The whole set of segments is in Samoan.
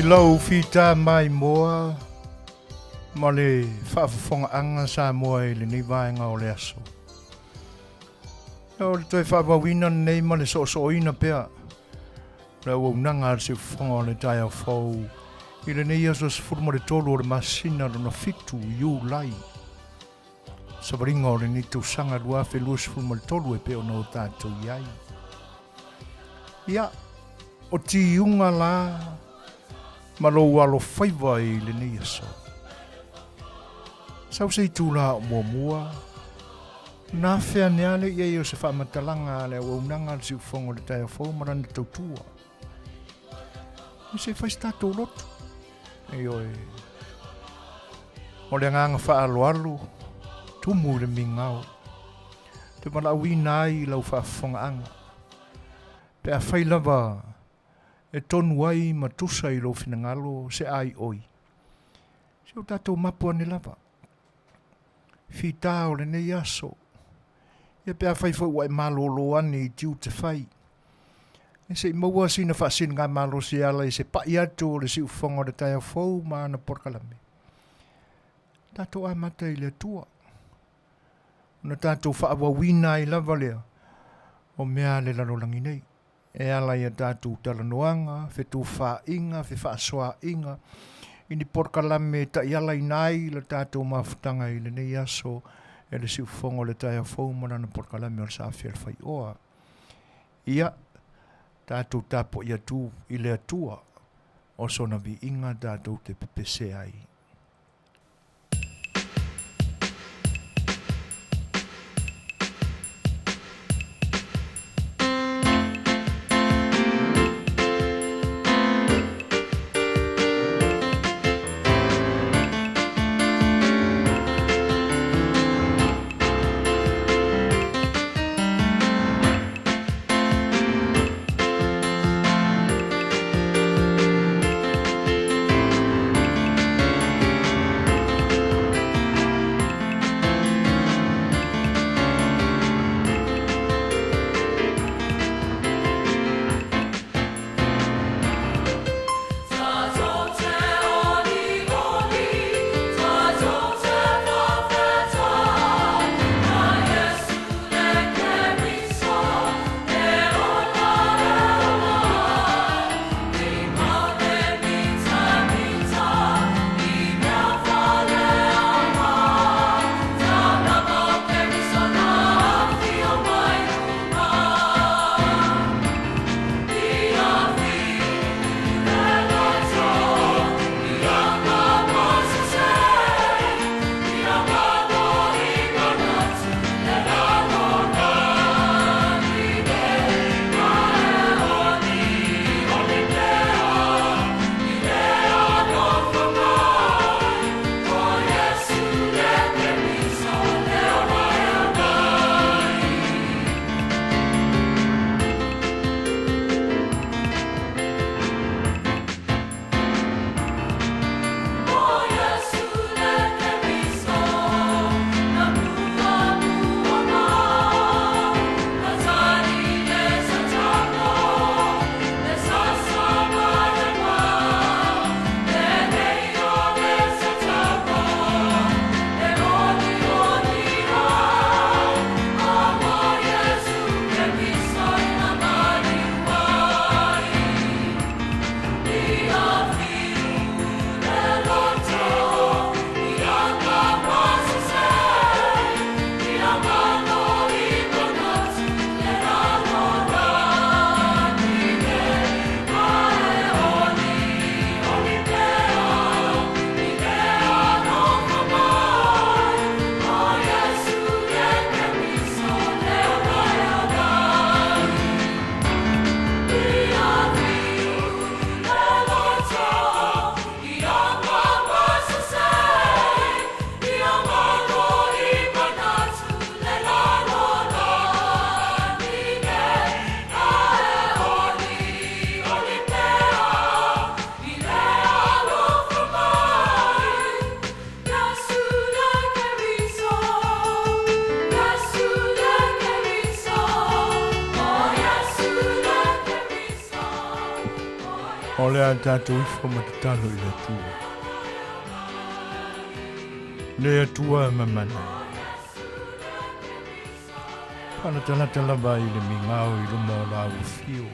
lau fita maimoa ma le faafofogaaga Samoa i lenei vaega o le aso. O le toe faaauauina lenei ma le soosooina pea o le auaunaga a le Siufofoga o le Taeao Fou i lenei aso 13 o le masina lona 7, Iulai, savaliga o lenei tausaga 2023 e pei ona o tatou i ai. Ia, o tiuga la ma lou alofaiva i lenei aso. Sau se itulā o muamua, na afe ane lava lea i ai o se faamatalaga a le auaunaga a le Siufofoga o le Taeao Fou ma lana tautua. Se i fai se tatou lotu. Ioe. O le agaga faaaloalo, tumu i le migao, te valaauina ai i lau faafofogaaga. Pe afai lava e tonu ai ma tusa i lou finagalo se aioi, se o tatou mapu ane lava. Fita o lenei aso, ia pe afai foi ua e malolo ane i tiute fai, ia se i maua sina faasiligamalosi e ala i se pai atu o le siufofoga o le taeao fou ma ana polokalame. Tatou amata i le Atua, ona tatou faaauauina ai lava lea o mea a le lalolagi nei. E ala i a tatou talanoaga, fetufaaiga, fefaasoaaiga, i ni polokalame e taialaina ai le tatou mafutaga i lenei aso e le siufofoga o le taeao fou ma lana polokalame o le Saafi a le Faioa. Ia, tatou tapuai atu i le Atua o sona viiga tatou te pepese ai. O le a tatou ifo ma tatalo i le Atua. Le Atua e mamana. Faalatalata lava i le migao i luma o lau afio.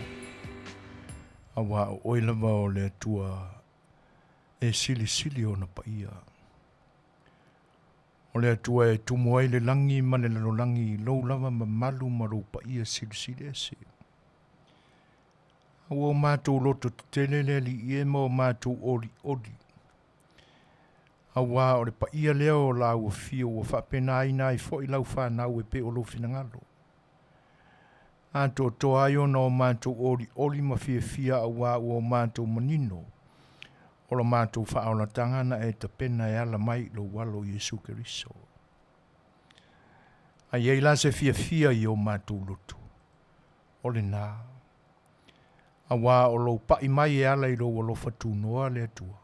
Auā o oe lava o le Atua e silisili ona paia. O le Atua e tumu ai le lagi ma le lalolagi i lou lava mamalu ma lou paia silisili ese. A ua o matou loto tetele le Alii e ma o matou olioli. Auā o le paia lea o lau afio ua faapenaina ai foi lau fanau e pei o lou finagalo. Atoatoa ai ona o matou olioli ma fiafia auā ua o matou manino o lo matou faaolataga na e tapena e ala mai i lou Alo Iesu Keriso. A i ai la se fiafia i o matou loto, o lena. Auā o lou paʻi mai e ala i lou alofa tunoa le Atua,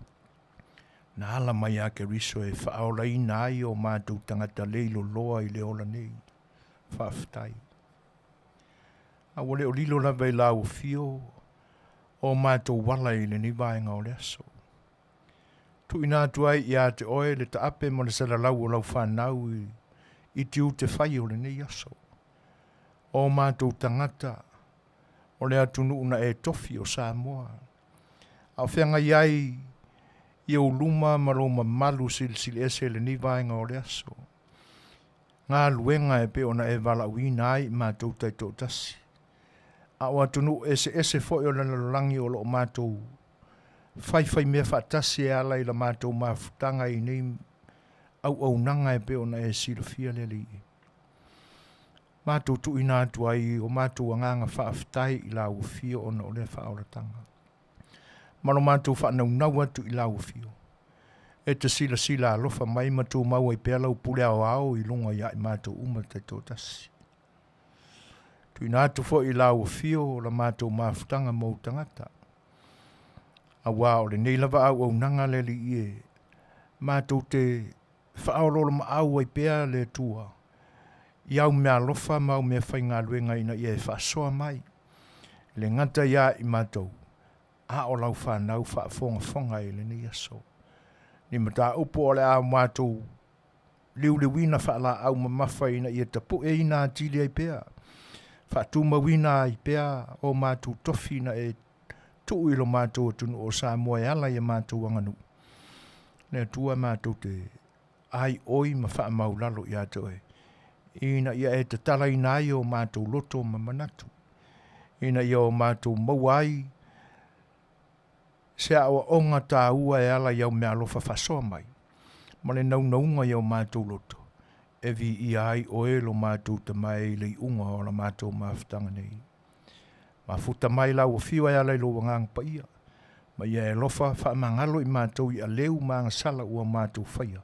na ala mai iā Keriso e faaolaina ai o matou tagata leiloloa i le ola nei. Faafetai. A ua le o lilo lava i lau afio o matou ala i lenei vaega o le aso. Tuuina atu ai ia te oe le taape ma le salalau o lau fanau i, i tiute fai o lenei aso. O matou tagata o le atunuu na e tofi o Samoa. A o feagai ai i ou luma ma lou mamalu silisili ese i lenei vaega o le aso. Galuega e pei ona e valaauina ai i matou taitoatasi. A o atunuu eseese foi o le lalolagi o lo o matou faifaimea faatasi e ala i la matou mafutaga i nei auaunaga e pei ona e silafia le Alii. Matou tuuina atu ai o matou agaga faafetai i lau afio ona o lea faaolataga. Ma lo matou faanaunau atu i lau afio. E te silasila alofa mai ma tumau ai pea lau pule aoao i luga ia i matou uma taitoatasi. Tuuina atu foi i lau afio la matou mafutaga ma ou tagata. Auā o lenei lava auaunaga le Alii e matou te faaoloolomaau ai pea le Atua i au meaalofa ma au meafaigaluega ina ia e faasoa mai, e le gata ia i matou, a o lau fanau faafogafoga i lenei aso. Ni mataupu o le a matou liuliuina faalaau mamafa ina ia tapueina atili ai pea, faatumauina ai pea o matou tofi ina e tuu i lo matou atunuu o Samoa e ala i a matou aganuu. Le Atua matou te aioi ma faamaulalo ia te oe, ina ia e tatalaina ai o matou loto ma manatu, ina ia o matou maua ai se aoaoga taua e ala i au meaalofa faasoa mai, ma le naunauga i o matou loto, e viia ai oe lo matou Tama e i le iuga o la matou mafutaga nei. Mafuta mai lau afio e ala i lou Agaga Paia, ma ia e alofa faamagalo i matou i aleu ma agasala ua matou faia,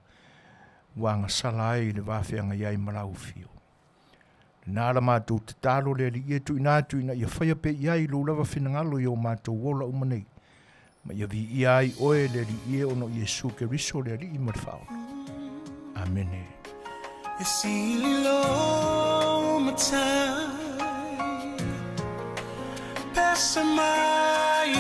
ua agasala ai i le va feagai ai ma lau afio. Lena la matou tatalo le Alii e tuuina atu ina ia faia pea i ai lou lava finagalo i o matou ola uma nei, ma ia viia ai oe le Alii e ona o Iesu Keriso le Alii ma le Faaola. Amene. E sili lou matai pese mai.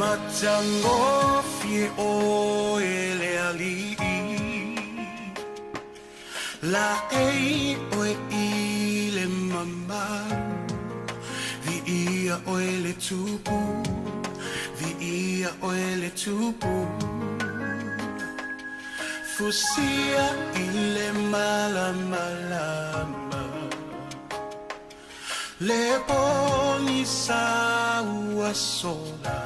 Matagofie oe le Alii, Laei oe i le mamalu, Viia oe le Tupu, Viia oe le Tupu. Fusia i le malamalama. Le pogisa ua sola,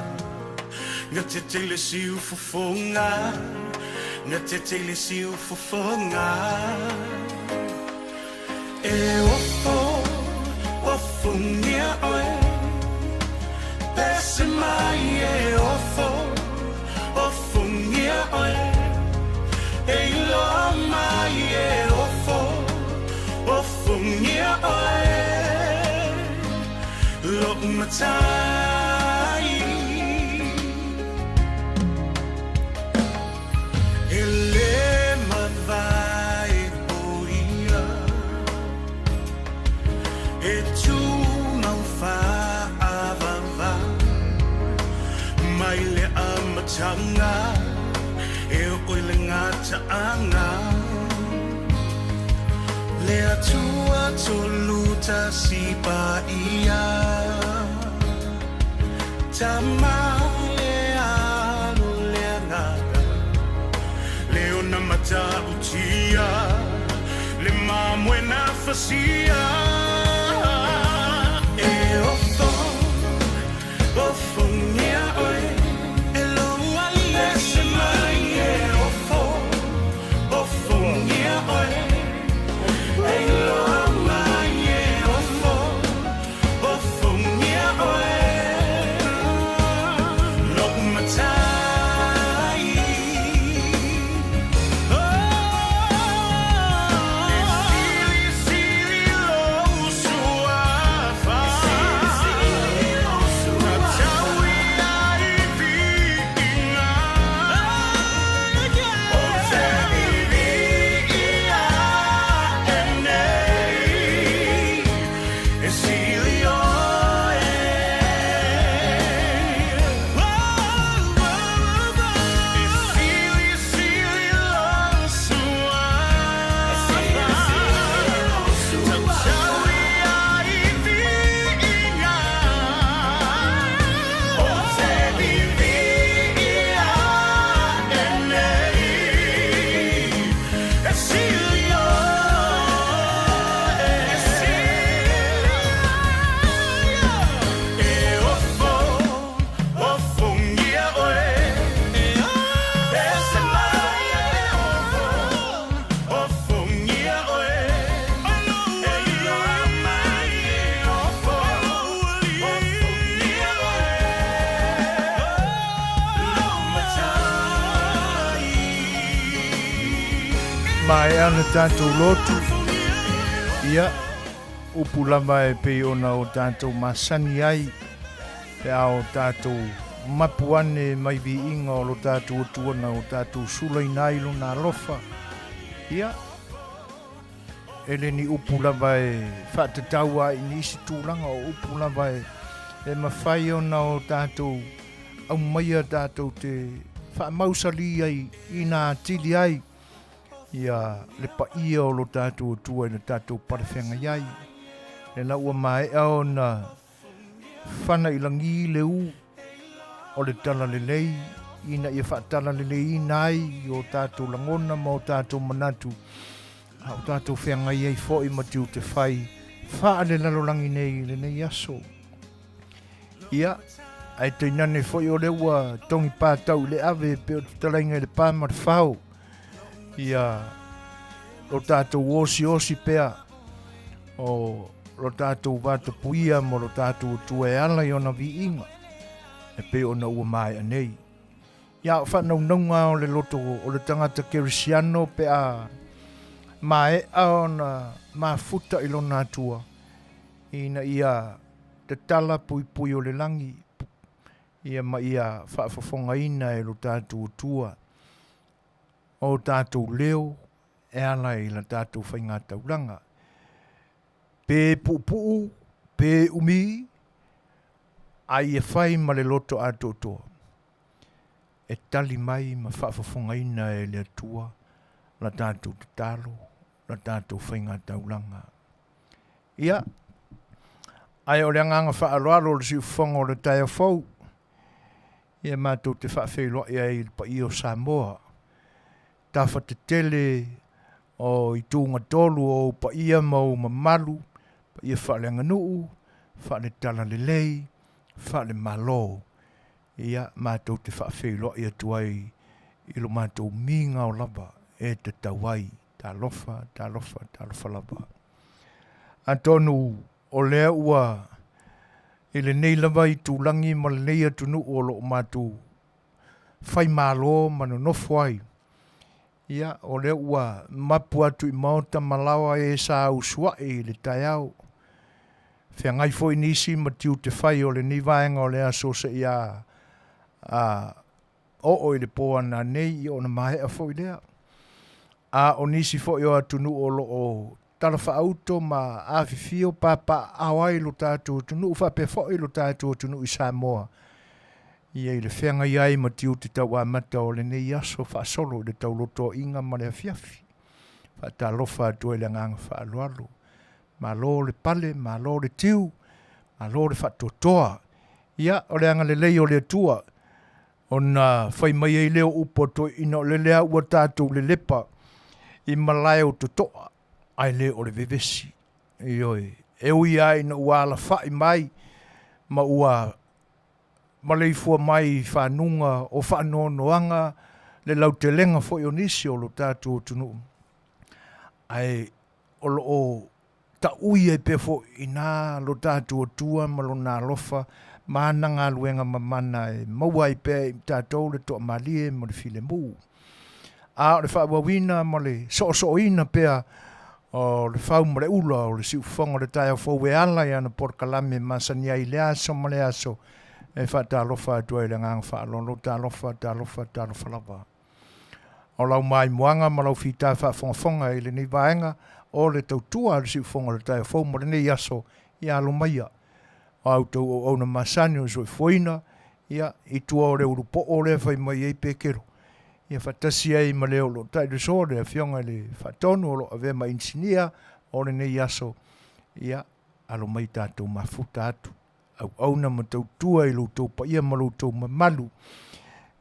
Gatete i le siufofoga, Gatete i le siufofoga. E ofo, ofongia oe, Pese mai e ofo, ofongia oe, E iloa mai e ofo, ofongia oe, Lo'u matai. E le E tumau faavavau mai le amataga e oo i le gataaga. Le Atua Tolutasi Paia, Tama le Alo le Agaga, le ona matautia, le mamoe na fasia. E ofo, ofogia oe, e lou alii ese mai. E ofo, ofogia oe, e iloa mai. E ofo, ofogia oe, lou Matai. E silisili lou suafa, tatau ia i viiga. Ou te viviia ae nei, e sili oe. E silisili lou suafa, tatau ia i viiga. Ou te viviia ae nei, e sili oe. E ofo, ofogia oe, ese mai. E ofo, ofogia oe, e iloa mai. E ofo, ofogia oe, lou Matai. Maea le tatou lotu. Ia, upu lava e pei ona o tatou masani ai, pe a o tatou mapu ane mai viiga o lo tatou Atua na o tatou sulaina ai lona alofa. Ia, e le ni upu lava e faatatau ai i nisi tulaga, o upu lava e mafai ona o tatou aumaia tatou te faamausali ai ina atili ai ia le paia o lo tatou Atua i le tatou palefeagai ai. Le la ua maea ona fana i lagi le u o le talalelei ina ia faatalaleiina ai i o tatou lagona ma o tatou manatu, a o tatou feagai ai foi ma tiute fai faalelalolagi nei i lenei aso. Ia, ae tainane foi o lea ua togi patau i le ave e pei o le fetalaiga i le pa ma le fao. Ia, lo tatou osiosi pea o lo tatou vatapuia ma lo tatou Atua e ala i ona viiga e pei ona ua maea nei. Ia, o faanaunauga o le loto o le tagata kerisiano pe a maea ona mafuta i lona Atua, ina ia tatala puipui o le lagi, ia ma ia faafofogaina e lo tatou Atua o tatou leo e ala i la tatou faigataulaga. Pe puupuu, pe umi, a ia fai ma le loto atoatoa, e tali mai ma faafofogaina e le Atua la tatou tatalo, la tatou faigataulaga. Ia, ae o le agaga faaaloalo o le siufofoga o le taeao fou, ia matou te faafeiloai ai i le paia o Samoa, tafa tetele o ituga tolu o ou paia ma ou mamalu, paia faaleaganuu, faaletalalelei, faalemalo. Ia, matou te faafeiloai atu ai i lo matou migao lava e tatau ai. Talofa, talofa, talofa lava. Atonu o lea ua i lenei lava itulagi ma lenei atunuu o lo o matou faimalo ma nonofo ai, ia, o lea ua mapu atu i maota ma laoa e sa usuai i le taeao. Feagai foi nisi ma tiute fai o lenei vaega o le aso seia a oo i le po ananei, ia ona maea foi lea. A o nisi foi o atunuu o lo o talafaauto ma afifio papaaao ai lo tatou atunuu faapea foi lo tatou atunuu i Samoa ia i le feagai ai ma tiute tauamata o lenei aso faasolo i le taulotoaiga ma le afiafi. Faatalofa atu ai i le agaga faaaloalo. Malo le pale, malo le tiu, malo le faatoatoa. Ia, o le agalelei o le Atua ona fai mai ai lea o upu a toeaiina o lele lava ua tatou lelepa i malae o totoa ae le o le vevesi. Ioe, e ui lava ina ua alafai mai ma ua maleifua mai i fanuga o faanoanoaga le lautelega foi o nisi o lo tatou atunuu, ae o lo o taui ai pea foi i ina lo tatou Atua ma Lona alofa ma ana galuega mamana e maua ai pea i tatou le toamalie ma le filemu. A o le faaauauina ma le soosooina pea o le fau ma le ula o le siufofoga o le taeao fou e ala i ana polokalame masani ai i lea aso ma lea aso e faatalofa atu ai i le agaga faaaloalo, talofa, talofa, talofa lava. O lau maimoaga ma lau fita faafogafoga i lenei vaega o le tautua a le siufofoga o le taeao fou mo lenei aso, ia alo maia. O a outou auauna masani o le soifuaina, ia, i tua o le ulupoo lea e fai mai ai Pekelo, ia faatasi ai ma le o lo o tailo le Afioga i le Faatonu o lo o avea ma inisinia o lenei aso, ia, alo mai tatou mafuta atu auauna ma tautua i lo outou paia ma lo outou mamalu.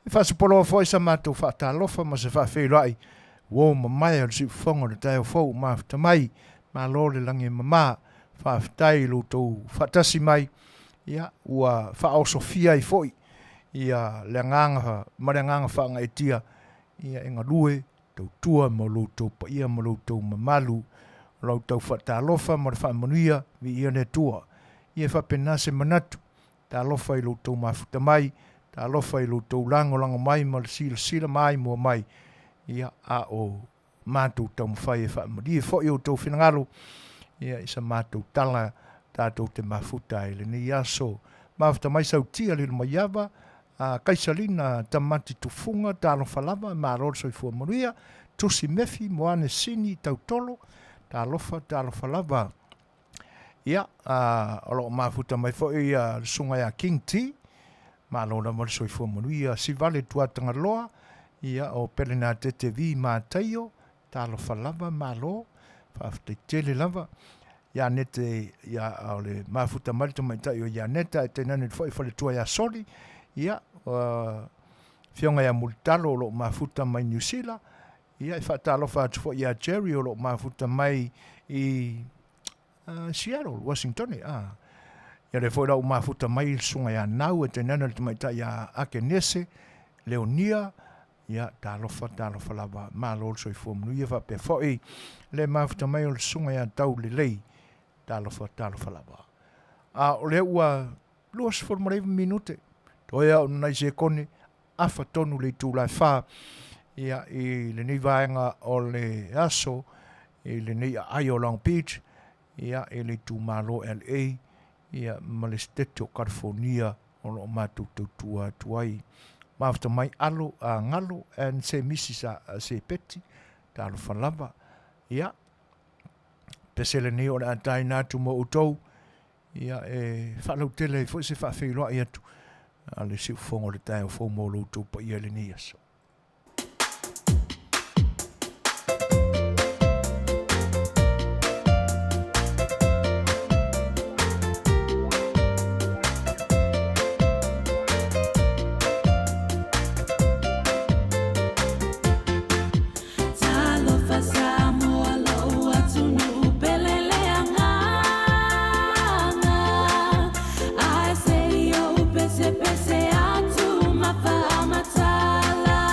E faasapoloa foi sa matou faatalofa ma se faafeiloai uo mamae o le siufofoga o le taeao fou ua mafuta mai. Malo le lagi e mama. Faafetai i lo outou faatasi mai, ia, ua faaosofia ai foi ia le agaga ma le agaga faagaeetia, ia, e galue tautua mo lo outou paia ma lo outou mamalu. O la outou faatalofa ma le faamanuia, viia le Atua. Ia e faapena se manatu, talofa i lo outou mafuta mai, talofa i lo outou lagolago mai ma le silasila maimoa mai, ia, a o matou taumafai e faamalie foi outou finagalo, ia, i sa matou tala tatou te mafuta ai i lenei aso. Mafuta mai Sautia Lilomaiava, a Kaisalina Tamati Tufuga, talofa lava, malo le soifua manuia, Tusi Mefi, Moane Sini Tautolo, talofa, talofa lava. Ia, a, o lo o mafuta mai foi ia le susuga ia King T, malo lava le soifua manuia, Sivale Tuatagaloa, ia, o Pelenatete V Mataio, talofa lava, malo, faafetai tele lava. Ianete, ia, o le mafuta mai le tamaitai o Ianeta, ae tainane foi faletua ia Soli, ia, afioga ia Mulitalo o lo o mafuta mai Niu Sila, ia, e faatalofa atu foi ia Jerry o lo o mafuta mai i Seattle, Washington, a. Ia lea foi la ua mafuta mai le susuga ia Nau, e tainane le tamaitai ia Akenese, Leonia, ia, talofa, talofa lava, malo le soifua manuia, faapea foi le mafuta mai o le susuga ia Taulelei, talofa, talofa lava. A o lea ua 29 minute, toe lava o ni nai sekone, afa tonu le itula e 4, ia, i lenei vaega o le aso, i lenei aai o Long Beach, ia, i le itumalo LA, ia, ma le Setete o California o lo o matou tautua atu ai. Mafuta mai alo a Galo and se Mrs. a Sepeti, talofa lava. Ia, pese lenei o le a taina atu mo outou, ia, e faalautele ai foi se faafeiloai atu a le siufofoga o le taeao fou mo lo outou paia i lenei aso. Talofa Samoa lou atunuu pele le agaga Ae se i ou pesepese atu ma faamatala.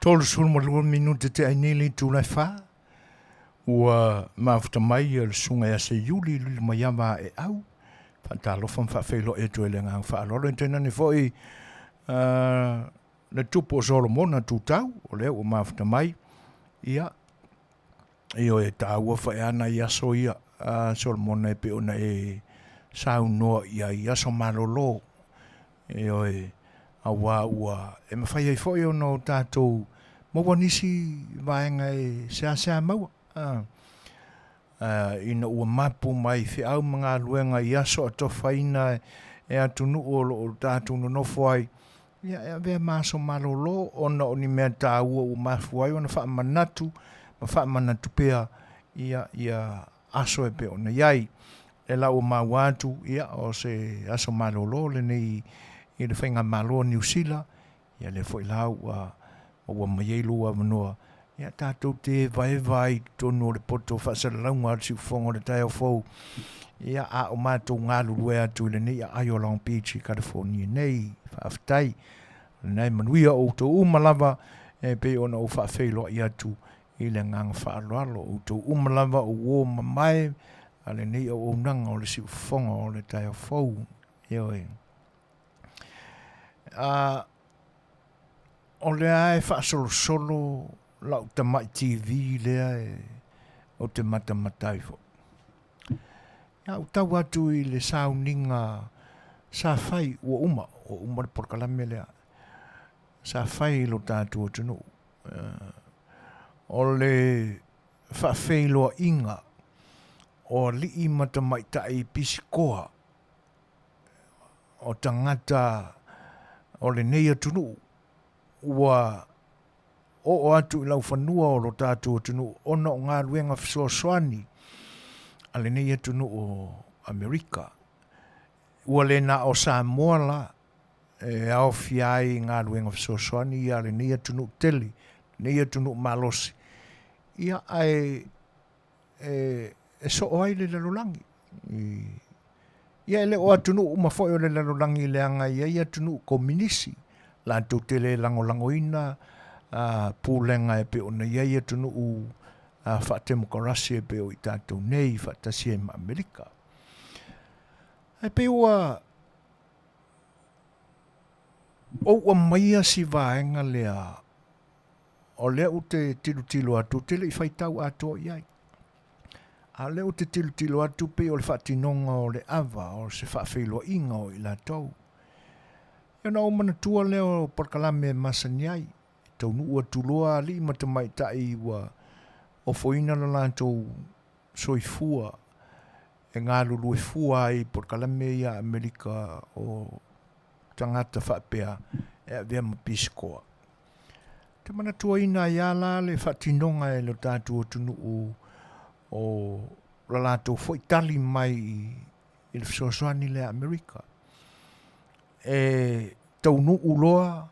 32 minute tea ai nei le itula e fa, ua mafuta mai le Susuga ia Seiuli Lulimaiava Aeau, faatalofa ma faafeiloai atu ai le agaga faaaloalo. E tainane foi le tupu o Solomona Tutau, o lea ua mafuta mai, ia, ioe, e taua foi lava nai aso ia, Solomona e pei ona e saunoa i ai i aso malolo, Ioe, aua ua e mafai ai foi ona o tatou maua nisi vaega e seasea maua, a, a, ina ua mapu mai feau ma galuega i aso atofaina e atunuu o lo o tatou nonofo ai, ia e avea ma aso malolo ona o ni mea taua ua mafua ai ona faamanatu ma faamanatu pea ia, ia aso e pei ona i ai. E la ua maua atu, ia, o se aso malolo lenei i le Faigamalo a Niu Sila, ia lea foi la ua maua mai ai lou avanoa, ia tatou te evaeva ai i totonu o le poto faasalalauga a le siufofoga o le taeao fou, ia, a o matou galulue atu i lenei aai o Long Beach i California nei. Faafetai. O lena e manuia outou uma lava e pei ona ou faafeiloai atu i le agaga faaaloalo, outou uma lava o uo mamae a lenei auaunaga o le siufofoga o le taeao fou. Ioe. A, o lea e faasolosolo lau tamai TV lea e, ou te matamata ai foi. Ia, ou tau atu i le sauniga sa fai, ua uma, ua uma le polokalame lea, sa fai i lo tatou atunuu. O le faafeiloaiga o alii ma tamaitai pisikoa o tagata o lenei atunuu ua oo atu i laufanua o lo tatou atunuu ona o galuega fesoasoani a lenei atunuu o Amerika. Ua le na o Samoa la e aofia ai i galuega fesoasoani ia a lenei atunuu tele, lenei atunuu malosi, ia ae e, e soo ai le lalolagi. Ia e le o atunuu uma foi o le lalolagi leaga e i ai atunuu kominisi, latou te le lagolagoina a, pulega e pei ona i ai atunuu faatemokarasi e pei o i tatou nei faatasi ai ma Amerika. Ae pei ua ou aumaia si vaega lea o lea ou te tilotilo atu, ou te le i faitau atoa i ai. A o lea ou te tilotilo atu pei o le faatinoga o le ava, o se faafeiloaiga o i latou. Ia ona ou manatua lea o polokalame e masani ai, e taunuu atu loa alii ma tamaitai ua ofoina lo latou soifua e galulue fua ai i polokalame ia a Amerika o tagata faapea e avea ma pisikoa. Te manatuaina ai lava la le faatinoga e lo tatou atunuu o la latou foi tali mai i le fesoasoani lea a Amerika. E taunuu loa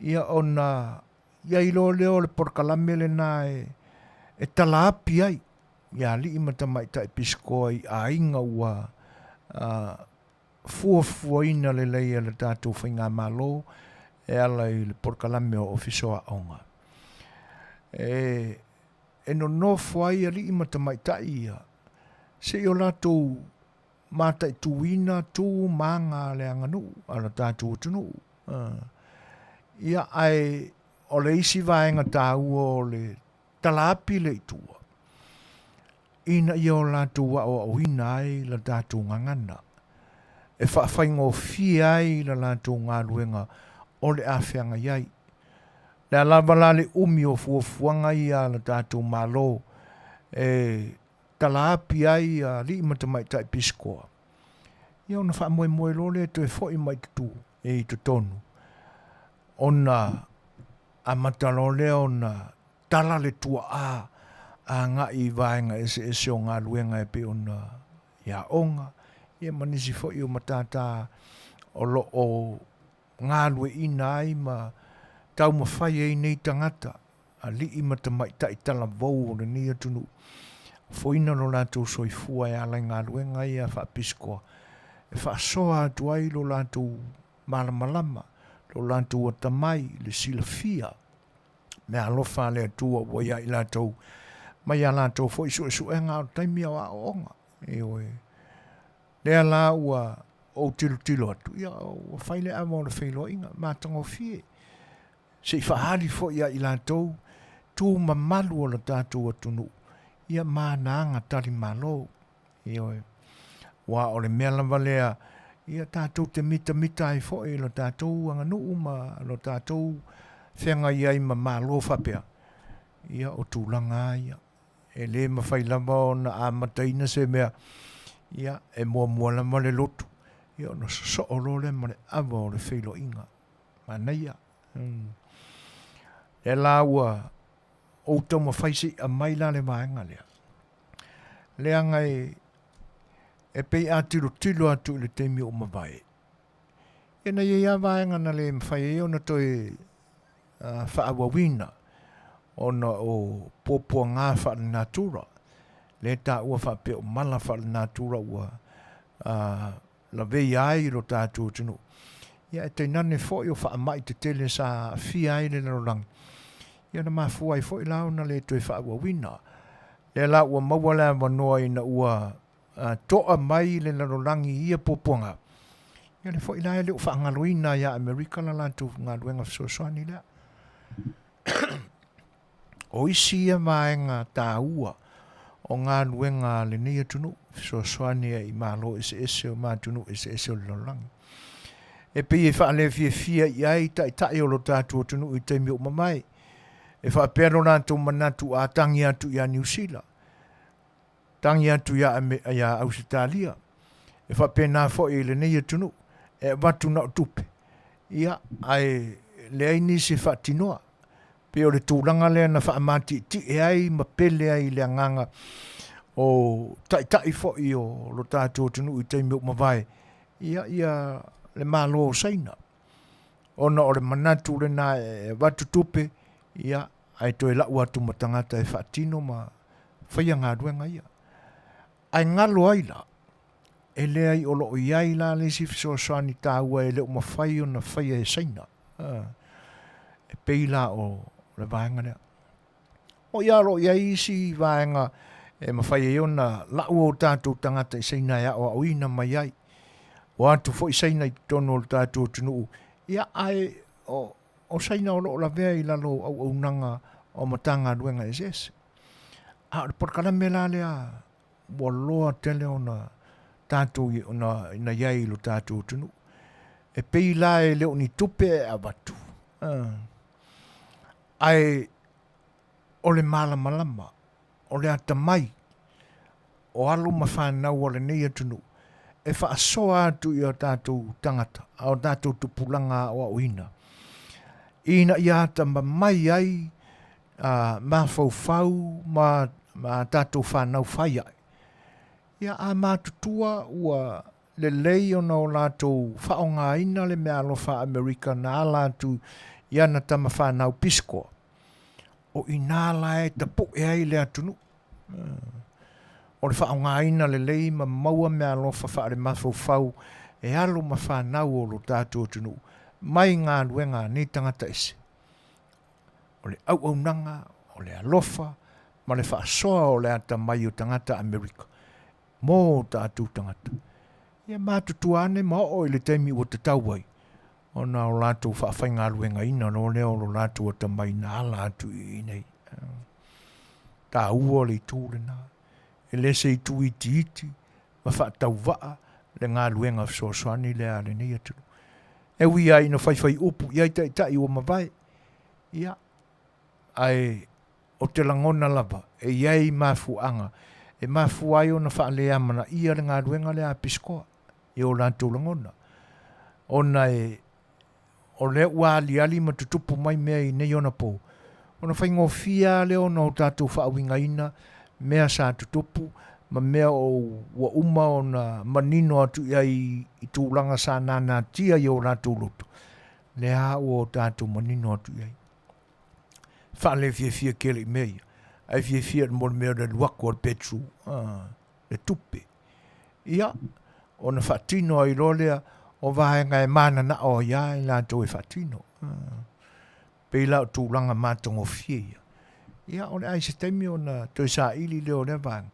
ia ona i ai loa lea o le polokalame lena e talaapi ai i alii ma tamaitai pisikoa i aiga ua fuafuaina lelei e le tatou faigamalo e ala i le polokalame o Ofisa o Aoga. E nonofo ai alii ma tamaitai ia se i o latou mataituina tu ma aga a le aganuu a lo tatou atunuu. Ia, ae o le isi vaega taua o le talaapi lea i tua, ina ia o latou aoaoina ai la tatou gagana, e faafaigofie ai la latou galuega o le a feagai ai. Le a lava la le umi o fuafuaga ia a le tatou Malo e talaapi ai alii ma tamaitai pisikoa, ia ona faamoemoe loa lea e toe foi mai i totonu, ona amata loa lea ona tala le tuaa agai i vaega eseese o galuega e pei ona i aoga, ia ma nisi foi o matata o lo o galueaiina ai ma taumafai ai nei tagata, alii ma tamaitai talavou o lenei atunuu, ofoina lo latou soifua e ala i galuega ia faapisikoa, e faasoa atu ai lo latou malamalama, lo latou atamai, le silafia. Meaalofa a le Atua ua ia i latou mai a latou foi suesuega a o le taimi o aoaoga. Ioe. Lea la ua ou tilotilo atu, ia ua fai le ava o le feiloaiga, matagofie. Se i faaali foi ia i latou tu mamalu o le tatou atunuu, ia ma ana aga talimalo. Ioe. Aua o le mea lava lea, ia tatou te mitamita ai foi i lo tatou aganuu ma lo tatou feagai ai ma Malo faapea, ia o tulaga lava ia. E le mafai lava ona amataina se mea, ia e muamua lava le lotu, ia ona sosoo loa lea ma le ava o le feiloaiga. Manaia. Lea la ua ou taumafai se i aumai la le vaega lea, leaga e, e pei a tilotilo atu i le taimi ua mavae, ia na i ai lava vaega na le mafai ai ona toe faaauauina ona o puapuaga faalenatura, lea e taua faapea o mala faalenatura ua laveia ai lo tatou atunuu. Ia e tainane foi o faamai tetele sa aafia ai le lalolagi, ia na mafua ai foi la ona le toe faaauauina. Lea la ua maua le avanoa ina ua toa mai le lalolagi i ia puapuaga, ia lea foi la e le o faagaloina ia Amerika la latou galuega fesoasoani lea. O isi ia vaega taua o galuega a lenei atunuu, fesoasoani ai i Malo eseese ma atunuu eseese o le lalolagi. E pei e faalefiafia i ai taitai o lo tatou atunuu i taimi ua mavae, e faapea lo latou manatu a tagi atu ia Niu Sila, tagi atu ia, ia Ausetalia, e faapena foi i lenei atunuu, e avatu na o tupe, ia, ae leai nisi e faatinoa. Pei o le tulaga lea na faamatietie ai ma pele ai i le agaga o taitai foi o lo tatou atunuu i taimi ua mavae, ia, ia le Malo o Saina. Ona o le manatu lena e avatu tupe, ia, ae toe lau atu ma tagata e faatino ma faia galuega ia. Ae galo ai la, e leai o lo o i ai la le isi fesoasoani taua e le o mafai ona faia e Saina. E pei la o le vaega lea. O ia o lo o i ai isi vaega e mafai ai ona lau o tatou tagata i Saina e aoaoina mai ai. O atu foi Saina i totonu o le tatou atunuu, ia ae o, o Saina o lo o lavea i lalo o auaunaga o Matagaluega eseese. A o le polokalame la lea ua loa tele ona tatou ona ina i ai i lo tatou atunuu. E pei la e le o ni tupe e avatu, ae o le malamalama, o le atamai o alo ma fanau a lenei atunuu e faasoa atu i o tatou tagata, a o tatou tupulaga aoaoina, ina ia atamamai ai a mafaufau ma ma a tatou fanau fai ae. Ia a matutua ua lelei ona o latou faaaogaina le meaalofa a Amerika na ala atu i ana tama fanau pisikoa, o i inā la e tapu'e ai le atunuu. O le faaaogaina lelei ma maua meaalofa faalemafaufau e alo ma fanau o lo tatou atunuu mai galuega a nei tagata ese. O le auaunaga, o le alofa ma le faasoa o le atamai o tagata Amerika mō o tatou tagata. Ia matutua ane ma oo i le taimi ua tatau ai ona o latou faafaigaluegaina loa lea o lo latou atamai na ala atu i inei. Taua le itu lena. E le se itu itiiti ma faatauvaa le galuega fesoasoani lea a lenei atunuu. E ui lava ina faifai upu i ai taitai ua mavae, ia, ae ou te lagona lava e i ai mafuaaga e mafua ai ona faaleamanaia le galuega lea a Pisikoa i o latou lagona, ona e o lea ua aliali ma tutupu mai mea i nei ona po, ona faigofie lava lea ona o tatou faauigaina mea sa tutupu ma mea o ua uma ona manino atu i ai i tulaga sa nanatia i o latou loto, lea lava ua o tatou manino atu i ai. Faalefiafia tele i mea ia, ae fiafia i le mo le mea o le alu atu o le petru, le tupe. Ia, ona faatino ai loa lea o vaega e mananao ai lava i latou e faatino. Pei la o tulaga matagofie ia. Ia, o le a i se taimi ona toe saili lea o lea vaega.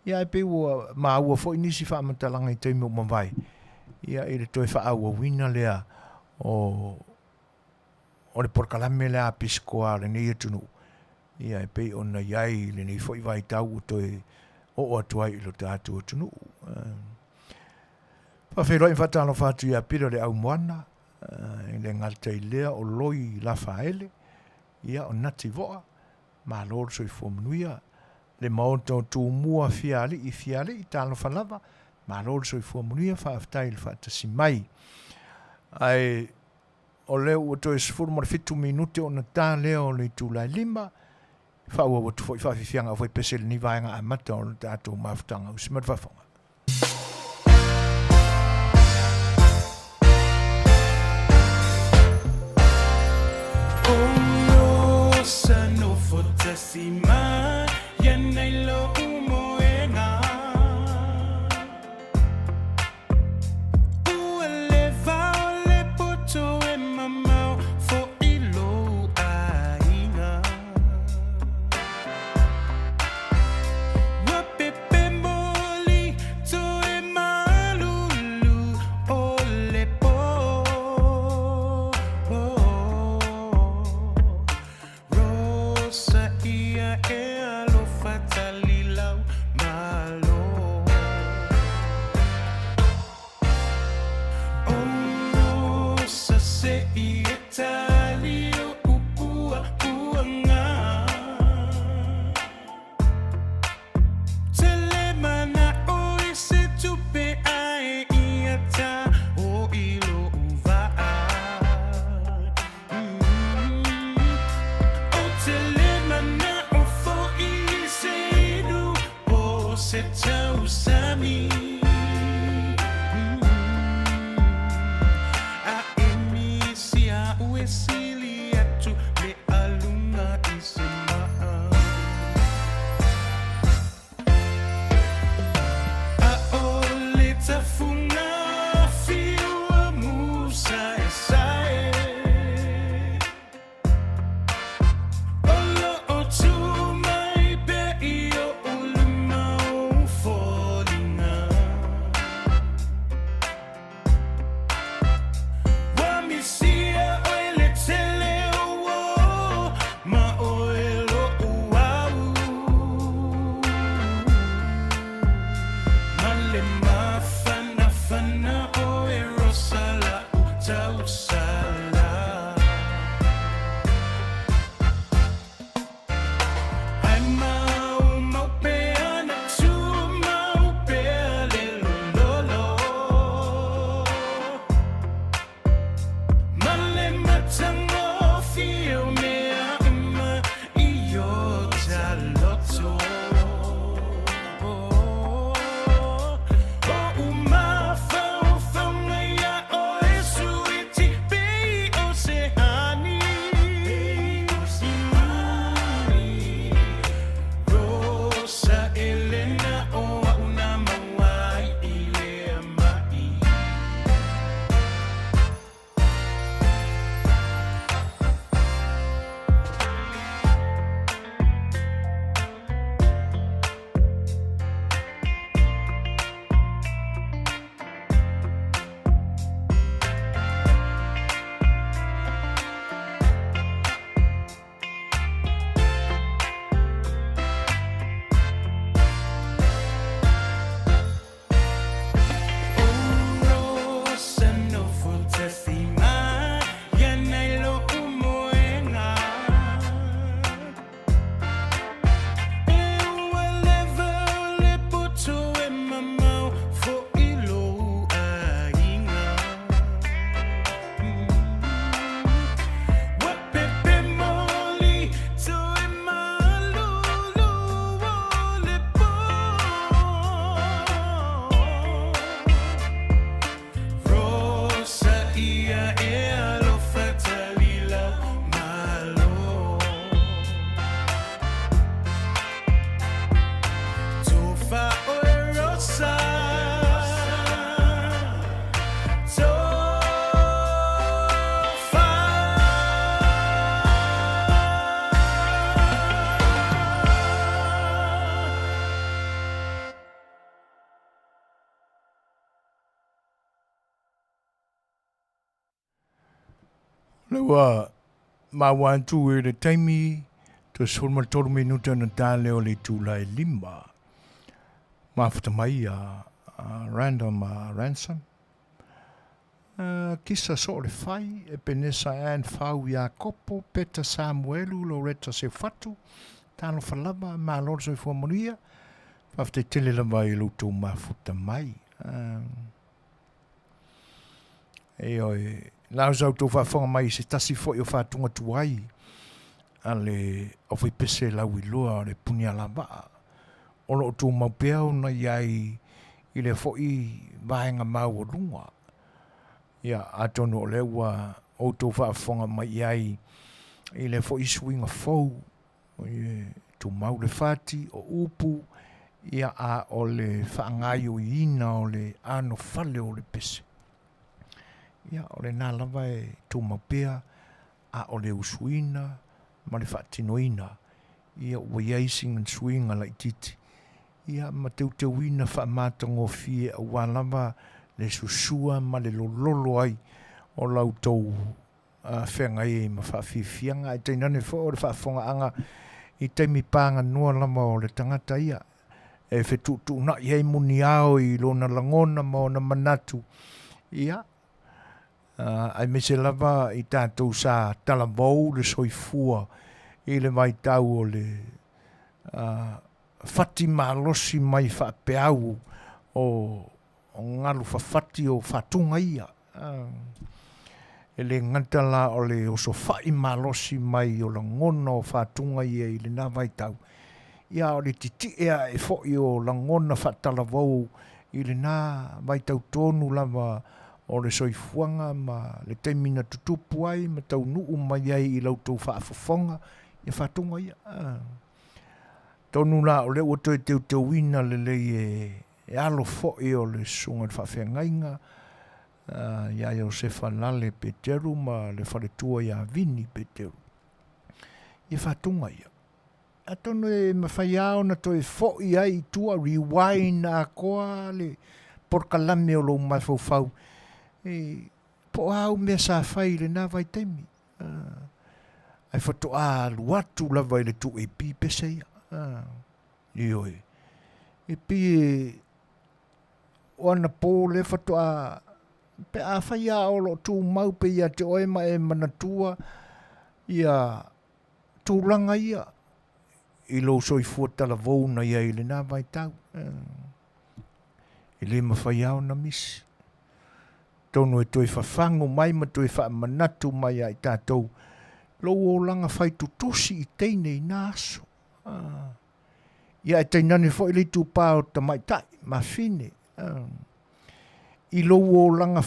Ia, ae pei ua maua foi nisi faamatalaga i taimi ua mavae, ia, i le toe faaauauina lea o, o le polokalame lea a pisikoa a lenei atunuu, ia, e pei ona i ai i lenei foi vaitau ua toe oo atu ai i lo tatou atunuu. Faafeiloai ma faatalofa atu ia Pita le Aumoana, e le gata i lea o Loi Lafaele, ia o Nati Voa, malo le soifua manuia, le Maota o Tumua fia alii fia alii, talofa lava, malo le soifua manuia, faafetai i le faatasi mai. Ae o lea ua toe 17 minute ona ta lea o le itula e 5, faaauau atu foi faafiafiaga au faipese i lenei vaega amata o le tatou mafutaga usi ma le faafofoga. Ua leva o le poto e mamao fo'i lou aiga. Ua pepe moli toe malulu o le pō. Rosa ia e alofa talilau malo. O Rosa se i e tali o upua puanga. Tele mana'o i se tupe ae ia ta o i lo'u va'a. O tele mana'o fo'i i se inu o se tausami. A emi si a'u e sili atu le aluga i se ma'a. A o le tafuga fiu a Musa e sae. O lo'o tu mai pea i o'u lima ou foliga. Lea ua maua atu i le taimi toe 13 minute ona ta lea o le itula e 5. Mafuta mai a Random Ransom. Kisa Soo le Fai, Epenesa Ann Fau Iakopo, Peta Samuelu, Loretta Seufatu, talofa lava, malo le soifua manuia. Faafetai tele lava i lo outou mafuta mai. Ioe, la o sa outou faafofoga mai i se tasi foi o faatuga tuai a le aufaipese lauiloa o le Punialavaa, o lo o tumau pea ona i ai i lea foi vaega maualuga. Ia, atonu o lea ua outou faafofoga mai i ai i lea foi suiga fou, e tumau le fati o upu, ia a o le faagaoioiina o le anofale o le pese. Ia, o lena lava e tumau pea, a o le usuina ma le faatinoina, ia ua i ai sina suiga laitiiti, ia ma teuteuina faamatagofie aua lava le susua ma le lololo ai o la outou feagai ai ma faafiafiaga, ae tainane foi o le faafofogaaga i taimi paganoa lava o le tagata ia e fetuutuunai ai muniao i lona lagona ma ona manatu, ia, aemaise lava i tatou sa talavou le soifua i le vaitau o le fati malosi mai faapeau o galu fafati o fatuga ia. E le gata la o le osofai malosi mai o lagona o fatuga ia i lena vaitau, ia a o le titie ae foi o lagona faatalavou i lena vaitau tonu lava o le soifuaga ma le taimi na tutupu ai ma taunuu mai ai i la outou faafofoga ia fatuga ia. Atonu la o lea ua toe teuteuina lelei e alo foi o le susuga i le faafeagaiga ia Iosefa Lale Peteru ma le faletua ia Vini Peteru ia fatuga ia. Atonu e mafai lava ona toe foi ai i tua, rewind atoa le polokalame o lou mafaufau e po o a au mea sa fai i lena vaitaimi. Ae faatoa alu atu lava i le 2AP pese ia. Ioe. E pei e o anapo lea faatoa pe afai lava o lo o tumau pea ia te oe ma e manatua ia tulaga ia i lou soifua talavou na i ai i lena vaitau. E le mafai lava ona misi. Atonu e toe fafagu mai ma toe faamanatu mai ia i tatou lou olaga fai tutusi i teine i na aso. Ia e tainane foi le itupa o tamaitai ma fine i lou olaga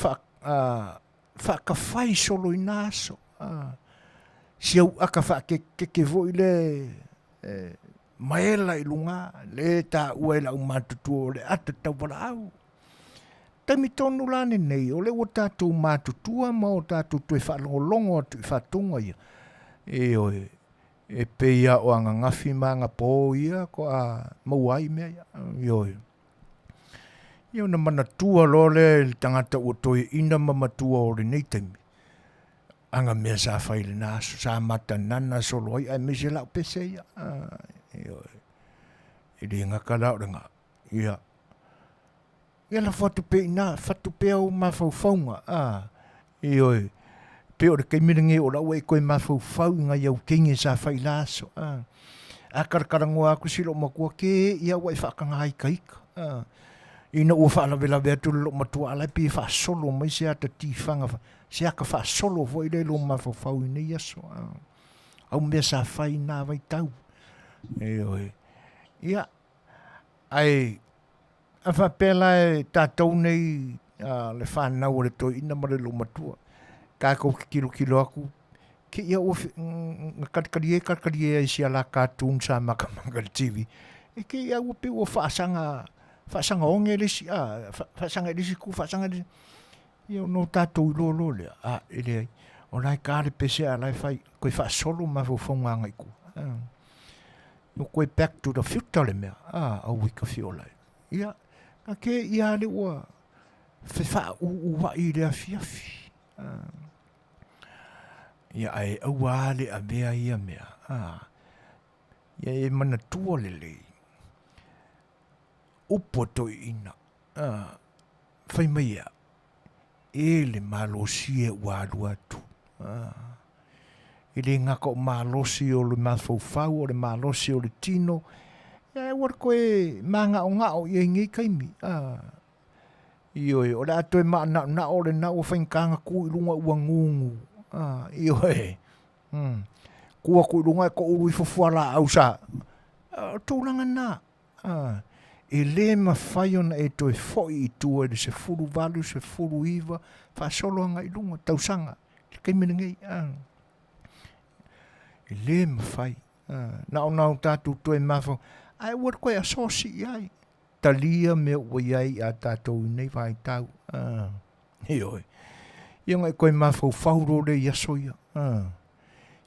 faakafai solo i na aso. Si au aka faakekeke foi lea e maela i luga, le taua e le aumatutua o le ata tauwalaau. Taimi tonu la lenei, o lea ua tatou matutua ma o tatou toe faalogologo atu i faatuga ia. Ioe, e pei lava o ananafi ma anapo ia toa maua ai mea ia. Ioe. Ia ona manatua loa lea i le tagata ua toeaina ma matua o lenei taimi, ana mea sa fai i lena aso, sa matanana solo ai, aemaise lau pese ia. Ioe. E le gata la o lena. Ia. Ia lafo atu pea i ina, fatu pea ou mafaufauga, a, ioe, pei o le taimi lenei o la ua e toe mafaufau i nai au teine sa fai i la aso, a. A talatalanoa atu si loomatua, ke ia ua e faataga itaita, a. Ina ua faalavelave atu le loomatua, a la e pei e faasolo mai se ata tifaga, se ata faasolo foi lea i lou mafaufau i nei aso, a. Au mea sa fai i na vaitau, ioe. Ia, ae A faapea la e tatou nei le fanau a le toeaina ma le loomatua, tatou te tilotilo atu, te i ua na talitalie talitalie ai i si a la cartoon sa matamata i le TV, e te i lava ua pei ua faasaga, faasaga oge le isi, faasaga i le isi itu, faasaga i le isi, ia ona o tatou iloa loa lea, a, e leai, o la e ta le pese a o la e fai, toe faasolo mafaufauga agai i tua. Ua toe back to the future le mea, a, aua i ka fiola e. Ia, na ke ia le ua fefaaʻuʻuaʻi i le afiafi. Ia ae aua lava le avea ia mea, a, ia e manatua lelei, upu a toeaiina, a, fai mai ea, e le malosi e ua alu atu. A, e le gata o malosi o le mafaufau, o le malosi o le tino, ia aua le toe māgaʻogaʻo i ai i nei taimi. A, ioe, o le a toe maanaonao lena ua faigata ona tu i luga ua gugu. A, ioe, tu atu i luga e toulu ifo fualaau sa. O le tulaga lena. A, e le mafai ona e toe foi i tua i le 18, 19, faasolo agai i luga, tausaga, i le taimi lenei. A, e le mafai. A, na ona o tatou toe mafaufau, ae aua le toe asosi i ai. Talia mea ua i ai ia tatou i nei vaitau. A, ioe. Ia ona e toe mafaufau loa lea i aso ia. A,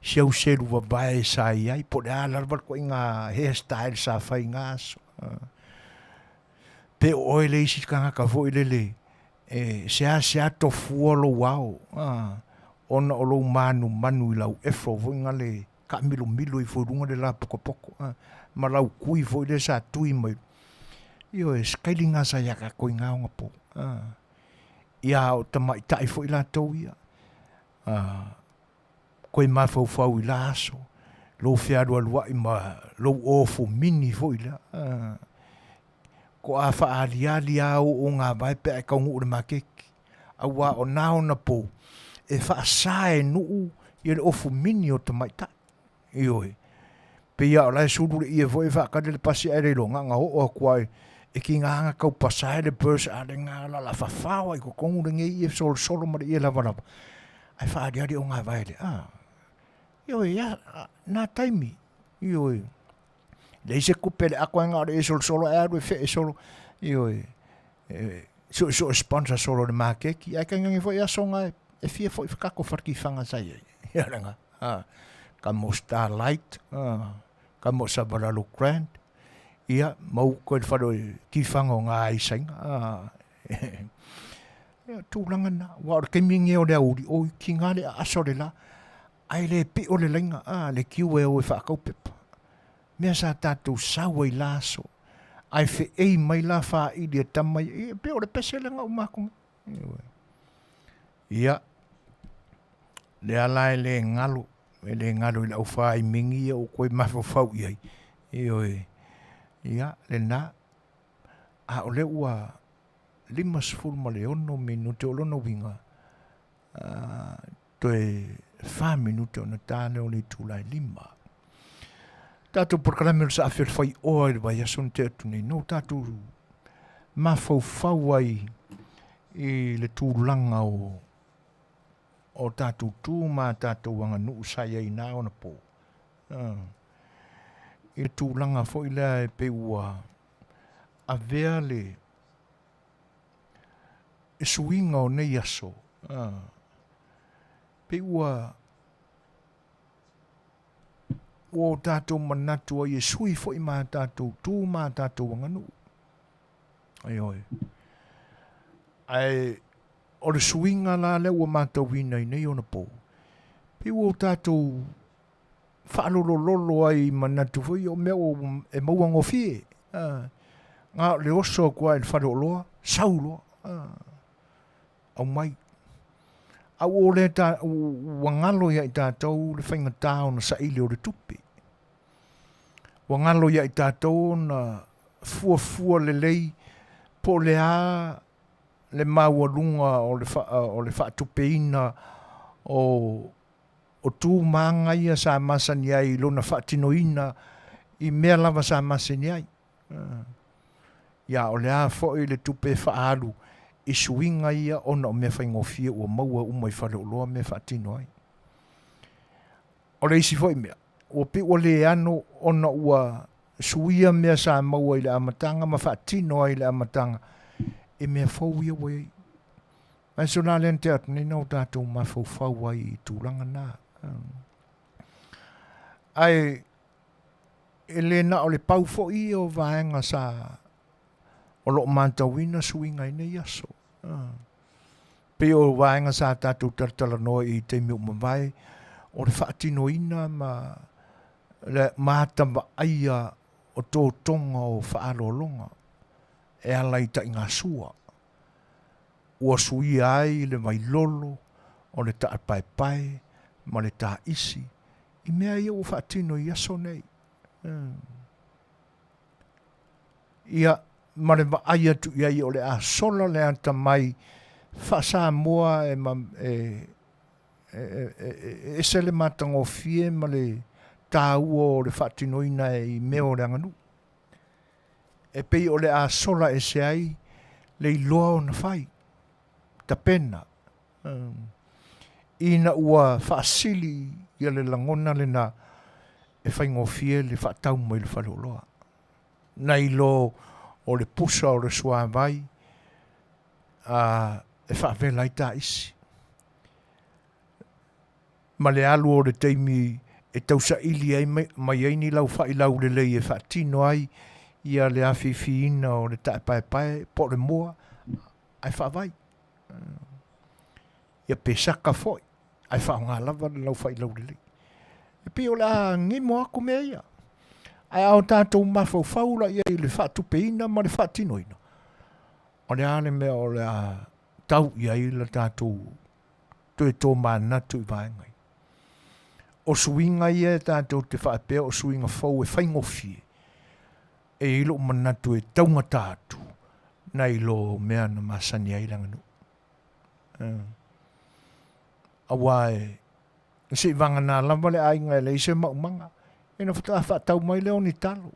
si au selu vavae sa i ai, po o le a lava le ituaiga hair style sa fai i na aso. Pe o oe le isi tagata foi lele e seasea tofua lou ao, ona o lou manumanu i lau efo foi na le taamilomilo ifo i luga le lapotopoto, ma lau tui foi lea sa tui mai. Ioe, se kaili na sa ia tatou i na onapo. Ia o tamaitai foi latou ia. Koe mafaufau i la aso, lou fealualuai ma lou ofu mini foi lea. Toa faaaliali lava ou ogavae pe a e taunuu i le maketi, aua o na ona pou e faasa e nuu ia le ofu mini o tamaitai. Ioe. Pei lava o la e sulu le ie foi e faatali le pasi ae le iloa, na ona oo atu lava e tiga ona tau pasa ai le purse a le na la la fafao ai i totonu lenei ie solosolo ma le ie lavalava ae faaaliali ogavae le a. Ioe, ia, na taimi, ioe. Leai se tupe le ato na o le ie solosolo ae alu e fee solo, ioe. E, suesue sponsor solo le maketi, ae tainane foi aso na e fia foi whakako whatiwhanga sa iai. Ia lenga, a, ka mo Starlight, a, ka mo Savalalo Grand, ia, mau koe le whare o tiwhanga o ngā aisainga, a, ia, tūlanga na, wa o le taimi nge o le auri, o ki ngā le aso le la, ai le pio le lainga, a, le kiu e o e whaakaupepa. Mea sa tātou sau ai la aso, ae feei mai la whāili e tama ia, ia, pei o le pese lenga o mākou. Ia, le ala e le galo, e le galo i lau whāimingi ia o koe mafaufau i ai. Ioe, ia, lena, a o le ua 56 minute o lona uiga, toe 4 minute ona ta lea o le itula e 5. Tatou polokalame o le saafi o le faioa i le vaiaso na tea atu nei, no tatou mafaufau ai i le tulaga o o tatou tu ma tatou aganuu sa i ai na ona po. I le tulaga foi lea e pei ua avea le suiga o nei aso, pei ua ua o tatou manatu ai e sui foi ma tatou tu ma tatou aganuu. Ioe. Ae o le suiga la lea ua matauina i nei ona po, pei ua o tatou faalolololo ai i manatu foi o mea ua e maua gofie. Na o le oso atu lava i le faleoloa, sau loa, aumai. A ua o lea ta, ua galo ia i tatou le faigata ona saili o le tupe. Ua galo ia i tatou ona fuafua lelei po o le a le maualuga o le, o le faatupeina o o tu ma aga ia sa masani ai i lona faatinoina i mea lava sa masani ai. Ia, o le a foi le tupe e faaalu i suiga ia ona o mea faigofie ua maua uma i faleoloa mea e faatino ai. O le isi foi mea, ua pei ua le ano ona ua suia mea sa maua i le amataga ma faatino ai i le amataga i mea fou ia ua i ai. Ae so la lea na tea atu nei na o tatou mafaufau ai i tulaga na. Ae e le na o le pau foi ia o vaega sa o lo o matauina suiga i nei aso. Pei o vaega sa tatou talatalanoa i taimi ua mavae, O le faatinoina ma le matavaaia o totoga o faaaloaloga e ala i taigasua ua suia ai le vailolo o le taapaepae ma le taisi i mea ia ua faatino i aso nei. Ia, ma le vaai atu i ai o le a sola le atamai faa-Samoa e, e, e ese le matagofie ma le taua o le faatinoina i mea o le aganuu. E pei o le a sola ese ai le iloa ona fai, tapena, ina ua faasili ia le lagona lena e faigofie le faatau mai le faleoloa. Nai lo o le pusa o le suavai a e faavela ai taisi. Ma le alu o le taimi e tausaili ai mai ai ni laufai laulelei e faatino ai ia le afiafiina o le taepaepae po o le moa ae faavai. Ia pe saka foi ae faaaoga lava le laufai laulelei. E pei o le a gemo atu mea ia. Ae a o tatou mafaufau la i ai i le faatupeina ma le faatinoina, o le a le mea o le a tau i ai le tatou toe tomanatu i vaega ia. O suiga ia e tatou te faapea o suiga fou e faigofie, e i ai lou manatu e taugata atu nai lo mea na masani ai le aganuu. Aua e seivagana lava le aiga e leai se maumaga, ia ona faatoa faatau mai lea o ni talo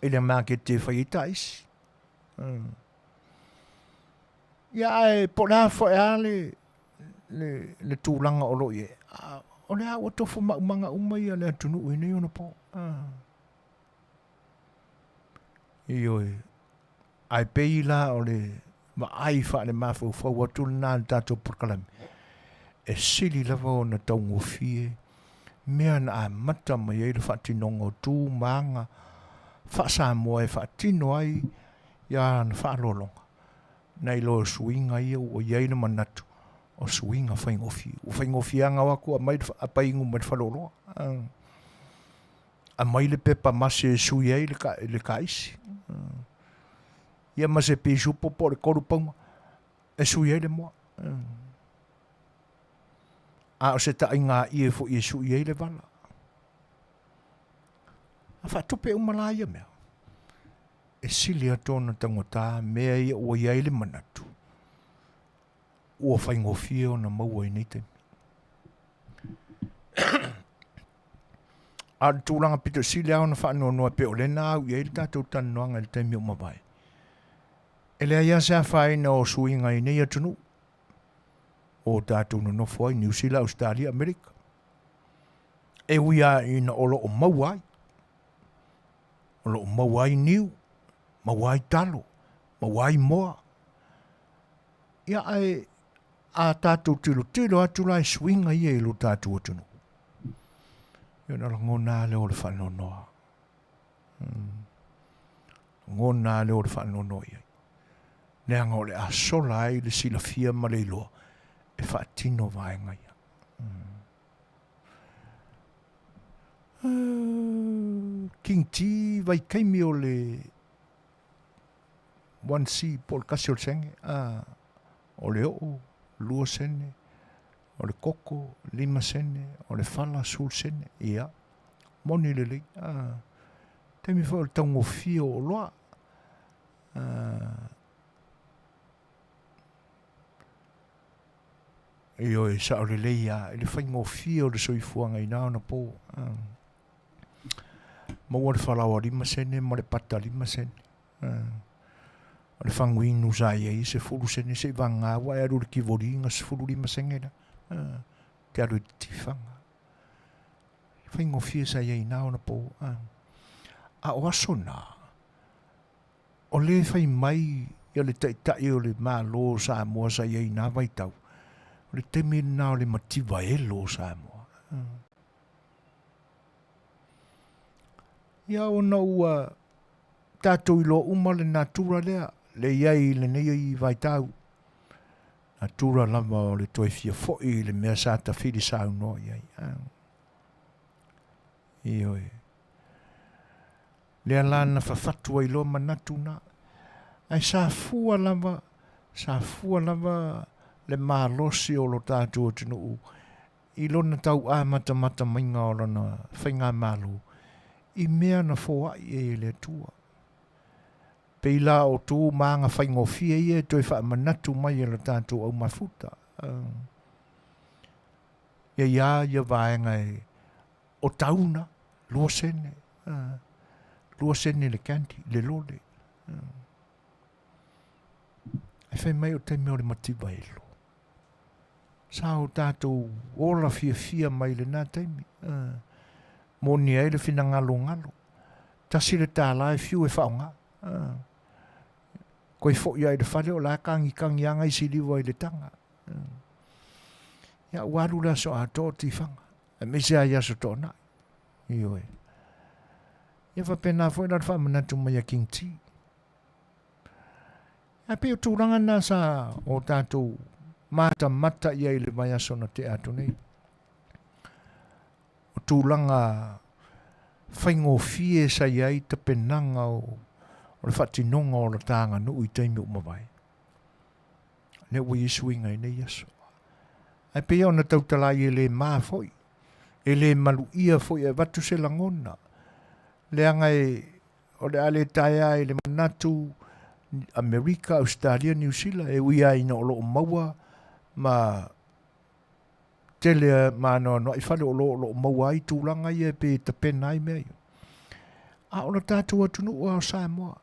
i le maketi e fai ai taisi. Ia ae po o le a foi lava le, le, le tulaga o lo o i ai, o lea ua tofu maumaga uma ia le atunuu i nei ona po. Ioe. Ae pei la o le vaai faalemafaufau atu lena i le tatou polokalame, e sili lava ona taugofie mea na amata mai ai le faatinoga o tu ma aga faa-Samoa e faatino ai ia ana faaaloaloga, nai lo suiga ia ua i ai le manatu o suiga faigofie. Ua faigofie lava ona o atu aumai le painu mai le faleoloa. Aumai le pepa mase e sui ai le taisi. Ia ma se pisupo po o le 3 pauna e sui ai le moa. A o se taaiga ie foi e sui ai le vala. A faatupe uma la ia mea, e sili atu ona taugata mea ia ua i ai le manatu ua faigofie ona maua i nei taimi. A o le tulaga pito sili lava ona faanoanoa e pei o lea na au i ai le tatou talanoaga i le taimi ua mavae, e leai lava se afaina o suiga i nei atunuu o tatou nonofo ai, Niu Sila, Ausetalia, Amerika. E ui lava ina o lo o maua ai, o lo o maua ai niu, maua ai talo, maua ai moa. Ia ae a tatou tilotilo atu la i suiga ia i lo tatou atunuu, ia ona lagona lava lea o le faanoanoa. Lagona lava lea o le faanoanoa i ai. Leaga o le a sola ai le silafia ma le iloa e faatino vaega ia. King T vaitaimi o le 1C po o le kasi o le sene, a, o le oo, 2 sene, o le koko, 5 sene, o le fala, 10 sene, ia, moni lelei, a, taimi foi o le taugofie o oloa, a, ioe, sao lelei lava i le faigofie o le soifuaga i na ona po, a. Maua le falaoa 5 sene ma le pata 5 sene. O le faguinu sa i ai e 10 sene seivagana ua e alu i le tivoli na 15 sene lea. Te alu i te tifaga. Faigofie sa i ai i na ona po. A o aso na, o lea e fai mai ia le taitai o le Malo o Samoa sa i ai i na vaitau, o le taimi lena o le mativa elo o Samoa. Ia ona ua tatou iloa uma le natura lea, le i ai i lenei vaitau. Natura lava o le toe fia foi i le mea sa tafili saunoa i ai. Ioe. Lea la na fafatu ai loa manatu na. Ae sa fua lava, sa fua lava le malosi o lo tatou atunuu i lona tau amatamata maiga o lona faigamalo i mea na foai ai e le Atua. Pei la o tu ma aga faigofie ia e toe faamanatu mai e lo tatou au mafuta. Ia ia ia vaega e o tauna, 2 sene, 2 sene le candy, le lole. Ae fai mai o taimi o le mativa e lo. Sa o tatou ola fiafia mai lena taimi. Moni ai le finagalogalo. $1 e fiu e faaaoga. Koe foi ai le fale o la kagikagi aga isi liva i le taga. Ia ua alu le aso atoa o tifaga. Aemaise lava i aso Toonai. Ioe. Ia faapena foi la le faamanatu mai a King T. Ae pei o tulaga na sa o tatou matamata i ai i le vaiaso na tea atu nei. O tulaga faigofie sa i ai tapenaga o le faatinoga o le ta aganuu i taimi ua mavae. Lea ua i ai suiga i nei aso. Ae pei ona tautala ai e le ma foi, e le maluia foi e avatu se lagona. Leaga e o le a le taea i le manatu Amerika, Ausetalia, Niu Sila, e ui lava ina o lo o maua ma tele ma anoanoai fale o lo o maua ai tulaga ia pe tapena ai mea ia. A o le tatou atunuu lava o Samoa,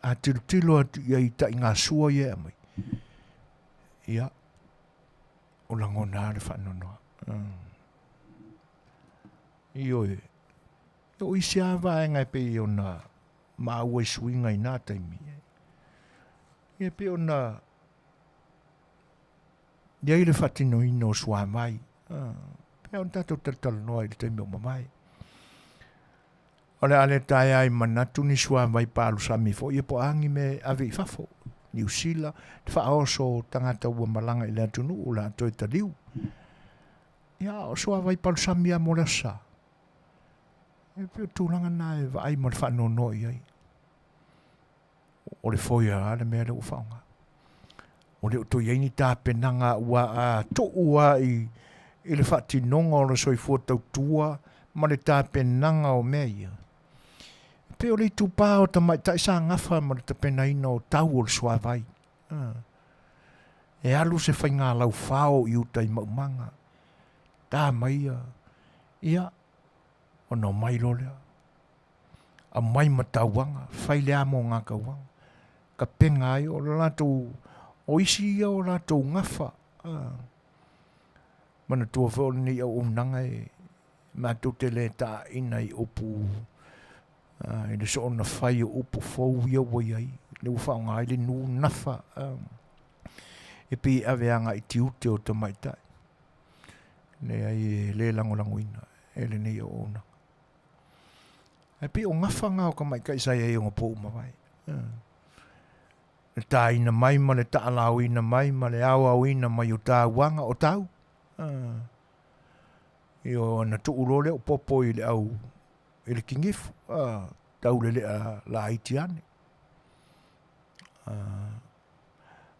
a tilotilo atu i ai i taigasua ia e aumai, ia, o lagona lava le faanoanoa. Ioe, o isi lava vaega e pei ona maua i suiga i na taimi. Ia pei ona i ai le faatinoina o suavai. Pei ona tatou talatalanoa i le taimi o mavae. O le a le taea ai manatu ni suavai palusami foi ia po o a ni mea e ave i fafo. Niu Sila, le faaoso o tagata ua malaga i le atunuu o le a toe taliu. Ia, o suavai palusami lava mo le aso sa. E pei o tulaga na e vaai ma le faanoanoa i ai. O le foia lava le mea lea ua faaaoga. Ua le o toe i ai ni tapenaga ua a tuu lava i le faatinoga o le soifua tautua ma le tapenaga o mea ia. E pei o le itupa o tamaitai sa gafa ma le tapenaina o tau o le suavai. E alu se faiga laufao i uta i maumaga. Ta mai ia, ia, ona omai loa lea. Aumai ma tauaga, fai le amo o ngā kauaga. Tapena ai o le latou, o isi ia o latou gafa. Manatua foi o lenei auaunaga e matou te le taaina i upu i le soona fai o upu fou ia ua i ai, lea ua faaaoga ai le nū nafa, e pei e ave agai i tiute o tamaitai. Leai, e le lagolagoina e lenei auaunaga. Ae pei o gafa na o tamaitai sa i ai ona po ua mavae. Le taina mai ma le taalaoina mai ma le aoaoina mai o tauaga o tau. Ia ona tuu loa lea o popo i le au i le kinifu, taulelea laiti ane. O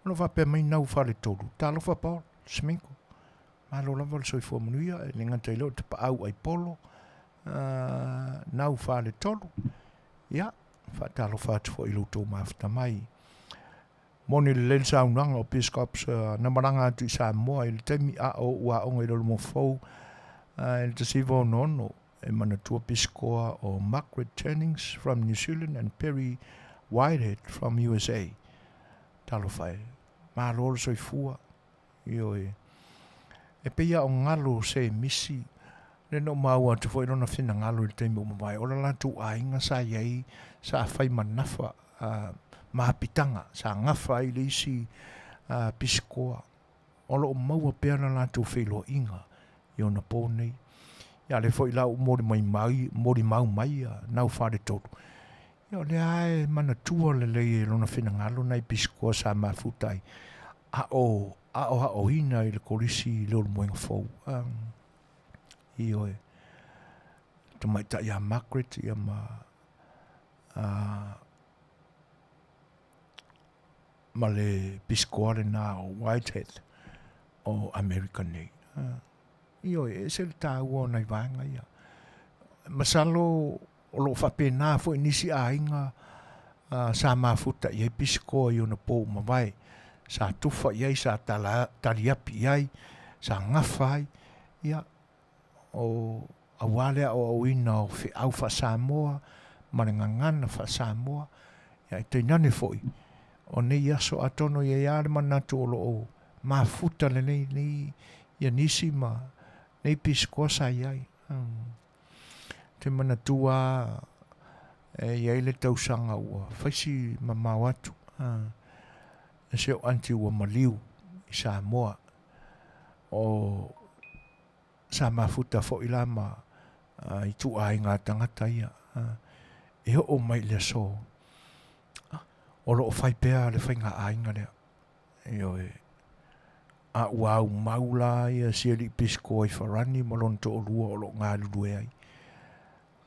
lo o faapea mai nau faletolu, talofa Paul, Sminko, malo lava le soifua manuia, e le gata i lea o Tapaau Aipolo, nau faletolu. Ia, faatalofa atu foi i lo outou mafuta mai. Moni lelei le saunoaga o Piscops na malaga atu i Samoa i le taimi a o ou aoga i Lalomo Fou i le 1966 e manatua pisikoa o Margaret Turnings from New Zealand and Perry Whitehead from USA. Talofa e, malo le soifua. Ioe. E pei lava o galo se misi, lea na ou maua atu foi lona finagalo i le taimi ua mavae, o le latou aiga sa i ai, sa fai ma nafa mapitaga, sa gafa ai le isi pisikoa. O lo o maua pea le latou feiloaiga i ona po nei. Ia a o lea foi la ua molimau mai nau faletolu, ia o lea lava e manatua lelei e lona finagalo nai pisikoa sa mafuta ai. Aʻo, aʻoaʻoina i le kolisi i Leulumoega Fou. Ioe. Tamaitai ia Margaret ia ma a, ma le pisikoa lena o Whitehead o Amerika nei. Ioe, e ese le tāua o nai vaega ia. Masalo o lo o faapena foi nisi aiga sa mafuta i ai pisikoa i ona pou mavae, sa tufa i ai, sa tala, taliapi i ai, sa gafa ai, ia, o aua le aoaoina o feau faa-Samoa ma le gagana faa-Samoa, ia e tainane foi o nei aso atonu e i ai lava le manatu o lo o mafuta lelei nei ia nisi ma nei pisikoa sa i ai. Te manatua e i ai le tausaga ua faisi mamao atu e si ou aunty ua maliu i Samoa o sa mafuta foi la ma ituaiga tagata ia e oo mai i le aso o lo o fai pea le faiga aiga lea. Ioe. A ua aumau la ia si alii pisikoa i Farani ma lona toalua o lo o galulue ai.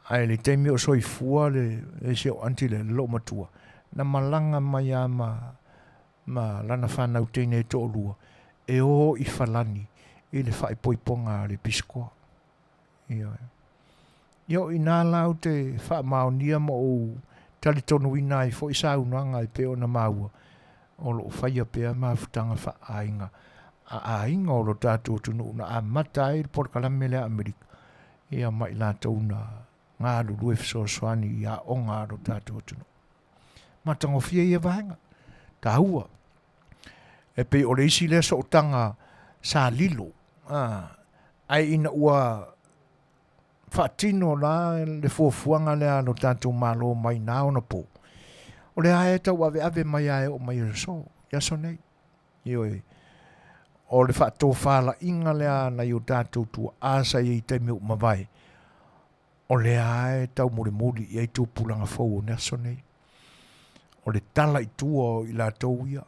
Ae le taimi o soifua le, le si ou aunty le loomatua, na malaga mai lava ma, ma lana fanau teine e toalua e o i Farani i le faaipoipoga a le pisikoa. Ioe. Ia o i inā la ou te faamaonia ma ou talitonuina ai foi saunoaga e pei ona maua, o lo o faia pea mafutaga faaaiga a aiga o lo tatou atunuu na amata ai le polokalame lea a Amerika, ia ma i latou na galulue fesoasoani i aoga a lo tatou atunuu. Matagofie ia vaega, taua. E pei o le isi lea sootaga sa lilo, a, ae ina ua faatino la le fuafuaga lea a lo tatou Malo mai na ona po, o lea e tauaveave mai lava e oo mai i aso, i aso nei. Ioe, o le faatofalaiga lea a nai o tatou tuaa sa i ai i taimi ua mavae, o lea e taumolimoli i ai tupulaga fou o le aso nei. O le tala i tua o i latou ia,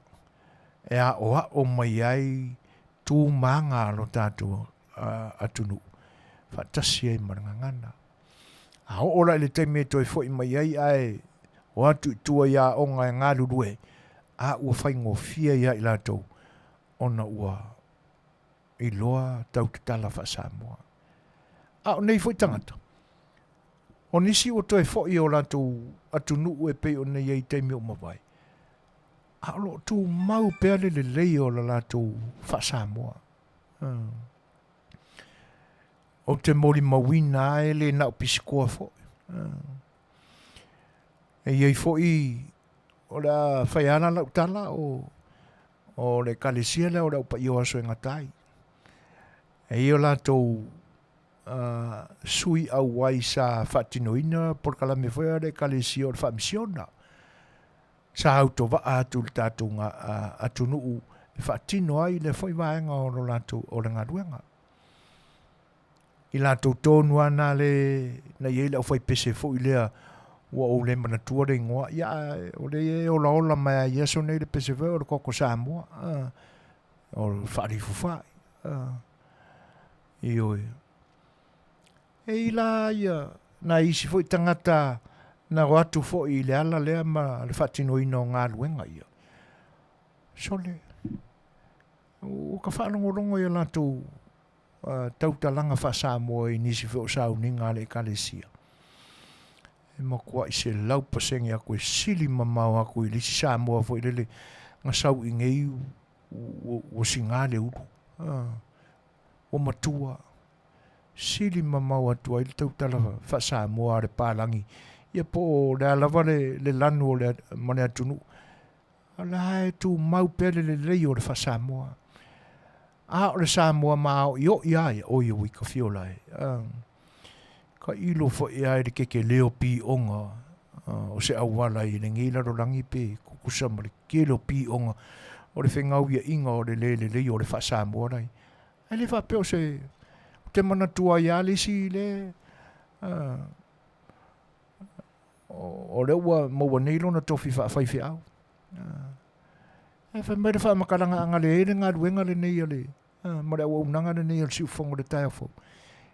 e aoao mai ai tu ma aga a lo tatou atunuu, faatasi ai ma le gagana. A oo la i le taimi e toe foi mai ai ae o atu i tua i aoga e galulue, a ua faigofie ia i latou ona ua iloa tau tatala faa-Samoa. A o nei foi tagata, o nisi ua toe foi i o latou atunuu e pei ona i ai i taimi ua mavae, a o lo o tumau pea le lelei o la latou faa-Samoa. Ou te molimauina lava e le na o pisikoa foi. E i ai foi, o le a fai lava la lau tala, o, o le ekalesia lea o le Au Paia o Aso e Gata ai. E i ai o latou uh, sui auai sa faatinoina polokalame foi a le ekalesia o le faamisiona. Sa autovaa atu i le tatou atunuu e faatino ai lea foi vaega o lo latou o le galuega. I latou tonu lava na le na i ai le aufaipese foi lea ua ou le manatua le igoa, ia o lea e olaola mai lava i aso nei le pese foi o le koko Samoa, o le faalifufa'i. Ioe. E i la ia nai isi foi tagata na o atu foi i le ala lea ma le faatinoina o galuega ia. Sole, ua ka faalogologo i a latou tautalaga faa-Samoa i nisi foi o sauniga a le Ekalesia. E matuai 100% atu e sili mamao atu i le isi Samoa foi lele na sau i nei ua siga le ulu. Ua matua. Sili mamao atu ai le tautala faa-Samoa a le palagi ia po o le a lava le, le lanu o le, ma le atunuu. O la e tumau pea le lelei o le faa-Samoa. A o le Samoa māoʻiʻoʻi a ia, oi ui ka fiola e. Ka ilo foi a i le kekelē o pīʻoga o se auala i lenei lalolagi pe tutusa ma le kele o pīʻoga o le fegauiaʻiga o le lē lelei o le faa-Samoa la ia. Ae le faapea o se, ou te manatua ai lava le isi le, o lea ua maua nei lona tofi faafaifeau. Ae fai mai le faamatalaga a na leai le galuega lenei a le ma le auaunaga lenei a le siufofoga o le taeao fou,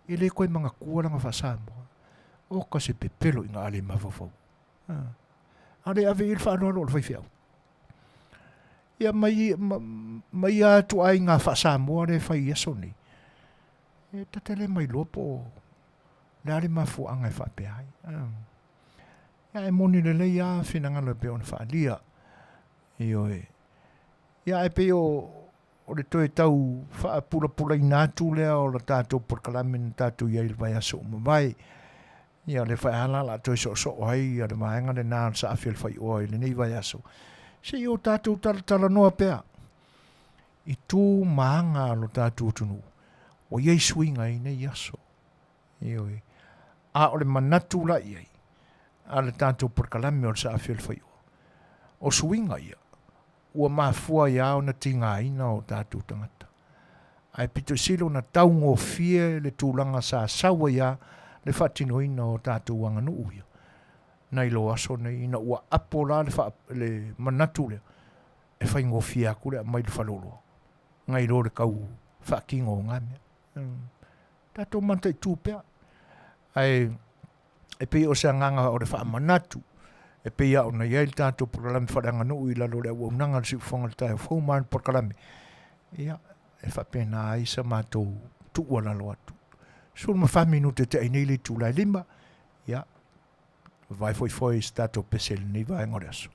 e le toe manatua lana faa-Samoa. Oka se pepelo i na ale mafaufau. A le ave i ai le faaaloalo o le faifeau. Ia mai, ma ia ituaiga faa-Samoa lea e fai i aso nei, e ta te le mailoa po o le a le mafuaaga e faapea ai. Ia e moni lelei lava finagalo e pei ona faaalia. Ioe. Ia ae pei o, o le toe tau faapulapulaina atu lea o le tatou polokalame na tatou i ai i le vaiaso ua mavae. Ia o lea foi lava la o le a toe soosoo ai ia le vaega lena o le saafi o le faioa i lenei vaiaso, se i o tatou talatalanoa pea i tu ma aga a lo tatou atunuu ua i ai suiga i nei aso. Ioe. A o le manatu la i ai a le tatou polokalame o le saafi o le faioa, o suiga ia ua mafua ai lava ona tigaina o tatou tagata. Ae pito sili ona taugofie le tulaga sa sau ai lava le faatinoina o tatou aganuu ia nai lo aso nei ina ua apo la le, faa, le manatu lea e faigofie atu le aumai le faleoloa nai lo le tau faatino o na mea. Tatou mataitu pea. Ae e pei o se agaga o le faamanatu e pei lava ona i ai le tatou polokalame faaleaganuu i lalo o le auaunaga a le Siufofoga o le Taeao Fou ma ana polokalame, ia, e faapena ai sa matou tuualalo atu. 14 minute tea ai nei le itula e 5, ia, vavae foefoe i se tatou pese i lenei vaega o le aso.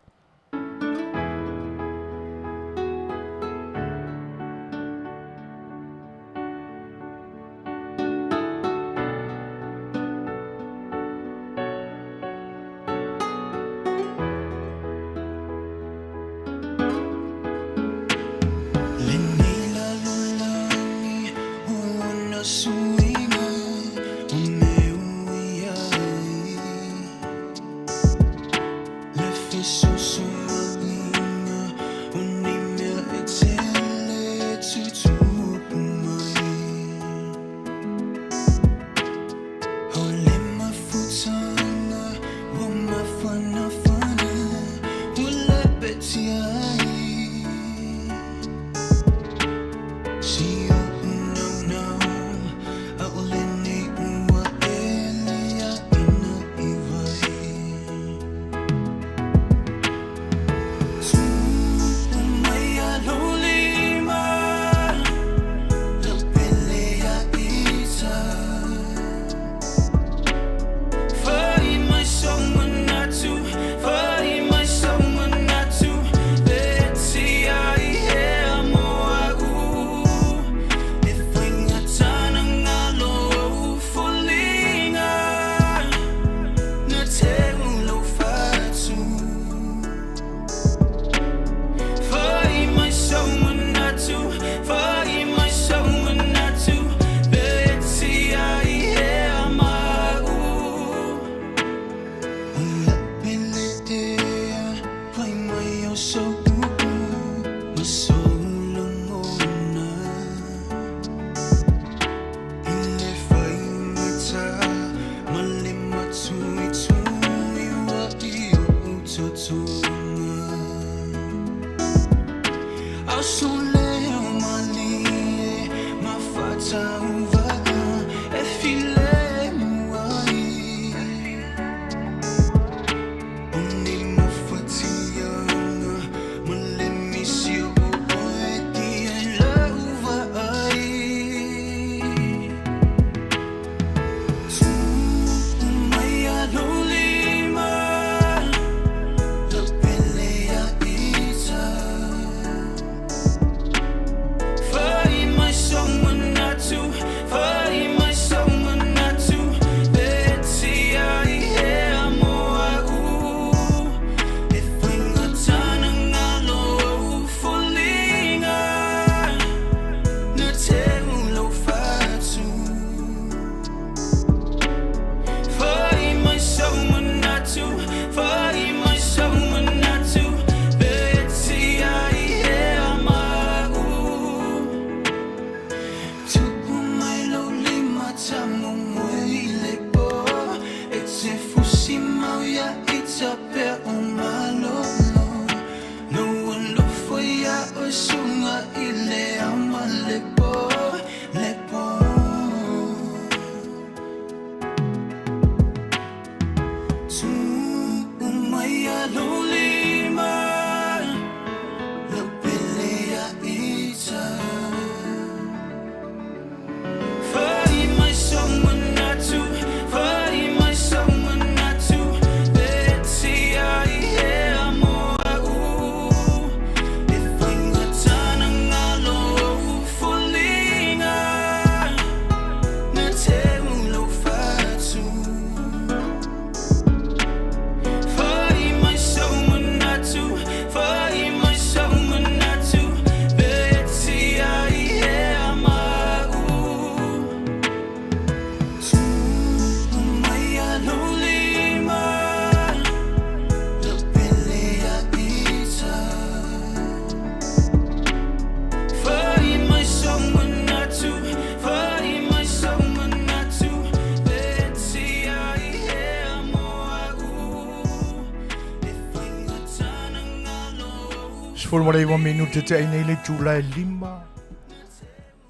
19 minute tea i nei le itula e 5.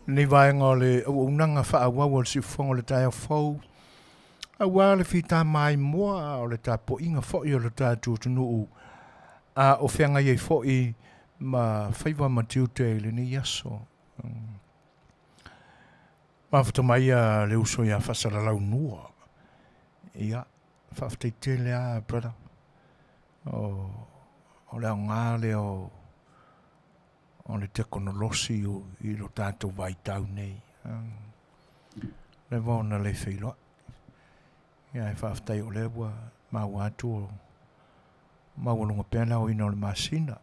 Lenei vaega o le auaunaga faaauau a le siufofoga o le taeao fou, aua le fita maimoa a o le tapuaiga foi o le tatou atunuu a o feagai ai foi ma faiva ma tiute i lenei aso. Mafuta mai a le uso ia Faasalalaunua. Ia, faafetai tele lava, brother. O, o le aoga lea o, o le tekonolosi i lo tatou vaitau nei. Leva ona le feiloai. Ia, ae faafetai o lea ua maua atu o maualuga pea le aoina o le masina.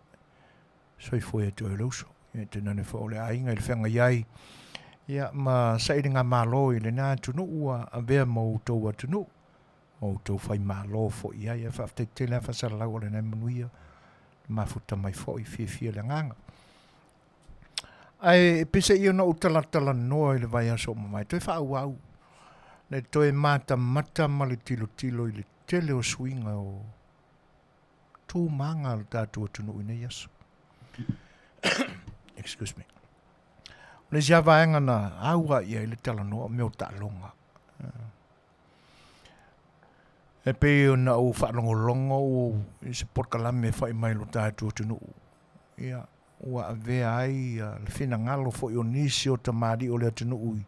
Soifua ia te oe le uso. Ia tainane foi o le aiga i le feagai ai ia ma sailigamalo i lena atunuu ua avea ma outou atunuu, ma outou faimalo foi i ai. Ae faafetai tele lava faasalalau o lena e manuia le mafuta mai foi, fiafia le agaga. Ae peiseai ona ou talatalanoa i le vaiaso ua mavae, toe faaauau le toe matamata ma le tilotilo i le tele o suiga o tu ma aga o le tatou atunuu i nei aso. Excuse me. O le isi lava vaega na aua i ai le talanoa o mea o taaloga. E pei ona ou faalogologo i se polokalame e fai mai i lo tatou atunuu, ia, ua avea ai le finagalo foi o nisi o tamalii o le atunuu i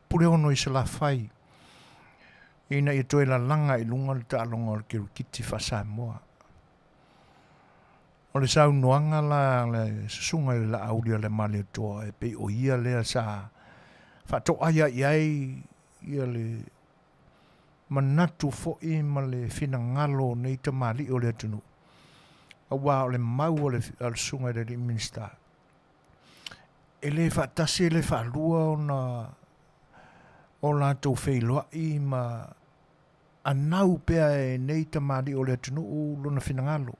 Puleono i Salafai, ina ia toe lalaga i luga le taaloga o le kirikiti faa-Samoa. O le saunoaga la a le Susuga i le Laauli a le Malietoa e pei o ia lea sa faatoaia i ai ia le manatu foi ma le finagalo o nei tamalii o le atunuu, aua o le mau a le Susuga i le Alii Minisita, e le faatasi e le faalua ona o latou feiloai ma anau pea e nei tamalii o le atunuu lona finagalo,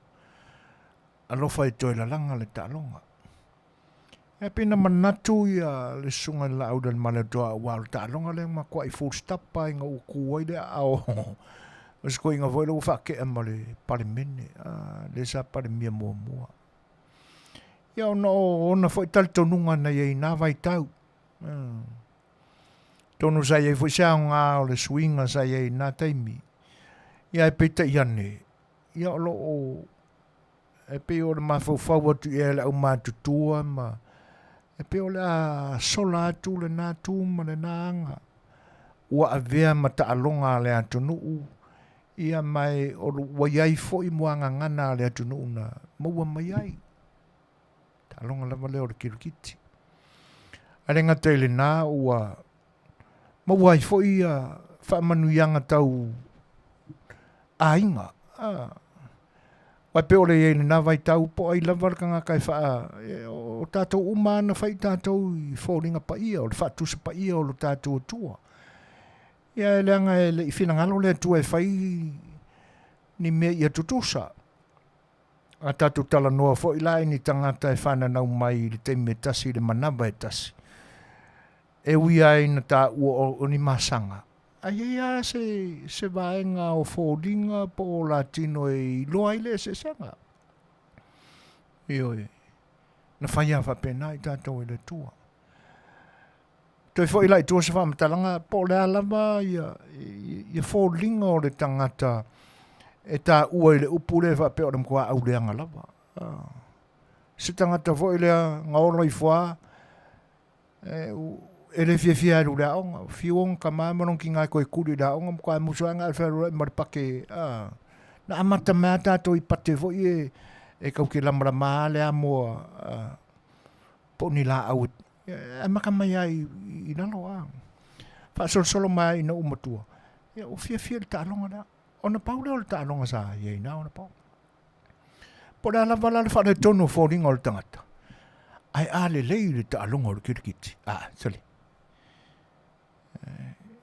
alofa e toe lalaga le taaloga. E pei na manatu ia le Susuga i le Laauli o le Malietoa aua o le taaloga lea na matuai full stop lava ina ua tu ai le aao o si toeaina foi lea ua faatea ma le Palemene, lea sa Palemia muamua. Ia ona o ona foi talitonuga na i ai i na vaitau. Atonu sa i ai foi se aoga o le suiga sa i ai i na taimi. Ia ae peitai ane, ia o lo o e pei o le mafaufau atu i ai a le aumatutua ma e pei o le a sola atu lena tu ma lena aga ua avea ma taaloga a le atunuu, ia ma e ua i ai foi muagagana a le atunuu na maua mai ai. Taaloga lava lea o le kirikiti. Ae le gata i lena ua maua ai foi ia faamanuiaga tau aiga. Aua e pei o le i ai i lena vaitau po o ai lava le tagata e faa... o tatou uma lava na fai i tatou i foliga paia, o le faatusa paia o lo tatou Atua. Ia e leaga e le i finagalo le Atua e fai ni mea ia tutusa. A tatou talanoa foi la i ni tagata e fananau mai i le taimi e tasi i le manava e tasi, e ui lava ina taua o ni masaga, ae i ai lava se, se vaega o foliga po o latino e iloa ai le eseesega. Ioe, na fai lava faapena i tatou e le Atua. Toe foi la i tua se faamatalaga, po o le a lava ia, ia foliga o le tagata e taua i le upu lea faapea o le matua auleaga lava. Ah. Se tagata foi lea na ola ifo lava, e, e le fiafia e alu i le aoga. Fiu ona tama ma lona tina e toe tuli i le aoga, matua musu lava na fealuai ma le pate. Ah. Na amata mai lava tatou i pate foi e, e tau te lamalama le amoa ah, po o ni laau e amata mai lava i lalo a. Faasolosolo mai lava ina ua matua, ia ua fiafia i le taaloga lea. Ona pau lea o le taaloga sa i ai na ona pau. Po o le a lava la le faaletonu o foliga o le tagata, ae a lelei le taaloga o le kirikiti, a, sole,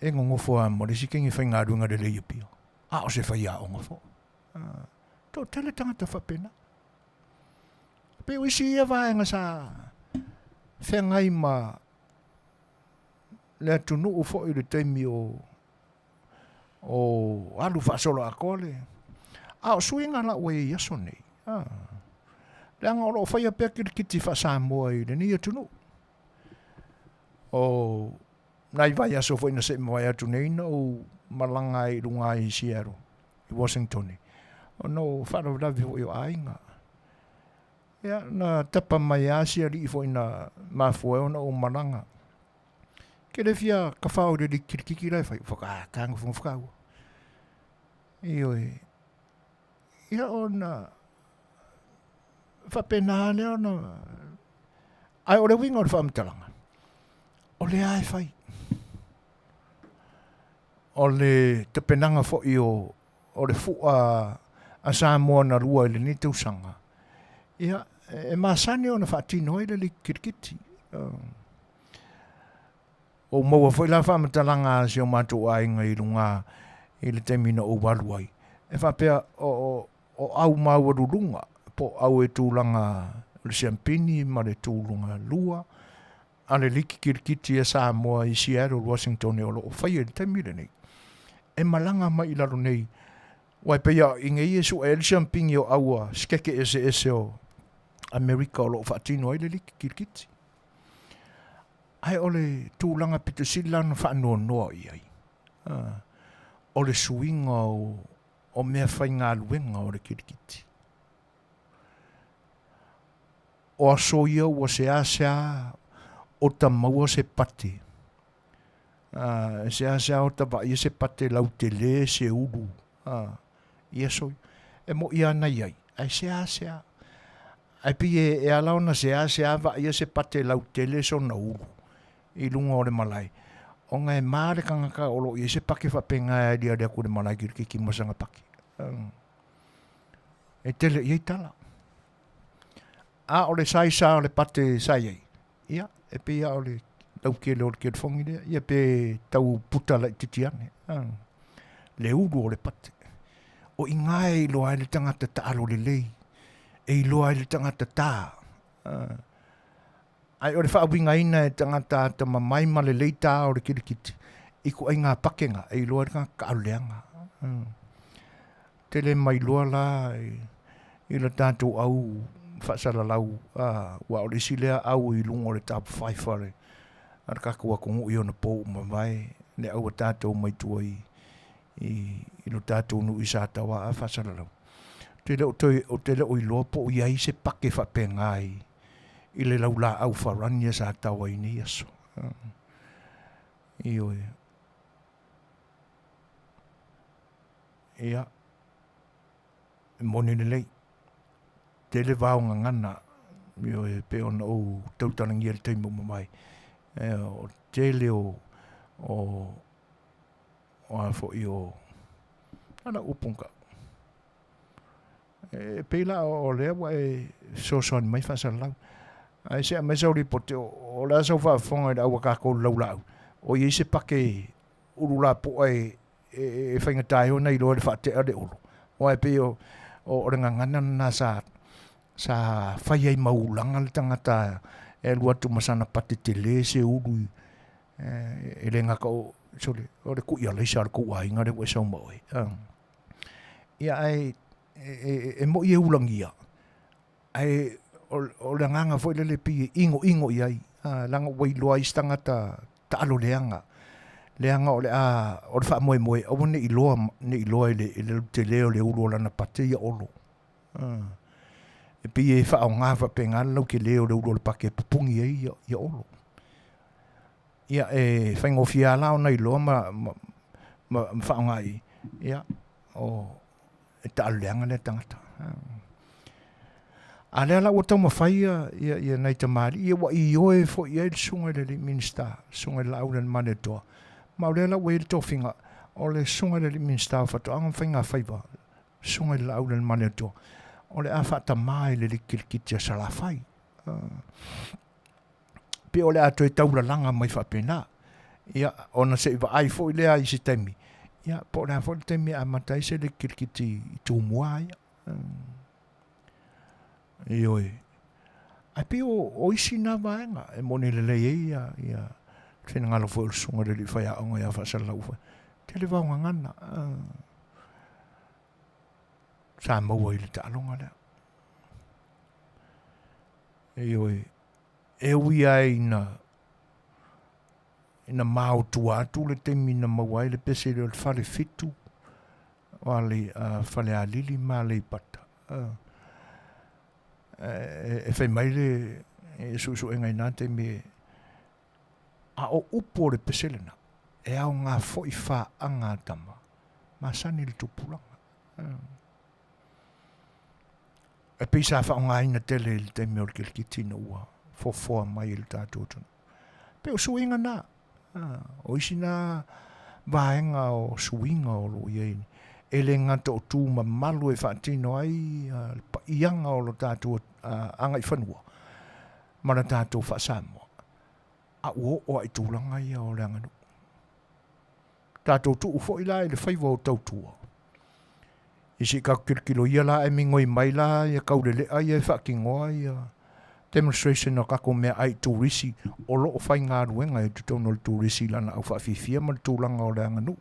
e nonofo lava ma le isi teine faigaluega lelei i Apia, a o se faiaoga foi. Toatele tagata faapena. Pei o isi ia vaega sa feagai ma le atunuu foi i le taimi o o alu faasoloatoa le a o suiga la ua i ai i aso nei. A. Leaga o lo o faia pea kirikiti faa-Samoa i lenei atunuu. O nai vaiaso foi na se i mavae atu nei na ou malaga ai i luga i Seattle, i Washington, ona o faalavelave foi o aiga. Ia, na tapa mai lava si alii foi na mafua ai ona ou malaga. Ke le fia kafao i le liki kirikiki la e fai, whaka, ka ngofu whakaua. Ioe. Ia ona faapena lea ona ae o le uiga o le faamatalaga o lea e fai o le tapenaga foi o o le fua a Samoa na lua i lenei tausaga ia e masani ona faatino ai le liki kirikiti. Ua ou maua foi la faamatalaga a si o matou aiga i luga i le taimi na ou alu ai, e faapea o, o, o au maualuluga, po o au e tulaga o le siampini ma le tulaga lua a le liki kilikiti a Samoa i Seattle, Washington o lo o faia i le taimi lenei, e malaga mai i lalo nei, aua e pei lava i inei e sue ai le siampini o au a sikeke eseese o Amerika o lo o faatino ai le liki kilikiti. Ae o le tulaga pito sili la ona faanoanoa i ai, o le suiga o, o mea faigaluega o le kilikiti. O aso ia ua seasea o ta maua se pate, e seasea o ta vaaia se pate lautele se ulu, i aso ia. E moʻi lava na i ai, ae seasea. Ae pei e ala ona seasea vaaia se pate lautele sona ulu i luga o le malae, ona e ma le tagata o lo o i ai se pake faapena e aliali atu i le malae kilikiti ma sana pake. E tele i ai tala. A o le saisa o le pate sa i ai, ia, e pei lava o le lautele o le telefoni lea, ia pe tau puta laitiiti ane, le ulu o le pate. O i ina e iloa ai le tagata taalo lelei, e iloa ai le tagata tā. Ae o le faauigaina e tagata atamamai ma lelei tā o le kilikiti, i ituaiga pakega e iloa ai le tagata taalo leaga. Tele mailoa la i le tatou au faasalalau, aua o le isi lea au i luga o le top 5 a le a le tatou atunuu i ona po ua mavae, le au a tatou mai tua i i lo tatou nuu i Sataoa a faasalalau. Ou te le o toe, ou te le o iloa po o i ai se pake faapena i i le laulaau farani a Sataoa i nei aso. Ioe. Ia, e moni lelei, tele vao gagana, ioe, e pei ona ou tautalagia i le taimi ua mavae, o le tele o, o, o a foi o, a lau upu na tau. E pei la o lea ua e fesoasoani mai faasalalau. Ae se i aumai sau lipoti, o le a sau faafofoga i le au a tatou i le laulaau, o i ai se pake ulu lapoa e e faigata ai ona iloa i le faatea le olo, aua e pei o, o le gagana lena sa, sa fai ai ma ulaga le tagata e alu atu ma sana pate tele se ulu i, e le gata o, sole, o le kui alaisa o le tou aiga lea ua e sau ma oe. Ia ae e, e, e moi e ulagia, ae o le agaga foi lele pei e inoino i ai, leaga ua iloa ai se tagata taalo leaga, leaga o le a o le faamoemoe aua ne i iloa ne i iloa i le i le tele o le ulu o lana pate ia Olo. E pei e faaaoga faapena le lautele o le ulu o le pate e pupuni ai ia, ia Olo. Ia e faigofie lava la ona iloa ma, ma, ma, ma faaaoga i ia o e taalo leaga lea tagata. A lea la ua taumafai ia, ia, ia nai tamalii, ia ua ioe foi i ai le susuga i le alii Minisita, le susuga i le Laaulialemalietoa. Ma o lea la ua i ai le tofiga, o le susuga i le alii Minisita o Faatoaga ma Faigafaiva, le susuga i le Laaulialemalietoa, o le a faatamā i le liki kilikiti a Salafai. Pei o le a toe taulalaga mai faapena. Ia, ona se i vaai foi lea i se taimi, ia, po o le a foi le taimi e amata ai se liki kilikiti i Tumua ia. Ioe. Ae pei o, o isi na vaega e moni lelei ai ia, ia le finagalo foi o le susuga i le alii faiaoga ia Faasalalau foi. Tele vao gagana sa maua i le taaloga lea. Ioe, e ui ai ina ina maotua atu le taimi na maua ai le pese lea o le Falefitu o ale, uh, Falealili ma Aleipata. Uh, e, e fai mai le e suesuega i na taimi a o upu o le pese lena e aoga foi faaga a tama masani le tupulaga. E pei sa faaaogaina tele i le taimi o le kirikiti ina ua foafoa mai i le tatou atunuu. Pei o suiga na, o isi na vaega o suiga o lo o i ai, e le gata o tu mamalu e faatino ai le paiaga o lo tatou agaifanua ma le tatou faa-Samoa, a ua oo lava i tulaga ia o le aganuu. Tatou tuu foi la i le faiva o tautua, i se i tatou tilotilo ia la ae migoi mai la ia taulelea ia e faatinoa ia demonstration o tatou meaai i turisi o lo o faigaluega i totonu o le turisi i lana aufaafiafia ma le tulaga o le aganuu.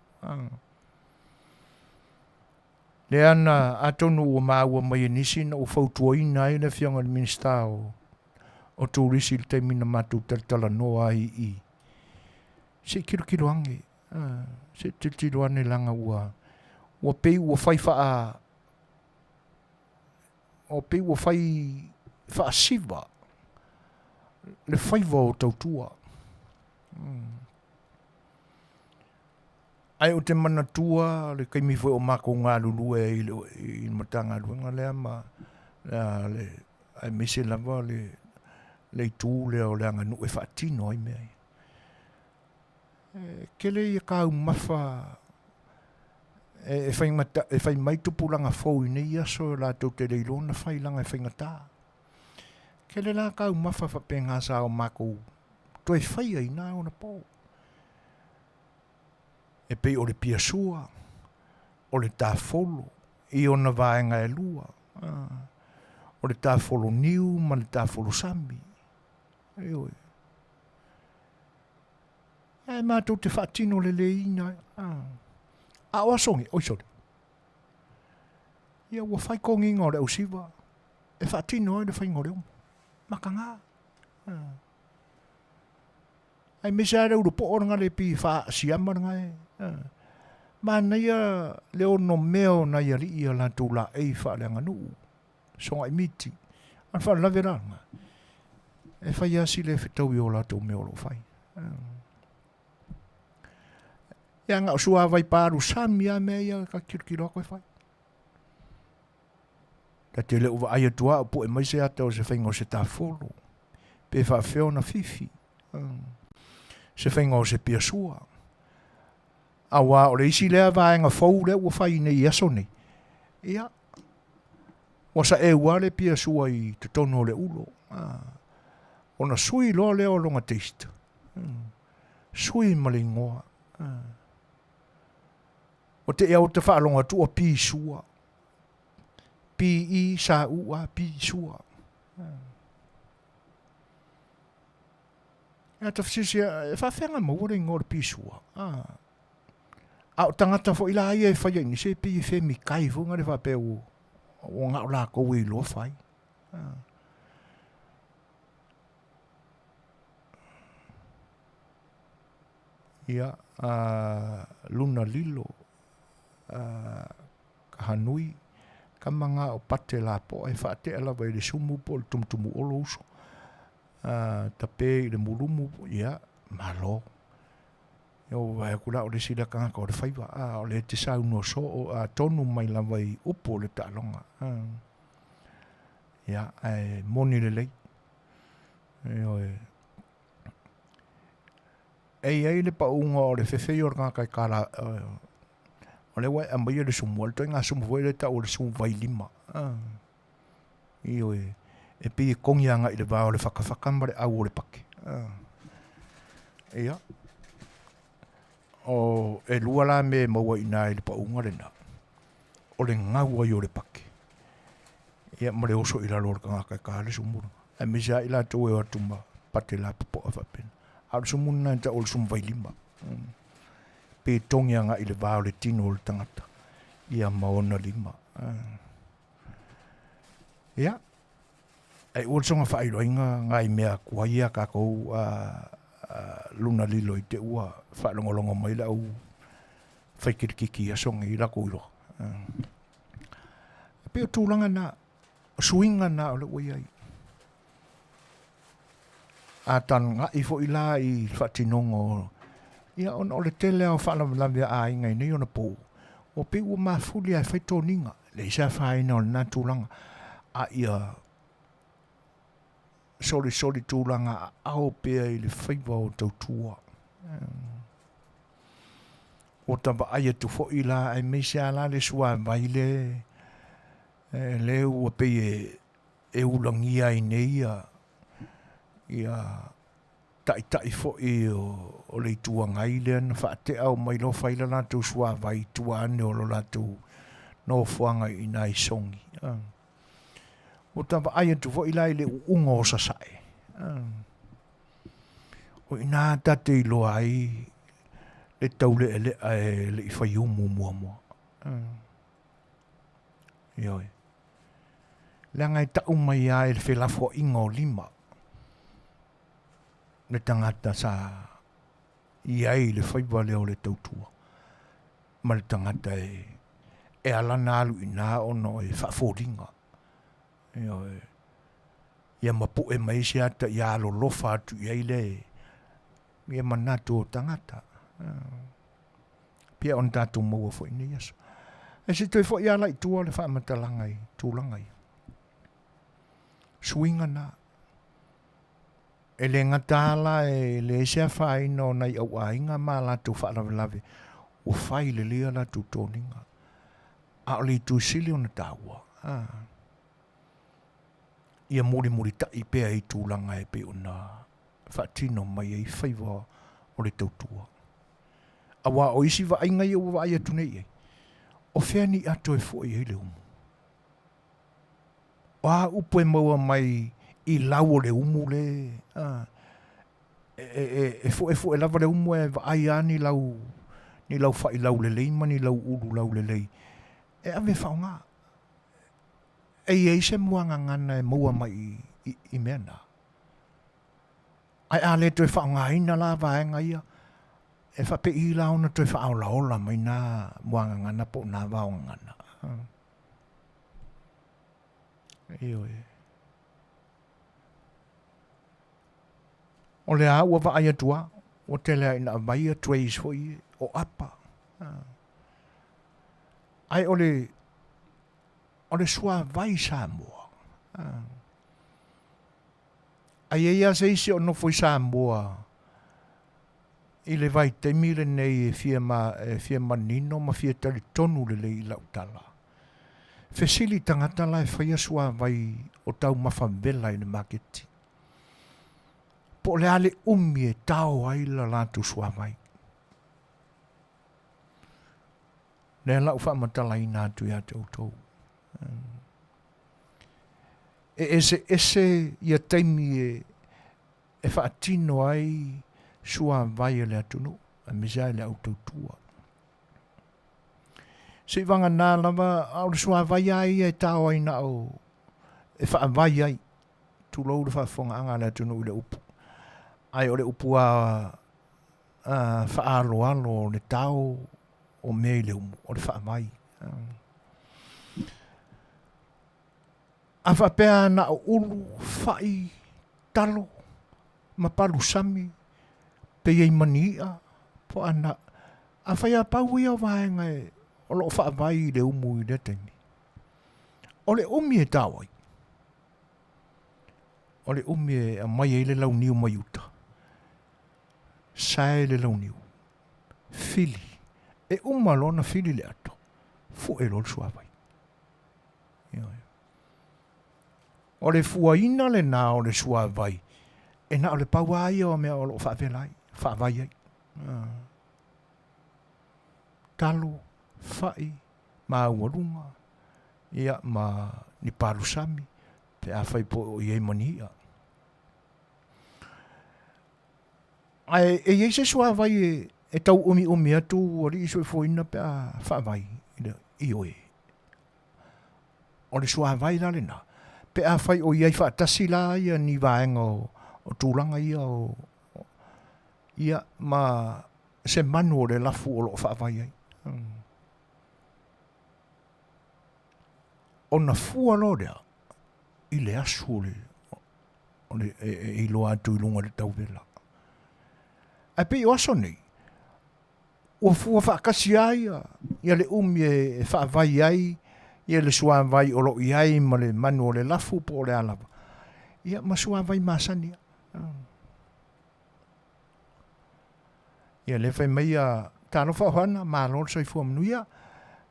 Lea na atonu ua maua mai e nisi na ua fautuaina ai le Afioga i le Minisita o, o Turisi i le taimi na matou talatalanoa ai i se i tilotilo ane, se i tilotilo ane leaga ua ua pei ua fai faa ua pei ua fai faasiva le faiva o tautua. Ae ou te manatua le taimi foi o matou galulue ai i le, i le Matagaluega lea ma le, aemaise lava le, le itu lea o le aganuu e faatino ai mea ia. E tele ia taumafa e, faigata, e fai mai tupulaga fou i nei aso latou te le iloa ona fai leaga e faigata. Tele la taumafa faapena sa o matou toe faia i na ona po. E pei o le piasua, o le tafolo i ona vaega e lua, o le tafolo niu ma le tafolo sami. Ioe. Ae matou te faatino leleiina. A o aso nei, oi sole. Ia ua fai togiga o le ausiva e faatino ai le faiga o le omo. Mataga. Aemaise lava le ulupoo lena le pei e faasiama lena e. Manaia le ono mea o nai alii a latou laei faaleaganuu, sogaimiti. A o le faalavelave la lena, e fai lava si le fetaui o latou mea o lo o fai. Ia na o suavai palu sami lava mea ia ta te tilotilo atu e fai. Ta te le o vaai atu lava o pue mai se ata o se faiga o se tafolo, pe faafefea ona fifi, se faiga o se piasua. Aua o le isi lea vaega fou lea ua fai nei i aso nei, ia, ua saeu lava le piasua i totonu o le ulo, ona sui loa lea o lona taste, sui ma le igoa. Ua te i au te faalogo atu ua pisua, P E sa U A pisua. Ia ta fesili e faafefea ona maua le igoa o le pisua? A o tagata foi la ia e faia i nisi e pei e femikai foi na le faapea ua ua na o latou e iloa fai. Ia, luna lilo, Kahanui, tama na o Pate lapoa e faatea lava i le sumu po o le tumutumuolo uso. Tape i le mulumu, ia, malo. Ia ua vaai atu la o le isi lea tagata o le faiva, a o lea e te saunoa soo, a tonu mai lava i upu o le taaloga. Ia, ae moni lelei. Ioe. E i ai le pauga o le fefei o le tagata e kala, o lea ua e aumaia le sumu, o le ituaiga sumu foi lea e tau o le sumu vailima. Ioe, e pei e kogi agai i le va o le fatafata ma le au o le pake. Ia, o, e lua la mea e maua i ina i le pauga lena, o le gau ai o le pake, ia ma le oso i lalo o le tagata e ta le sumu lena. Aemaise lava i latou e o atu ma pate lapopoa faapena. A o le sumu lena e tau o le sumu vailima. Pe togi agai i le va o le tino o le tagata, ia ma ona lima. Ia. Ae ua le soga faailoaina nai mea tuai a tatou luna lilo i te ua faalogologo mai le au fai kilikiti i aso nei latou iloa. E pei o tulaga na, o suiga na o lea ua i ai. A tagai foi la i le faatinoga o ia ona o le tele lava o faalavelave a aiga i nei ona po, ua pei ua mafuli lava e fai toniga. E leai se afaina o lena tulaga, a ia solisoli tulaga aao pea i le faiva o tautua. Ua ta vaai atu foi la aemaise lava la le suavai le le ua pei e e ulagia ai nei ia ia taitai foi o le Itu Agai lea na faatea omai loa fai le latou suavai i tua ane o lo latou nofoaga i ina i Sogi. Ua ta vaai atu foi la i le uuga o Sasae. O i ina ta te iloa ai le taulealea e le i fai umu muamua. Ioe. Leaga e tau mai lava i le felafoaiga o lima le tagata sa i ai i le faiva lea o le tautua ma le tagata e ala ona alu i ina ona e faafoliga. Ioe. Ia mapu'e mai se ata ia alolofa atu i ai le ia manatu o tagata. Pia ona tatou maua foi nei aso. Ae se toe foi lava la i tua le faamatalaga i tulaga ia. Suiga na. E le gata lava la e leai se afaina o nai auaiga ma a latou faalavelave ua fai lelei a latou toniga. A o le itu sili ona taua, ia mulimulitai pea i tulaga e pei ona faatino mai ai faiva o le tautua. Aua o isi vaaiga ia ua vaai atu nei i ai, o fea ni ato e foi ai le umu? O a upu e maua mai i lau o le umu le a, e, e, e fu'efu'e lava le umu e vaai lava ni lau, ni lau fai laulelei ma ni lau ulu laulelei e ave e faaaoga. E i ai se muagagana e maua mai i, i, i mea na? Ae a le toe faaaogaina la vaega ia, e faapei la ona toe faaolaola mai na muagagana po o na vaogagana. Ioe. O lea ua vaai atu lava, ua tele lava ina aumai ia trays foi ia o apa. Ae o le o le suavai Samoa. A i ai lava se isi o nofo i Samoa i le vaitaimi lenei e fia, ma, e fia manino ma fia talitonu lelei i lau tala. Fesili i tagata la e faia suavai o taumafa vela i le maketi. Po o le a le umi e tao ai la latou suavai. Lea la u faamatalaina atu ia te outou. E eseese ia taimi e, e faatino ai suavai a le atunuu, aemaise ai le au tautua. Seivaganā lava, a o le suavai lava ia e tao ai na o e faavai ai, tulou le faafofogaaga a le atunuu i le upu, ae o le upu a, a faaaloalo o le tao o mea i le umu, o le faavai. A faapea na o ulu, fai, talo, ma palusami, pe i ai ma ni i'a, po o na, afai a pau ia o vaega e, o lo o faavai i le umu i lea taimi, o le umi e tao ai, o le umi e aumai ai le launiu mai uta, sae le launiu, fili, e uma loa ona fili le ato, fue loa le suavai. O le fuaina lena o le suavai, e na o le pau lava ia o mea o lo o faavela ai, faavai ai. Talo, fai, maualuga, ia ma ni palusami, pe afai po o i ai ma ni i'a. Ae e i ai se suavai e, e tauumiumi atu alii soifuaina pe a faavai i le, ioe. O le suavai la lena, Pe afai o i ai faatasi la ia ni vaega o tulaga ia o ia ma se manu o le lafu o lo o faavai ai. Ona fua loa lea i le asu o le o le e iloa atu i luga o le tauvela. Ae pei o aso nei, ua fua faatasi lava ia, ia le umi e faavai ai ia le suavai o lo o i ai ma le manu o le lafu po o le a lava, ia ma suavai masani lava. Ia lea fai mai ia, talofa Ohana, malo le soifua manuia.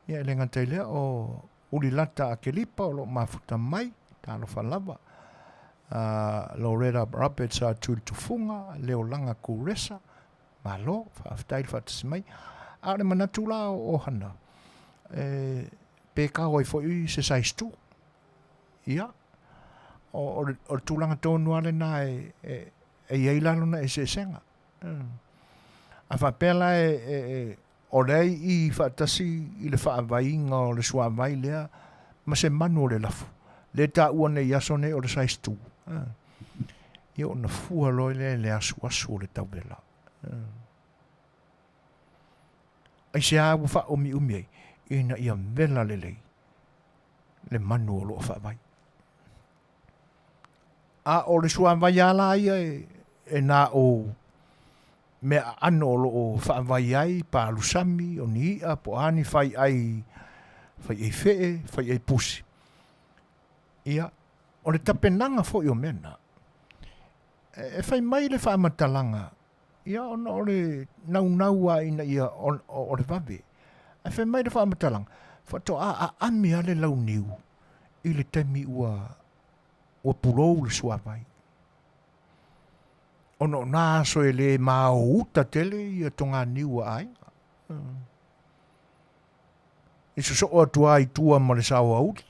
Ia e le gata i lea o Ulilata Akelipa o lo o mafuta mai, talofa lava. Loretta Roberts a Tuilitufuga, Leolaga Kuresa, malo, faafetai le faatasi mai. A o le manatu la o Ohana, e, pe kao ai foi se size 2. Ia, o le tulaga tonu lava lena e, e, e i ai la lona eseesega. A faapea la e, e, e o lea i i faatasi i le faavaiga o le suavai lea ma se manu o le lafu, lea e taua nei i aso nei o le size 2. Ia ona fua loa lea i le asuasu o le tauela. Aisea ua faaumiumi ai? Ina ia vela lelei le manu o lo o faavai. A o le suavai lava la ia e na o mea aano o lo o faavai ai, palusami, o ni iʻa, po o a ni faiʻai, faiʻai feʻe, faiʻai pusi. Ia, o le tapenaga foi o mea na, e fai mai le faamatalaga, ia ona o le naunau lava ina ia o le vave. Ae fai mai le faamatalaga, faatoa aami lava le launiu i le taimi ua ua pulou le suavai. Ona o nā aso e le maouta tele ia toganiu a aiga. I sosoo atu lava i tua ma le saoauli,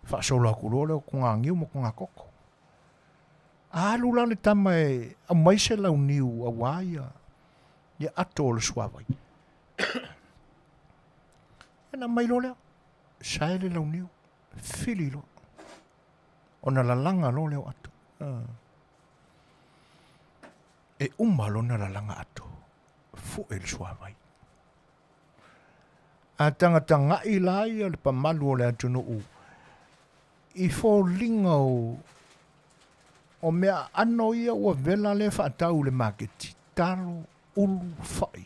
faasolo atu loa lea o toganiu ma togakoko. A alu la le tama e aumai se launiu auā ia, ia ato o le suavai. Ona aumai loa lea, sae le launiu, fili loa. Ona lalaga loa lea o ato. E uma lona lalaga ato, fue le suavai. A tagatagaʻi la ia le pamalu o le atunuu i foliga o o mea aano ia ua vela lea faatau i le maketi, talo, ulu, faʻi.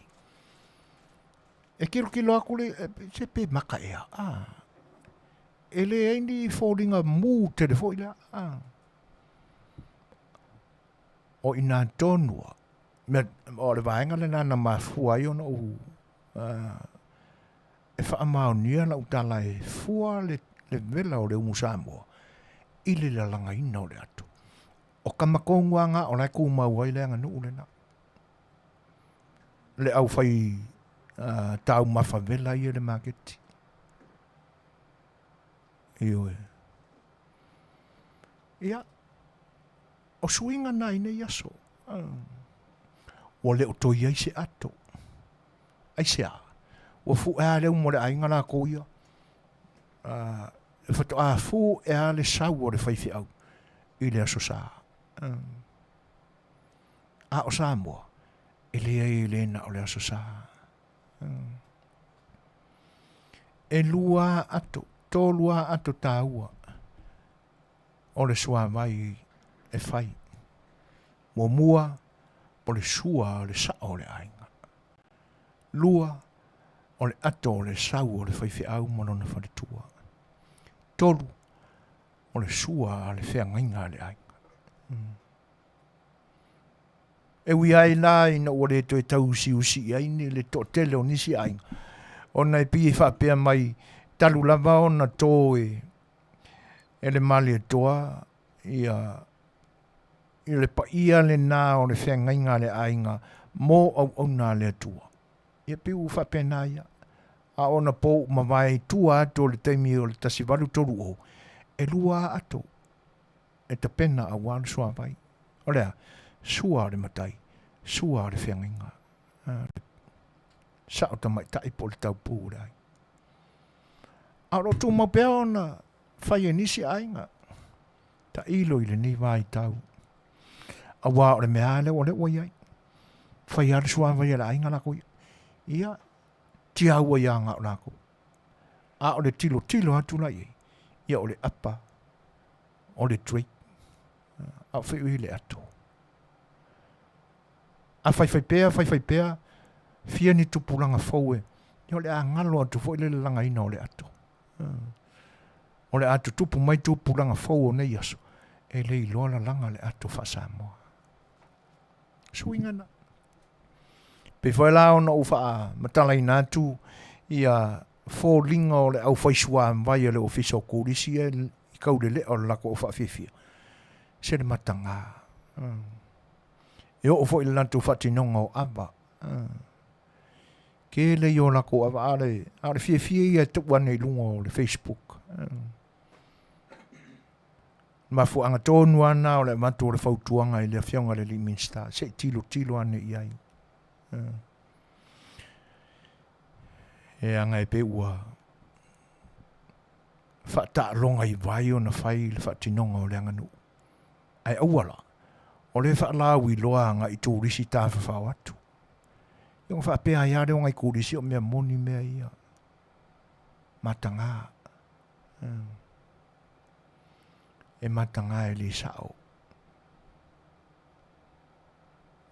E kilokilo atu le, se pe maka ea, a. E leai ni foliga mū tele foi lea, a. O i inā tonu lava, mea, o le vaega lena na mafua ai ona ou e faamaonia lau tala e fua le vela o le umu Samoa i le lalagaina o le ato. O tama tonu lava na o la e tumau ai le aganuu lena. Le aufai taumafa vela ia i le maketi. Ioe. Ia, o suiga na i nei aso. Ua le o toe i ai se ato. Aisea? Ua fuʻe lava le uma o le aiga lakou ia. E faatoa fuʻe lava le sau o le faifeau i le Aso Sa. A o Samoa, e leai e le na o le Aso Sa. ʻElua ato, tolu lava ato taua o le suavai e fai. Muamua, o le sua o le sao o le aiga. Lua, o le ato o le sau o le faifeau ma lona faletua. Tolu, o le sua a le feagaiga a le aiga. E ui ai la ina ua le toe tauusiusi i ai ni le toatele o nisi aiga, ona e pei e faapea mai, talu lava ona tō e le Malietoa ia i le paia lena o le feagaiga a le aiga mō auauna a le Atua. Ia pei ua faapena ia. A ona pō mavae i tua atu o le taimi o le 1830, ʻelua ato e tapena auā le suavai. O le a? Sua o le matai, sua o le feagaiga. Sao tamaitai po o le taupū o le aiga. A o lo o tumau pea ona fai e nisi aiga. Tailo i lenei vaitau. Auā o le mea lava lea o lea ua i ai. Fai lava le suavai a le aiga lakou ia. Ia, tiau ai lava na o lakou. A o le tilotilo atu la i ai, ia o le apa o le drape. A o fea o i ai le ato? A faifai pea, faifai pea, fia ni tupulaga fou e, ia o le a galo atu foi le lalagaina o le ato. O le a tutupu mai tupulaga fou o nei aso, e le iloa lalaga le ato faa-Samoa. Suiga na. Pei foi la ona ou faamatalaina atu ia foliga o le aufaisuamai a le Ofisa o Turisi ia i taulelea o le latou au faafiafia, se le mataga. E oo foi i le latou faatinoga o ava. Tele ia o latou ava, a o le fiafia ia e tuu ane i luga o le Facebook. Mafuaaga tonu lava lena o le avatu o le fautuaga i le Afioga i le alii Minisita, se i tilotilo ane i ai. E aga e pei ua faataaloga i vai ona fai le faatinoga o le aganuu. Ae aua la, o lea e faalauiloa agai i turisi tafafao atu. Ia ona faapea ai lava lea o nai turisi o mea moni mea ia. Mataga. E mataga e le sao.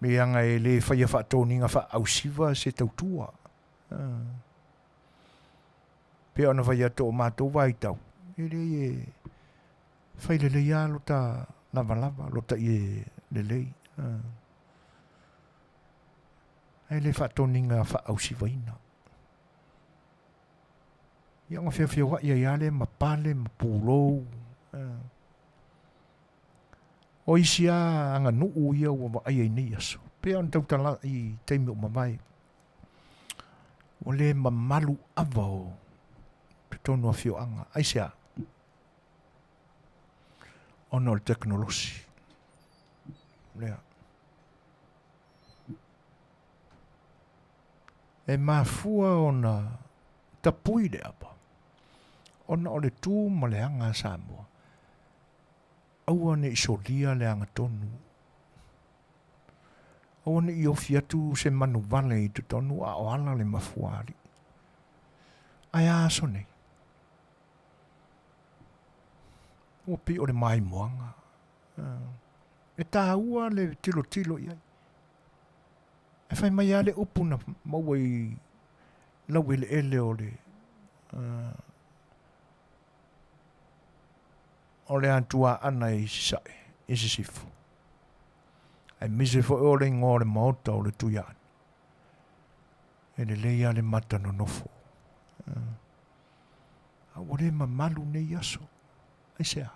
Leaga e le faia faatoniga faaausiva se tautua. Pei ona fai atu o matou vaitau, e leai e fai lelei lava lota lavalava, lota ie lelei. Ae le faatoniga faaausivaina. Ia ona feofeoai ai lava lea ma pale ma pulou. O isi lava aganuu ia ua vaaia i nei aso, pei ona tautala i taimi ua mavae, ua le mamalu ava o totonu o afioaga. Aisea? Ona o le tekonolosi. Lea. E mafua ona tapui le ava, ona o le tu ma le aga a Samoa, aua ne i solia le agatonu, aua ne i ofi atu se manuvale i totonu a o ala le mafuaalii. Ae a aso nei? Ua pei o le maimoaga. E taua le tilotilo i ai. E fai mai lava le upu na maua i laueleele o le o le Atuaana i Sasae, i Sisifo, aemaise foi o le igoa o le Maota o le Tuiaana, e lelei lava le mata nonofo. A ua le mamalu nei aso. Aisea?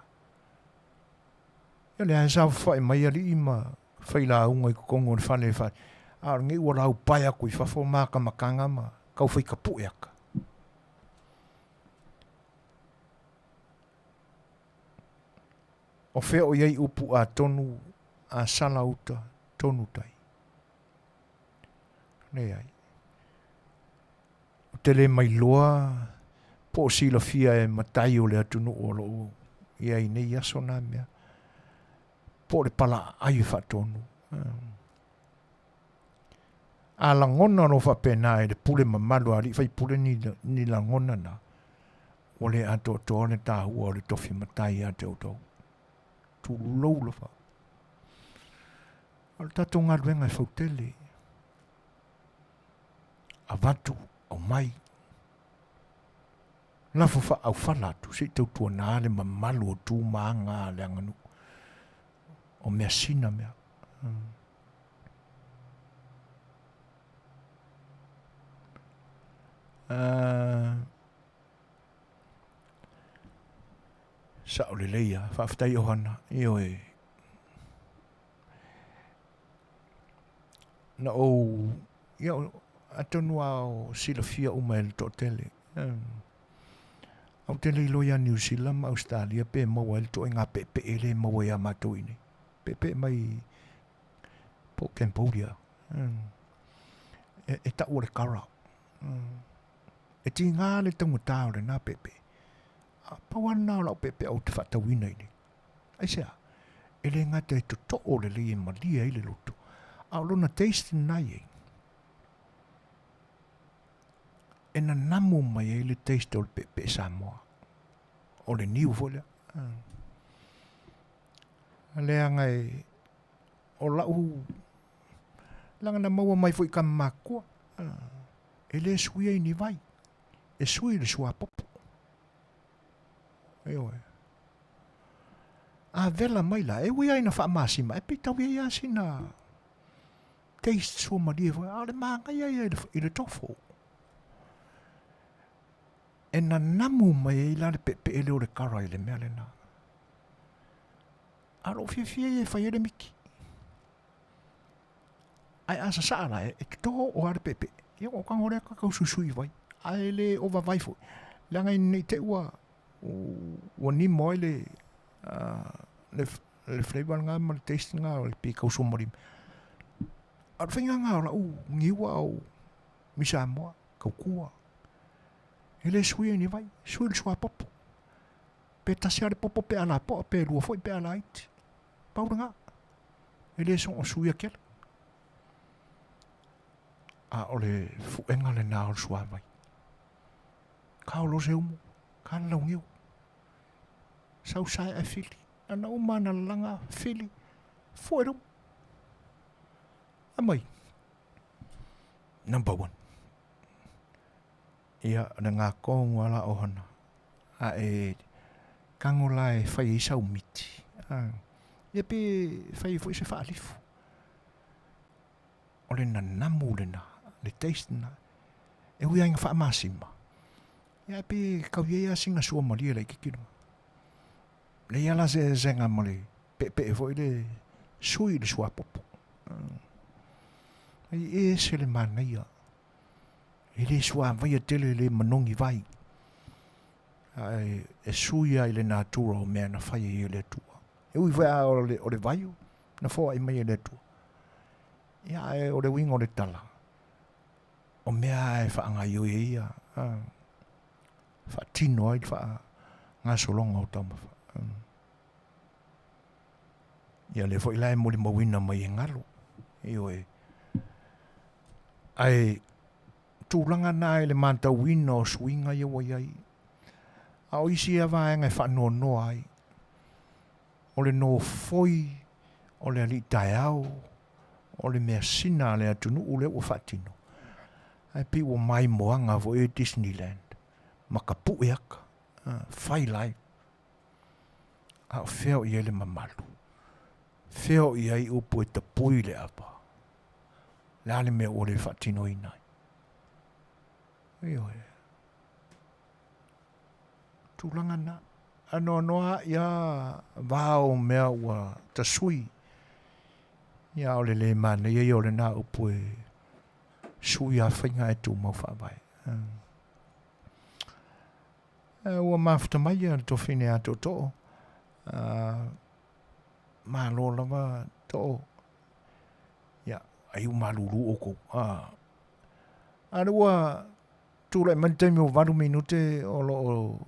Ia lea e saofafai mai alii ma failauga i totonu o le fale e fai, a o lenei ua laupae atu i fafo matamataga ma tau fai tapue ata. O fea o i ai upu a tonu a sala uta tonu tai? Leai. Ou te le mailoa po o silafia e matai o le atunuu o lo o i ai nei aso nā mea, po o le palaaai e faatonu. A lagona loa faapena e le pule mamalu a alii faipule ni, ni lagona na, ua le atoatoa le tahua o le tofi matai ia te outou. Tulou lava. O le tatou galuega e fautele. Avatu, aumai. Lafo faaaufala atu se i tautuana le mamalu o tu ma aga a le aganuu. O measina mea. Sao lelei lava. Faafetai Ohana. Ioe. Na ou, ia, atonu lava o silafia uma e le toatele. Ou te le iloa ia Niu Sila ma Ausetalia pe maua ai le ituaiga peepee lea e maua ia matou i inei. Peepee mai po o Cambodia. E, e tau o le kara. E tiga le taugata o lena peepee. A pau lava lena o lau peepee ou te faatauina i inei. Aisea? E le gata e totoo lelei e malie ai le loto, a o lona taste lena e i ai. E nanamu mai ai le taste o le peepee Samoa. O le niu foi lea. Leaga e o lau leaga na maua mai foi i tama matutua, e le suia i ni vai, e sui i le suapopo. Ioe. A vela mai la, e ui lava ina faamasima, e pei tau i ai lava sina taste suamalie foi, a o le manaia ia i le tofo. E nanamu mai ai la le peepee lea o le kara i le mea lena. A o lou fiafia ia e fai ai le miki. Ae a sasaa la, e toto oo lava le peepee. Ia ona ou tago lea ta tausuisui i vai. Ae le ova vai foi, leaga ina ne i te i ua ua nimo ai le le flavor lena ma le taste lena o le pei e tau suamalima. A o le faiga lena o lau niu a o i Samoa, tautua. E le suia i ni vai, sui le suapopo. Pe tasi lava le popo pe a lapoa, pe lua foi pe a laiti. Pau lena. E le soona suia tele. A o le fuega lena o le suavai. Ka olo se umu, ka le launiu. Sau sae ae fili. Ana uma ana lalaga, fili, fue le umu. Aumai. Number one. Ia, o le gatoa la ohana. A e tago la e fai ai sau miti. Ia pe fai ai foi se faalifu. O le nanamu lena, le taste lena. E ui lava ina faamasima, ia ae pe tau i ai lava sina sua malie laitiiti lena. Leai lava la se eseesega ma le peepee foi le sui i le suapopo. Ai e ese le manaia. E le suavaia tele le manogi vai. Ae e sui lava i le natura o mea na fai ai e le Atua. E ui foi lava o le vaiu na foai mai e le Atua. Ia ae o le uiga o le tala, o mea lava e faagaoioi ai ia, faatino ai le faagasologa o taumafa. Ia lea foi la e molimauina mai e galo. Ioe. Ae tulaga na i le matauina o suiga ia ua i ai. A o isi ia vaega e faanoanoa ai, o le nofoi o le alii taeao, o le measina a le atunuu lea ua faatino, ae pei ua maimoaga foi e Disneyland ma tapue ata, fai live. A o fea o i ai le mamalu? Fea o i ai upu e tapui le ava? Le a le mea ua le faatinoina ai? Ioe. Tulaga na. Anoanoa ia vao mea ua tasui. Ia o le le manaia ia o lena upu e sui a faiga e tumau faavae. Ua mafuta mai ia le tofine a Tootoo. Malo lava Too. Ia, ai ua malulu oukou. A lea ua tulai mai le taimi ua 8 minute o lo o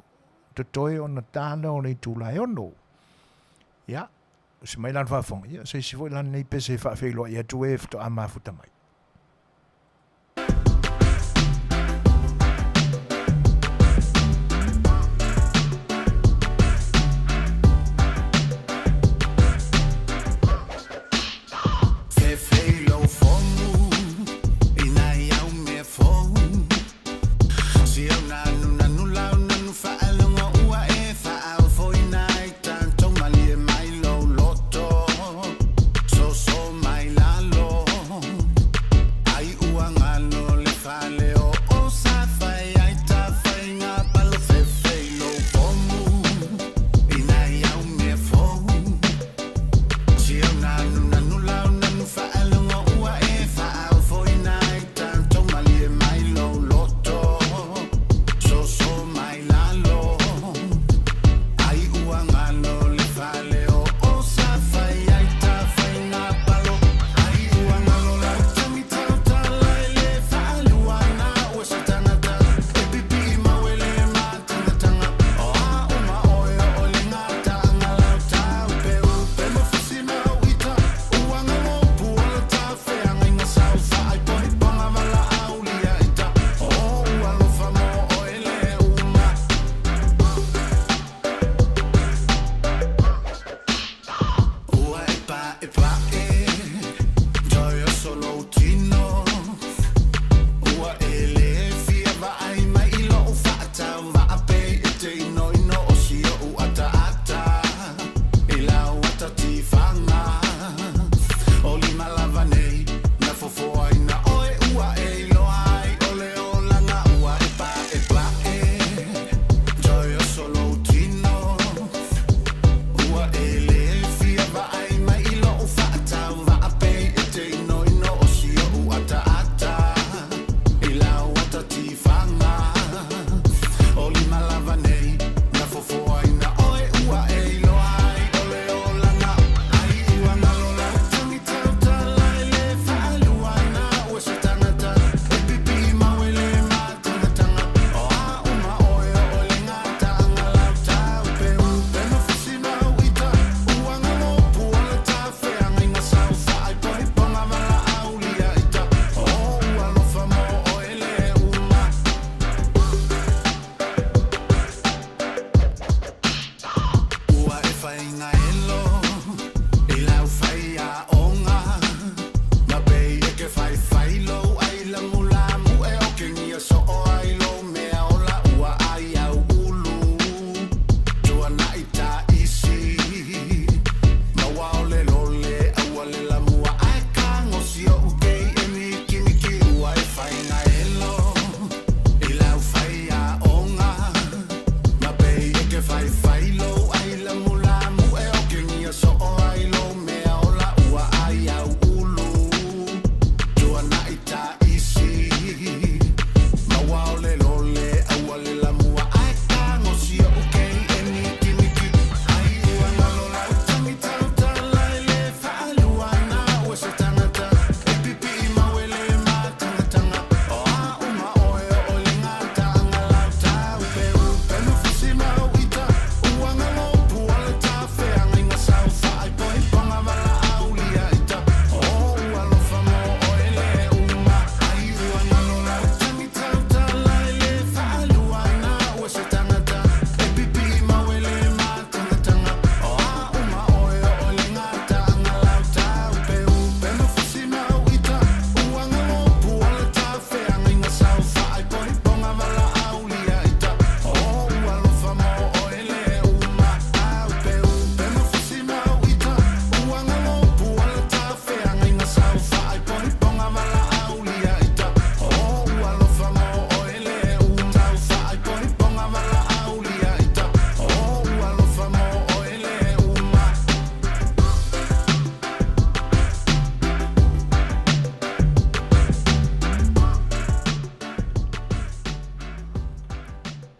totoe ona ta lea o le itula e 6. Ia, usi mai la le faafofoga, ia, se isi foi la lenei pese e faafeiloai atu e faatoa mafuta mai.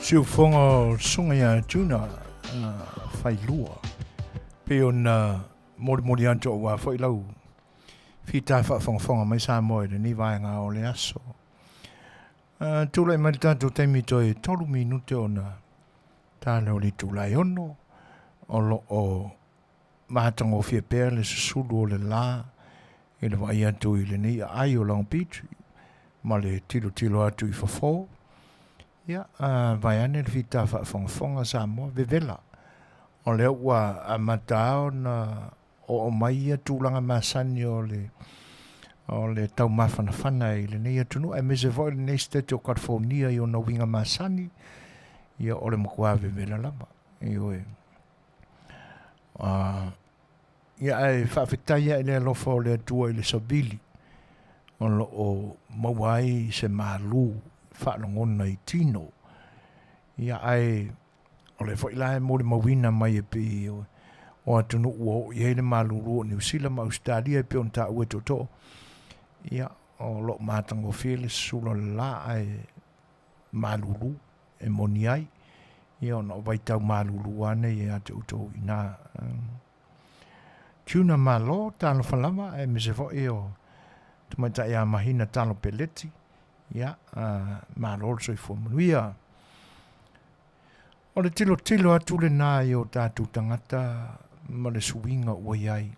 Siufofoga o Susuga ia Juna Failua, pei ona molimoli atu aua foi lau fita faafogafoga mai Samoa i lenei vaega o le aso. Tulai mai le tatou taimi toe 3 minute ona tala o le itula e 6, o lo o matagofie pea le susulu o le la i le vaai atu i lenei aai o Long Beach ma le tilotilo atu i fafo. Ia, vaeane le fita faafogafoga Samoa, vevela, o lea ua amata ona oo mai ia tulaga masani o le o le taumafanafana i lenei atunuu, aemaise foi lenei state o California i ona uiga masani, ia o le matua vevela lava. Ioe. Ia ae faafetai lava i le alofa o le Atua i le savili o lo o maua ai se malu faalogona i tino. Ia ae o lea foi la e molimauina mai e pei o atunuu ua oo i ai le malulu o Niu Sila ma Ausetalia e pei ona taua e tootoo. Ia o lo o matagofie le susulu o le la ae malulu e moni ai, ia ona o vaitau malulu lava nei ia te outou i ina. Tuna malo, talofa lava, aemaise foi o tamaitai ia Mahina Talo Peleti, ia, malo le soifua manuia. O le tilotilo atu lena i o tatou tagata ma le suiga ua i ai.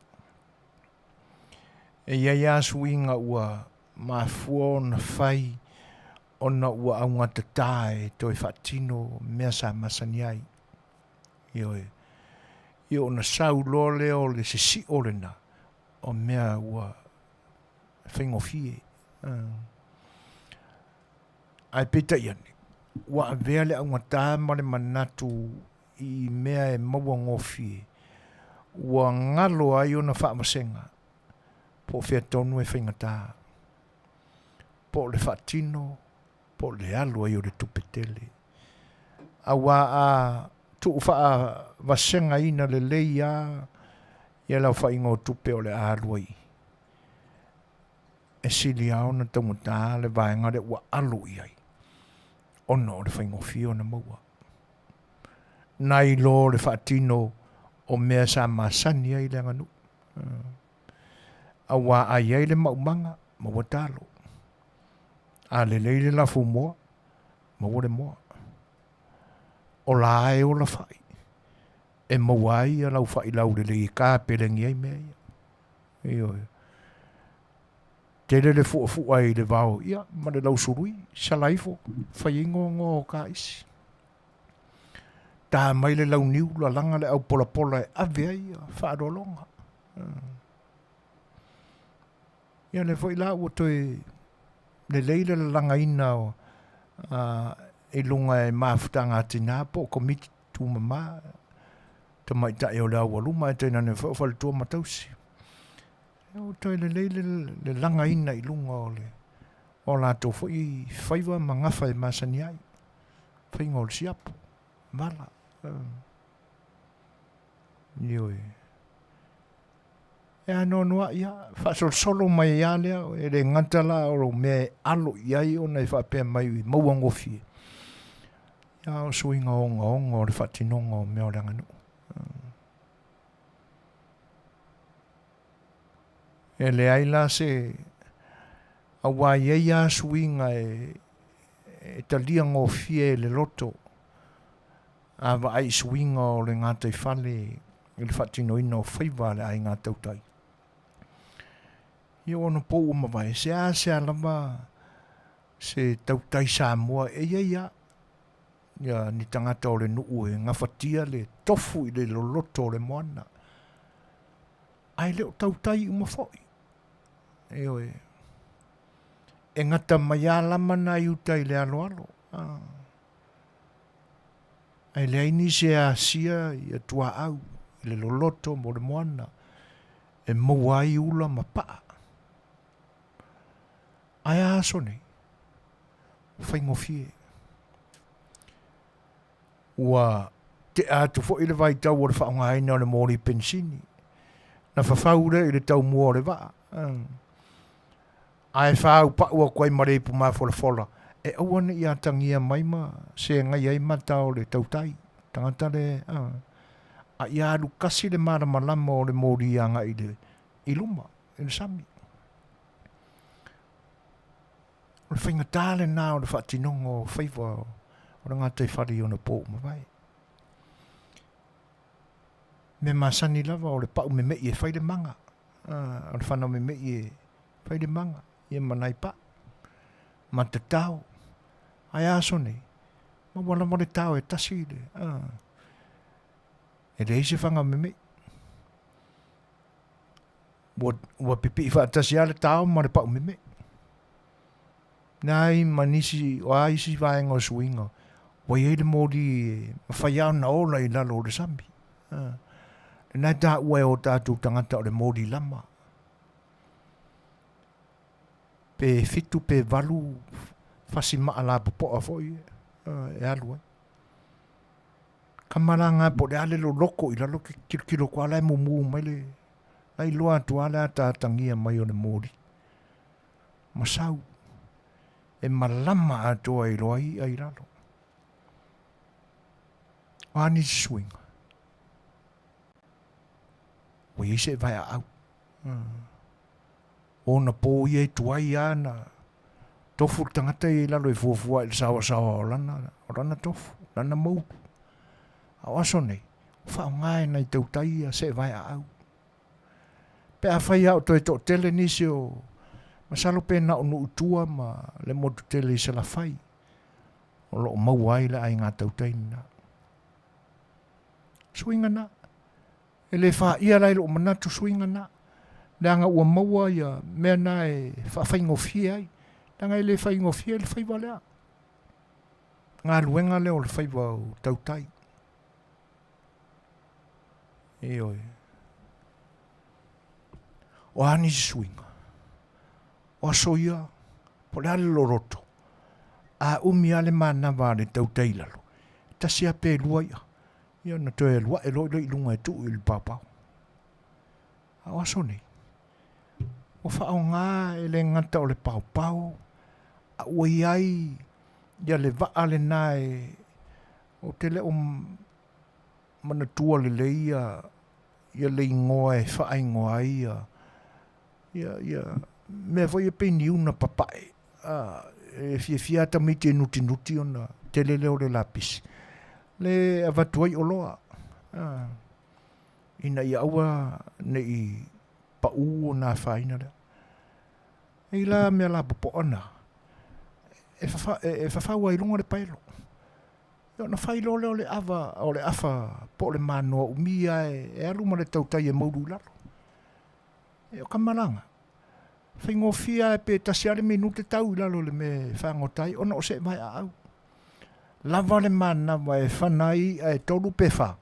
E i ai lava suiga ua mafua ona fai ona ua augatata e toe faatino mea sa masani ai. Ioe. Ia ona sau loa lea o le sisio lena o mea ua faigofie. Ae peitai ane, ua avea le augata ma le manatu i mea e maua gofie, ua galo ai ona faavasega, po o fea tonu e faigata, po o le faatino, po o le alu ai o le tupe tele. Aua a tuu faavasegaina lelei lava ia le aofaiga o tupe o le a alu ai, e sili lava ona taugata le vaega lea ua alo i ai, ona o le faigofie ona maua. Nai lo le faatino o mea sa masani ai le aganuu. Aua a i ai le maumaga, maua talo. A lelei le lafumoa, maua le moa. O la e ola fai, e maua ai ia lau fai laulelei e tapelegi ai mea ia. Ioe. Tele le fuafua i le vao, ia, ma le lausului, sala ifo, fai ai goagoa o kaisi. Ta mai le launiu, lalaga le aupolapola e ave ai ia faaaloaloga. Ia lea foi la ua toe lelei le lalagaina o i luga e mafutaga a tina po o komiti tumama tamaitai o le aualuma ae tainane foi o faletua ma tausi. Ia ua toe lelei le lagaina i luga o le o latou foi faiva ma gafa e masani ai, faiga o le siapo, vala. Ioe. E anoanoai lava, faasolosolo mai lava lea, e le gata la o mea e alo i ai ona e faapea mai e maua gofie, a o suiga ogaoga o le faatinoga o mea o le aganuu. E leai la se aua e i ai lava suiga e talia gofie e le loto a vaai i suiga o le gataifale i le faatinoina o faiva a le aiga tautai. Ia ona pou ua mavae, seasea lava se tautai Samoa e i ai lava ia ni tagata o le nuu e gafatia le tofu i le loloto o le moana. Ae le o tautai uma foi. Ioe. E gata mai lava lama na i uta i le aloalo. Ae leai nisi e asia ia tuaau i le loloto mo le moana e maua ai ula ma paa. Ae a aso nei? Faigofie. Ua tea atu foi le vaitau o le faaaogaina o le moli penisini. Na fafau lea i le taumua o le vaa. Ae faaupau atu ai ma le ipu mafolafola. E aua ne i atagia mai ma segai ai mata o le tautai, tagata le, a, a ia alu kasi le malamalama o le moli agai i le, i luma, i le sami. O le faigata lena o le faatinoga o faiva o le gataifale i ona po ua mavae. Mea masani lava o le pau memeʻi e fai le maga, o le fanau memeʻi e fai le maga, ia ma nai pau, ma tatao. Ae a aso nei, maua lava le tao e tasi le, e leai se fana memeʻi. Ua, ua pipii faatasi lava le tao ma le pau memeʻi. Leai ma nisi, o a isi vaega o suiga, ua i ai le moli e mafai lava ona ola i lalo o le sami. Lena e taua e o tatou tagata o le moli lama. Pe fitu pe valu fasi maa lapopoa foi e alu ai. Kama la nga po o le a le loloko i lalo ke tilotilo atu lava la e mumu mai le, la iloa atu lava le ataatagia mai o le moli. Ma sau e malama atoa ai loa i'a i lalo. O a nisi suiga? Ua i ai se vaeaau. O ona po ia e tuai lava ona tofu le tagata ia i lalo e fuafua i le saoasaoa o lana, o lana tofu, lana moulu. A o aso nei, ua faaaoga e nai tautai ia seevaeaau. Pe afai lava o toe toatele nisi o, masalo pe na o nuu i tua ma le motu tele i Salafai o lo o maua ai le aiga tautai lena. Suiga na. E le faia la i lou manatu suiga na, leaga ua maua ia mea na e faafaigofie ai, leaga e le faigofie le faiva lea, galuega lea o le faiva o tautai. Ioe. O a nisi suiga? O aso ia, po o le a le loloto, a umi lava le manava a le tautai i lalo, e tasi lava pe lua i'a, ia ona toe alu ae loa lea i luga e tuu i le paopao. A o aso nei, ua faaaoga e le gata o le paopao, a ua i ai ia le vaa lena e, ou te le o manatua lelei ia, ia le igoa e faaigoa ai ia, ia, ia mea foi ia pei ni una papae, a, e fiafia lava tamaiti e nutinuti ona tele lea o le lapisi, le avatu ai oloa, a, ina ia aua ne i pau ona afaina lea. E i la mea lapopoa na, e, fafa, e fafau ai luga le paelo. Ia ona fai loa lea o le ava, o le afa po o le manoa umi lava e, e alu ma le tautai e moulu i lalo. E o ka malaga, faigofie lava pe tasi lava le minute tau i lalo i le mea e fagota ai ona o seevaeaau. Lava le manava e fana ai i'a e tolu pe fa,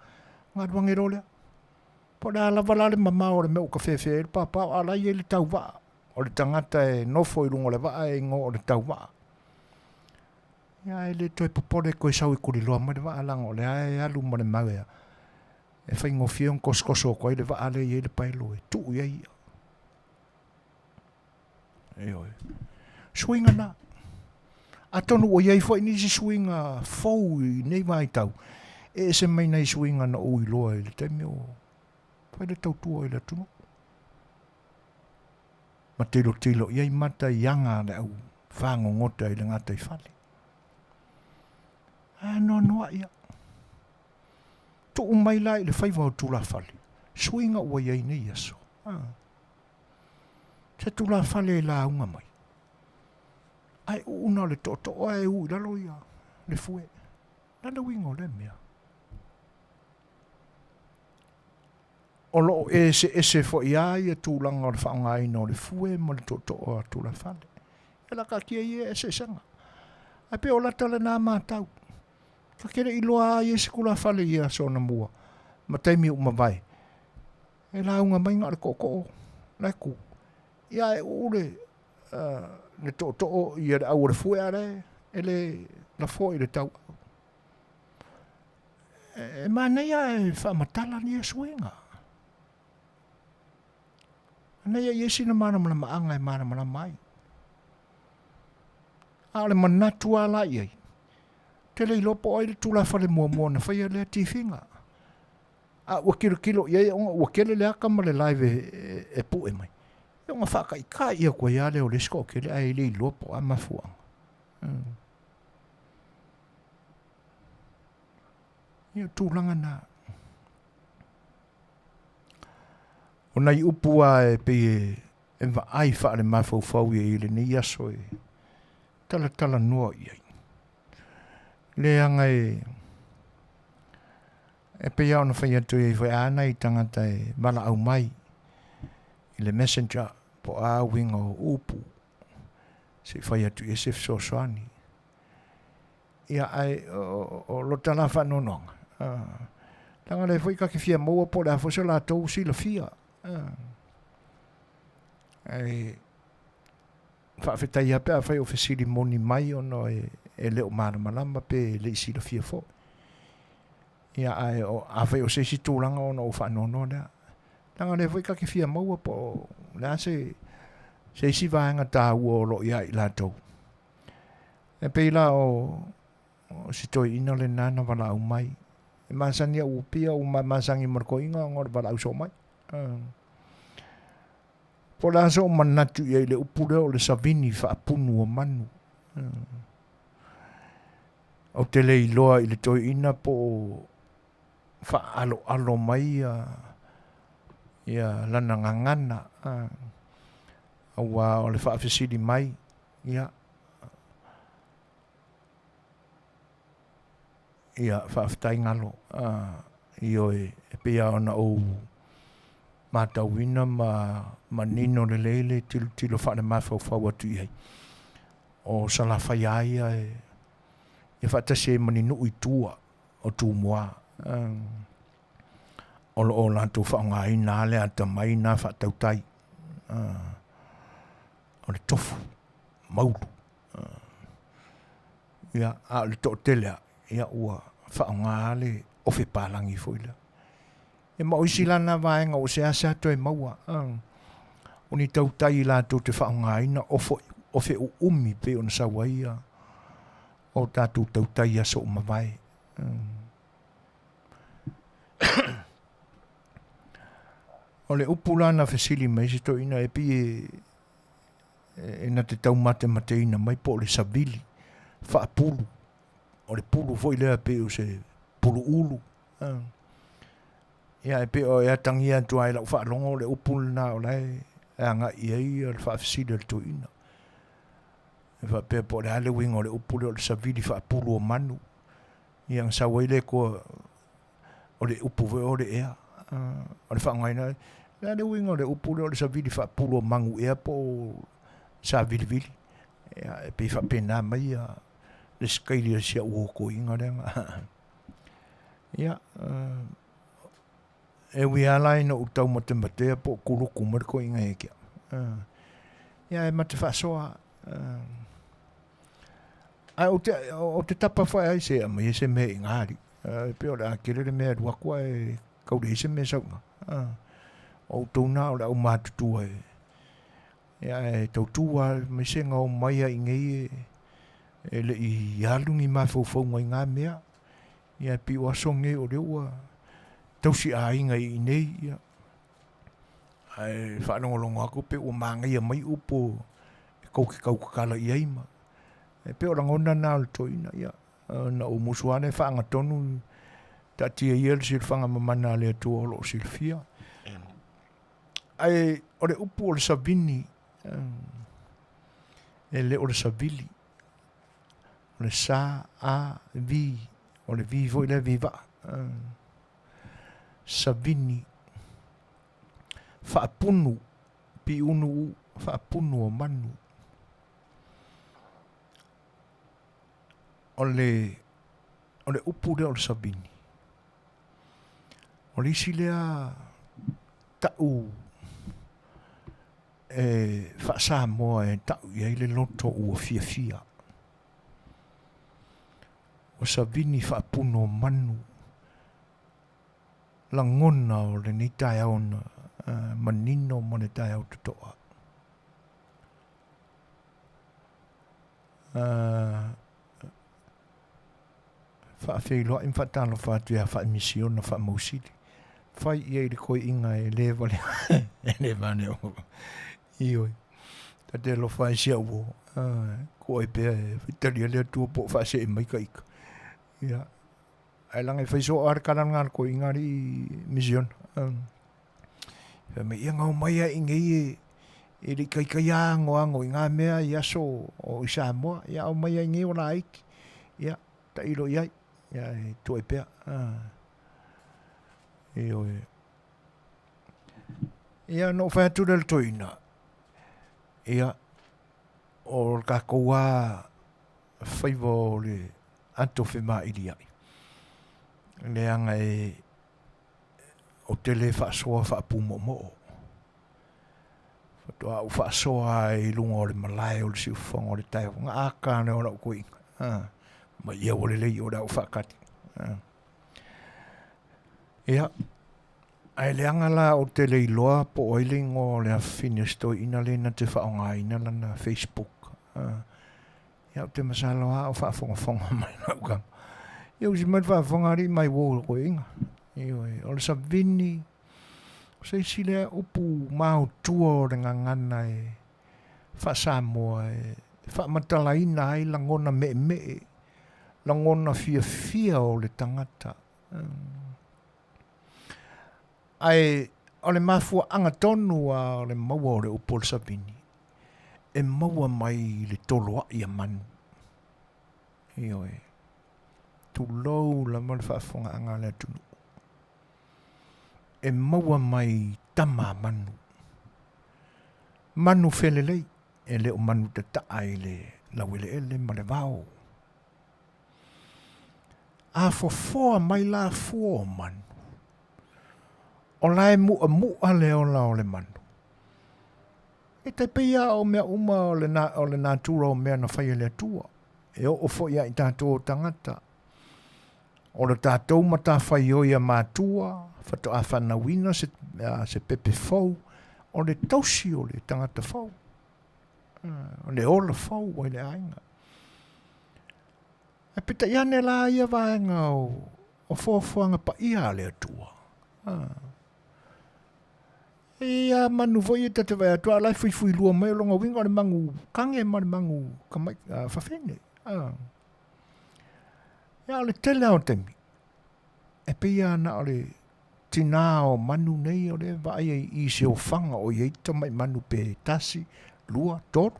ona alu age loa lea. Po o le a lava la le mamao o le mea ua tafeafea ai le paopao, a o la e i ai le tauvaa. O le tagata e nofo i luga o le vaa e igoa o le tauvaa. Ia ae le toe popole toe sau e tuliloa mai le vaa leaga o lea e alu ma le mau e e faigofie ona tosotoso atu ai le vaa lea e i ai le paelo e tuu i ai i'a. Ioe. Suiga na. Atonu ua i ai foi nisi suiga fou i nei vaitau, e ese mai nai suiga na ou iloa i le taimi o fai le tautua i le atunuu. Ma tilotilo i ai mata i aga a le au fagogota i le gataifale. Ae anoanoai ia. Tuu mai la i le faiva o tulafale, suiga ua i ai nei aso. Ah. Se tulafale e lauga mai. Ae uu na o le tootoo ae u i lalo ia le fue. Na le uiga o lea mea. O lo o eseese foi lava ia tulaga o le faaaogaina o le fue ma le tootoo a tulafale. Ia la taatia ia eseesega. Ae pei o lata lena matau. Ta te le i iloa lava i se tulafale i aso anamua ma taimi ua mavae, e lauga mai na o le tootoo la e tu. Ia ae uu le, le tootoo ia le au o le fue a o la e le lafoa i le tauau. E manaia ae faamatala ia suiga. Ina ia i ai sina malamalamaaga e malamalama ai. A o le manatu lava la i ai, ou te le iloa po o ai le tulafale muamua na faia lea tifiga. A ua tilotilo i ai ona ua tele le ata ma le live e pue mai, ia ona faataitai atu ai lava lea o le isi toatele ae le iloa po o a mafuaaga. Ia o tulaga na. O nai upu lava e pei e vaai faalemafaufau i ai i lenei aso e talatalanoa i ai. Leaga e e pei lava ona fai atu ai foi a nai tagata e valaau mai i le messenger po o a uiga o upu se i fai atu i ai se fesoasoani. Ia ae o lota la faanoanoaga, leaga o lea foi ta te fia maua po o le a foi so latou silafia. Ae faafetai lava pe afai o fesili moni mai ona e le o malamalama pe le i silafia foi. Ia ae afai o se isi tulaga ona ou faanoanoa lea. Leaga o lea foi ta te fia maua po o le a se se isi vaega taua o lo o ia i latou. E pei la o si toeaina lena na valaau mai. E masani au pia ua masani ma le toeaina ona o le valaau soo mai. Po o le a sou manatu i ai i le upu lea o le savini faapunu o manu. Ou te le iloa i le toeaina po o faaaloalo mai ia lana gagana, aua o le faafesili mai, ia, ia faafetai galo, ioe, e pei lava ona ou matauina ma manino lelei le tilotilo faalemafaufau atu i ai, o Salafai lava ia e faatasi ai ma ni nuu i tua o Tumua, o lo o latou faaaogaina lava le atamai na faatautai, o le tofu maulu. Ia, a o le toatele lava, ia ua faaaoga lava le ofe palagi foi lea. Ia ma o isi la na vaega ua seasea toe maua, o ni tautai latou te faaaogaina ofo, ofe uumi pei ona sau ai ia o tatou tautai i aso ua mavae. O le upu la na fesili mai se toeaina e pei e e na te taumatemateina mai po o le savili faapulu, o le pulu foi lea pei o se pulu ulu. Ia e pei o e atagia atu lava i lau faalogo o le upu lena o la e agai i ai le faafesili a le toeaina. E faapea po o le a le uiga o le upu lea o le savili faapulu o manu. Ia ona sau ai lea koa o le upu foi o le ea. O le faaaogaina, le a le uiga o le upu lea o le savili faapulu o manu ea po o savilivili. Ia, e pei faapena mai ia le sikaili o si au okoiga lea. Ia, e ui lava la ina ou taumatematea po o kuluku mai le toeaina ia te au. Ia, e ma te faasoa. Ae ou te, ou te tapa foi ai se aumai ai se mea i ina alii. E pei o le a tele le mea e alu atu ae tau leai se mea e sau i ina. O outou na o le aumatutua e, ia ae tautu lava aemaise na omai lava i inei e le i alu ni mafaufauga i na mea. Ia e pei o aso nei o lea ua tausi aiga i inei, ia ae faalogologo atu pei ua manaia mai upu e tou te tautatala i ai ma e pei o lagona na o le toeaina, ia na ou musu lava lea faagatonu taatia ia le silafaga mamana a le Atua o lo o silafia. Ae o le upu o le savini, e le o le savili, o le sa a vi, o le vi foi lea vi vaa, savini, faapunu, piunu u, faapunu o manu. O le, o le upu lea o le savini, o le isi lea ta'u e faa-Samoa e ta'u i ai le loto ua fiafia. Ua savini faapunu o manu lagona o lenei taeao na manino ma le taeao toto'a. Faafeiloai ma faatalofa atu ia Faaimisiona Faamausili. Fai i ai le koiina e le vale e le vale o. Ioe. Ta te alofa ai si au uo. Ko ai pea e faitalia le Atua po o faasee mai ka ika. Ia. Ae laga e fai soo lava le tala lena a le toeaina alii misiona. Fai mai, ia na omai lava i inei e e le i taitai lava anoano i na mea i aso o i Samoa. Ia a omai lava i inei ua laiti. Ia, tailo i ai. Ia e tuu ai pea. Ioe. Ia na ou fai atu lea i le toeaina, ia, o le tatou lava faiva o le ato femailiai, leaga e ou te le faasoa faapumoomoo. Faatoa ou faasoa lava i luga o le malae o le siufofoga o le taeao, ona ata lea o lau toeaina, mai ia ua lelei o le a ou faatali. Ia, ae leaga la ou te le iloa po o ai le igoa o le afafine o si toeaina lea na te faaaogaina lana Facebook. Ia ou te masalo lava o faafogafoga mai lau tama. Ia usi mai le faafofoga alii mai uo i le toeaina. Ioe, o le savini, o se isi lea upu maotua o le gagana e faa-Samoa e faamatalaina ai lagona meemee, lagona fiafia o le tagata. Ae o le mafuaaga tonu lava o le maua o le upu o le savini, e maua mai i le toloai a manu. Ioe. Tulou lava le faafofogaaga a le atunuu. E maua mai i tama a manu. Manu felelei, e le o manu tataa i le laueleele ma le vao. A fofoa mai la fua o manu, o la e muʻamuʻa le ola o le manu. E tai pei lava o mea uma o le, o le natura o mea na fai e le Atua. E oo foi ia i tatou o tagata. O le tatou matafaioi a matua, faatoa fanauina se, se pepe fou, o le tausi o le tagata fou. O le ola fou ai le aiga. Ae peitai ane la ia vaega o, o foafoaga paia a le Atua. E i ai lava manu foi ia ta te vaai atu, a o la e fuifuilua mai, o lona uiga o le manu kage ma le manu tamai, fafine. Ia, o le tele lava o taimi, e pei lava na o le tinā o manu nei o lea e vaai ai i se ofaga o i ai tamai manu pe tasi, lua, tolu.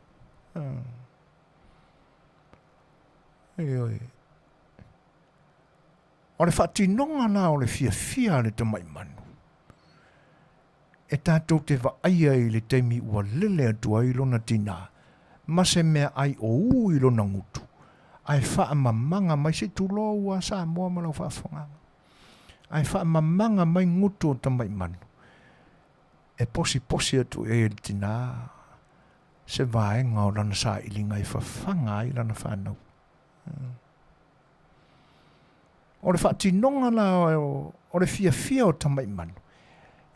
Ioe. O le faatinoga la o le fiafia a le tamai manu, e tatou te vaaia i le taimi ua lele atu ai lona tinā ma se meaai o ū i lona gutu, ae faamamaga mai, se i tulou lava Samoa ma lau faafofogaaga, ae faamamaga mai gutu o tamai manu, e posiposi atu i ai e le tinā se vaega o lana sailiga e fafaga ai lana fanau. O le faatinoga la o le fiafia o tamai manu,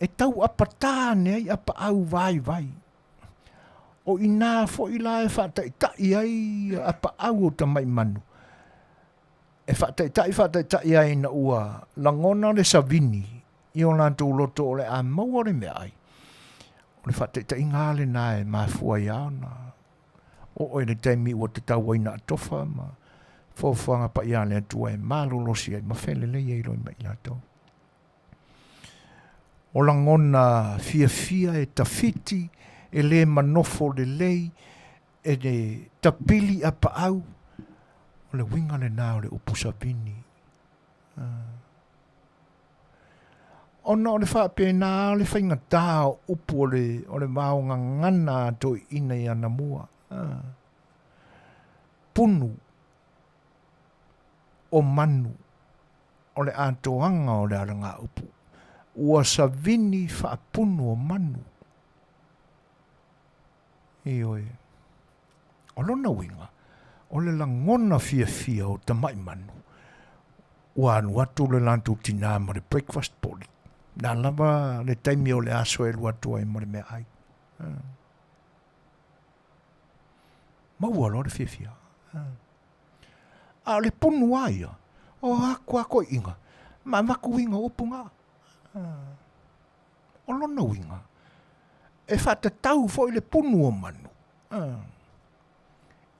e tau apatā ane ai apaau vaivai. O i inā foi la e faataitai ai apaau o tamai manu, e faataitai faataitai ai ina ua lagona le savini i o latou loto o le a maua le meaai. O le faataitaiga lava lena e mafua ai lava ona oo i le taimi ua tatau ai na atofa ma foafoaga paia a le Atua e malolosi ai ma felelei ai loa ma i latou. O lagona fiafia e tawhiti, e le manofo lelei, e le tapili a paau, o le uiga lena o le upu savini. Ona o le faapena o le faigata o upu o le, o le vaogagana a toeaiina i anamua. Punu o manu o le atoaga o le alagaupu, ua savini faapunu o manu. Ioe. O lona uiga, o le lagona fiafia o tamai manu, ua alu atu le latou tinā ma le breakfast po o le a lava le taimi o le aso e alu atu ai ma le meaai. Maua loa le fiafia. A o le punu lava ia, o aku lava toeaiina ma avatu uiga o upu na. O lona uiga, e faatatau foi le punu o manu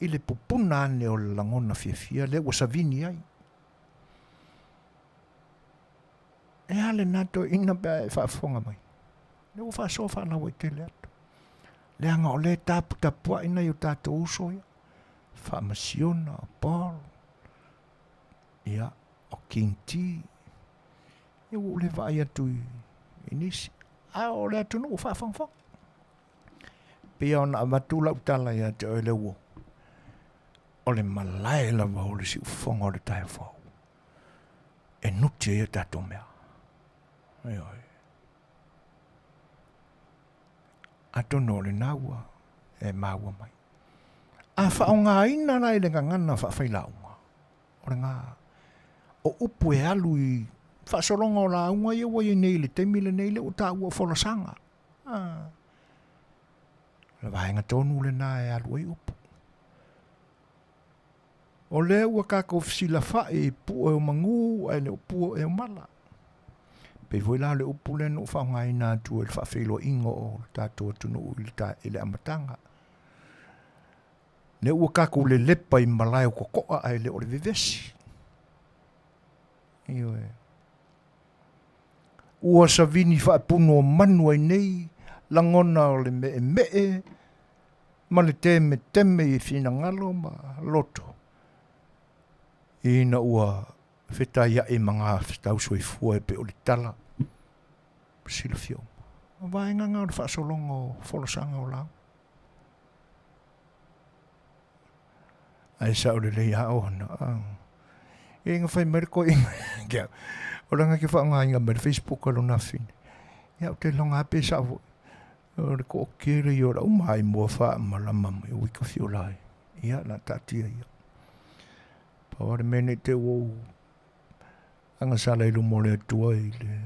i le pupuna ane o le lagona fiafia lea ua savini ai. E a lena toeaina pe a e faafofoga mai? Lea ua faasoa faalauaitele atu. Leaga o lea e taputapuai nai o tatou uso ia, Faamasiona, o Paul, ia, o King T. Ia ua ou le vaai atu i nisi, a o le atunuu ua faafogafoga. Pei ona avatu lau tala ia te oe le uo, o le malae lava o le siufofoga o le taeao fou e nuti ai a tatou mea. Ioe. Atonu o lena ua e maua mai. A faaaogaina la i le gagana faafailauga, o lena, o upu e alu i faasologa o lauga ia ua i ai nei i le taimi lenei lea ua taua o folasaga. Ah. O le vaega tonu lena e alu ai upu. O lea ua tatou fesilafai i pue o manu ae le o pue o mala. Pei foi la o le upu lea na ou faaaogaina atu i le faafeiloaiga o le tatou atunuu i le, i le amataga. Lea ua tatou lelepa i malae o totoa ae le o le vevesi. Ioe. Ua savini faapunu o manu ai nei lagona o le meemee ma le temeteme i finagalo ma loto ina ua fetaiai ma gafetau soifua e pei o le tala silafia uma. O vaega na o le faasologa o folasaga o lauga. Ae sao lelei lava ona. Ia ina fai mai le toeaina ia te au, o lana te faaaogaina mai le Facebook a lona afine. Ia ou te iloga lava pe sao foi. O le toatele ia o lau maimoa faamalama mai, ui ka fiola ai. Ia, o le a taatia ia. Pau lava le mea ne i te i ua ou agasala i luma o le Atua i le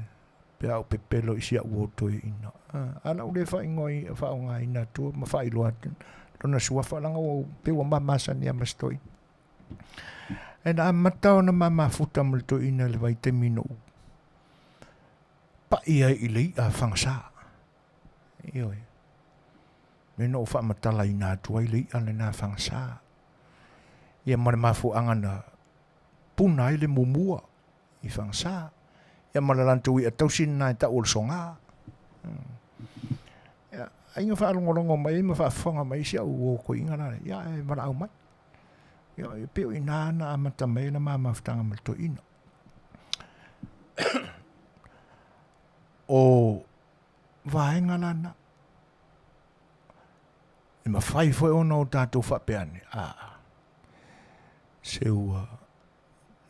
pe a ou pepelo i si au uo toeaina. A o le a ou le faaaogaina atua ma faailoa atu lona suafa leaga ua pei ua ma masani lava ma si toeaina. Ae na amata ona ma mafuta ma le toeaina i le vaitaimi na ou pai ai i le i'a fagasa. Ioe. Lea na ou faamatalaina atu ai le i'a lena fagasa. Ia ma le mafuaaga na puna ai le muamua i Fagasa. Ia ma le latou i'a tausi lena e tau o le soga. Ia, ai na faalogologo mai ai ma faafofoga mai ai si au uo toeaina la, ia ae valaau mai. Ia, e pei o i ina na amata mai ai le ma mafutaga ma le toeaina. O vaega la na, e mafai foi ona o tatou faapea ane, aa, se ua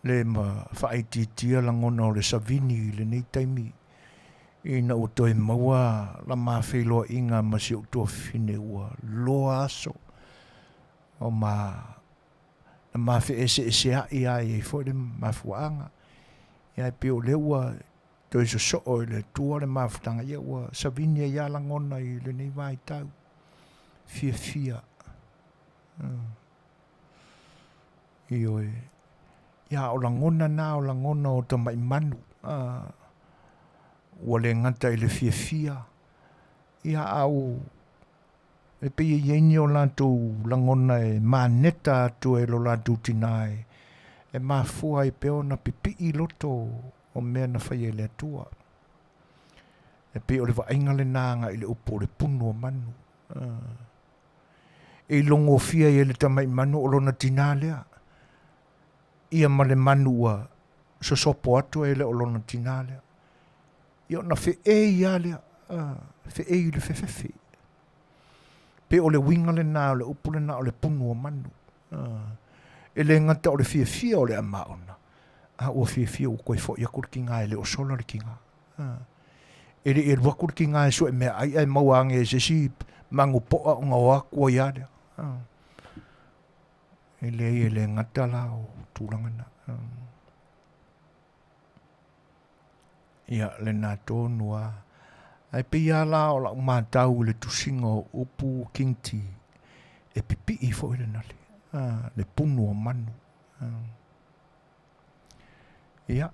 le ma faaitiitia lagona o le savini i lenei taimi ina ua toe maua la ma feiloaiga ma si ou tuafafine ua loa aso o ma na ma feeseeseai lava e i ai foi le mafuaaga. Ia ae pei o lea ua toe sosoo i le Atua le mafutaga, ia ua savini ai lava lagona i lenei vaitau fiafia. Ioe. Ia, o lagona na, o lagona o tamai manu, a, ua le gata i le fiafia, ia, a ua, e pei e i ai ni o latou lagona e maneta atu ai lo latou tina e, e mafua ai pea ona pipii loto o mea na faia e le Atua. E pei o le vaaiga lena agai i le upu o le punu o manu. E logofia ai e le tamai manu o lona tinā lea. Ia ma le manu ua sosopo atu e le o lona tinā lea. Ia ona feei lava lea, feei i le fefefe. Pei o le uiga lena o le upu lena o le punu o manu. E le gata o le fiafia o le amaona, a ua fiafia ua toe foi atu le tiga e le o sola le tiga. E le i alu atu le tiga e sue meaai ae maua ane e se isi manu poa ona o atu ai lava lea. E leai e le gata la o tulaga na. Ia, lena tonu lava. Ae pei lava la o lau matau i le tusiga o upu King T, e pipii foi le nale. le punu o manu. Ia,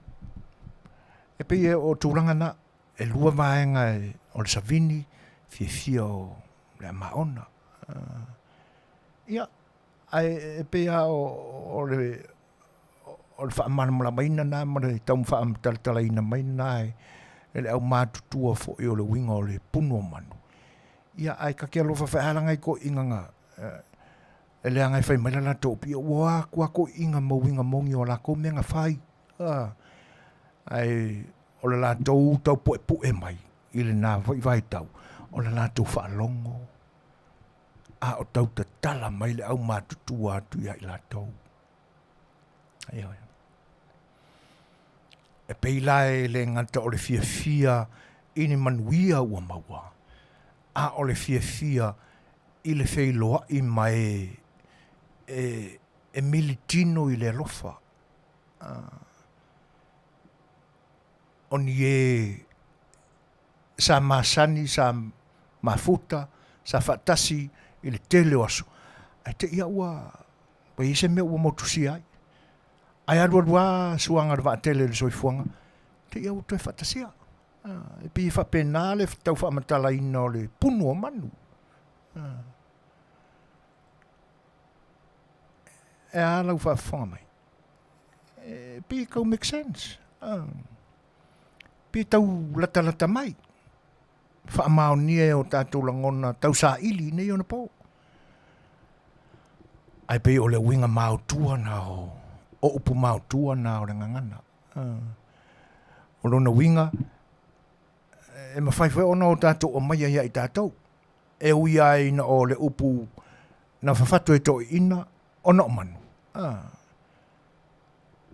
e pei e o tulaga na, e lua vaega e, o le savini, fiafia o le amaona. Ia, ae e pei lava o, o le, o le faamalamalamaina na ma le tau faamatalatalaina mai na e, e le aumatutua foi o le uiga o le punu o manu. Ia, ae ta te alofa faealaga i toeaiina na, e leaga e fai mai la latou upu, ia ua o atu lava toeaiina ma uiga moni o latou mea na fai. Ae o le latou tau puepue mai i lena foi vaitau, o le latou faalogo a o tau tatala mai le aumatutua atu ia i latou. Ioe. E pei la e le gata o le fiafia i ni manuia ua maua, a o le fiafia i le feiloai ma e e, e militino i le alofa. O ni e sa masani, sa mafuta, sa faatasi i le tele o aso, ae te i a ua ua i ai se mea ua motusia ai. Ae alualu lava suaga o le vaatele i le soifuaga, te i a ua toe faatasia. E pei e faapena le tau faamatalaina o le punu o manu. E a lau faafofoga mai? E pei e tau make sense. Pei e tau latalata mai. Faamaonia e o tatou lagona tausaili i nei ona po. Ae pei o le uiga maotua na o, o upu maotua na o le gagana. O lona uiga, e mafai foi ona o tatou aumaia ia i tatou. E ui lava ina o le upu na fafato e toeaiina ona o manu,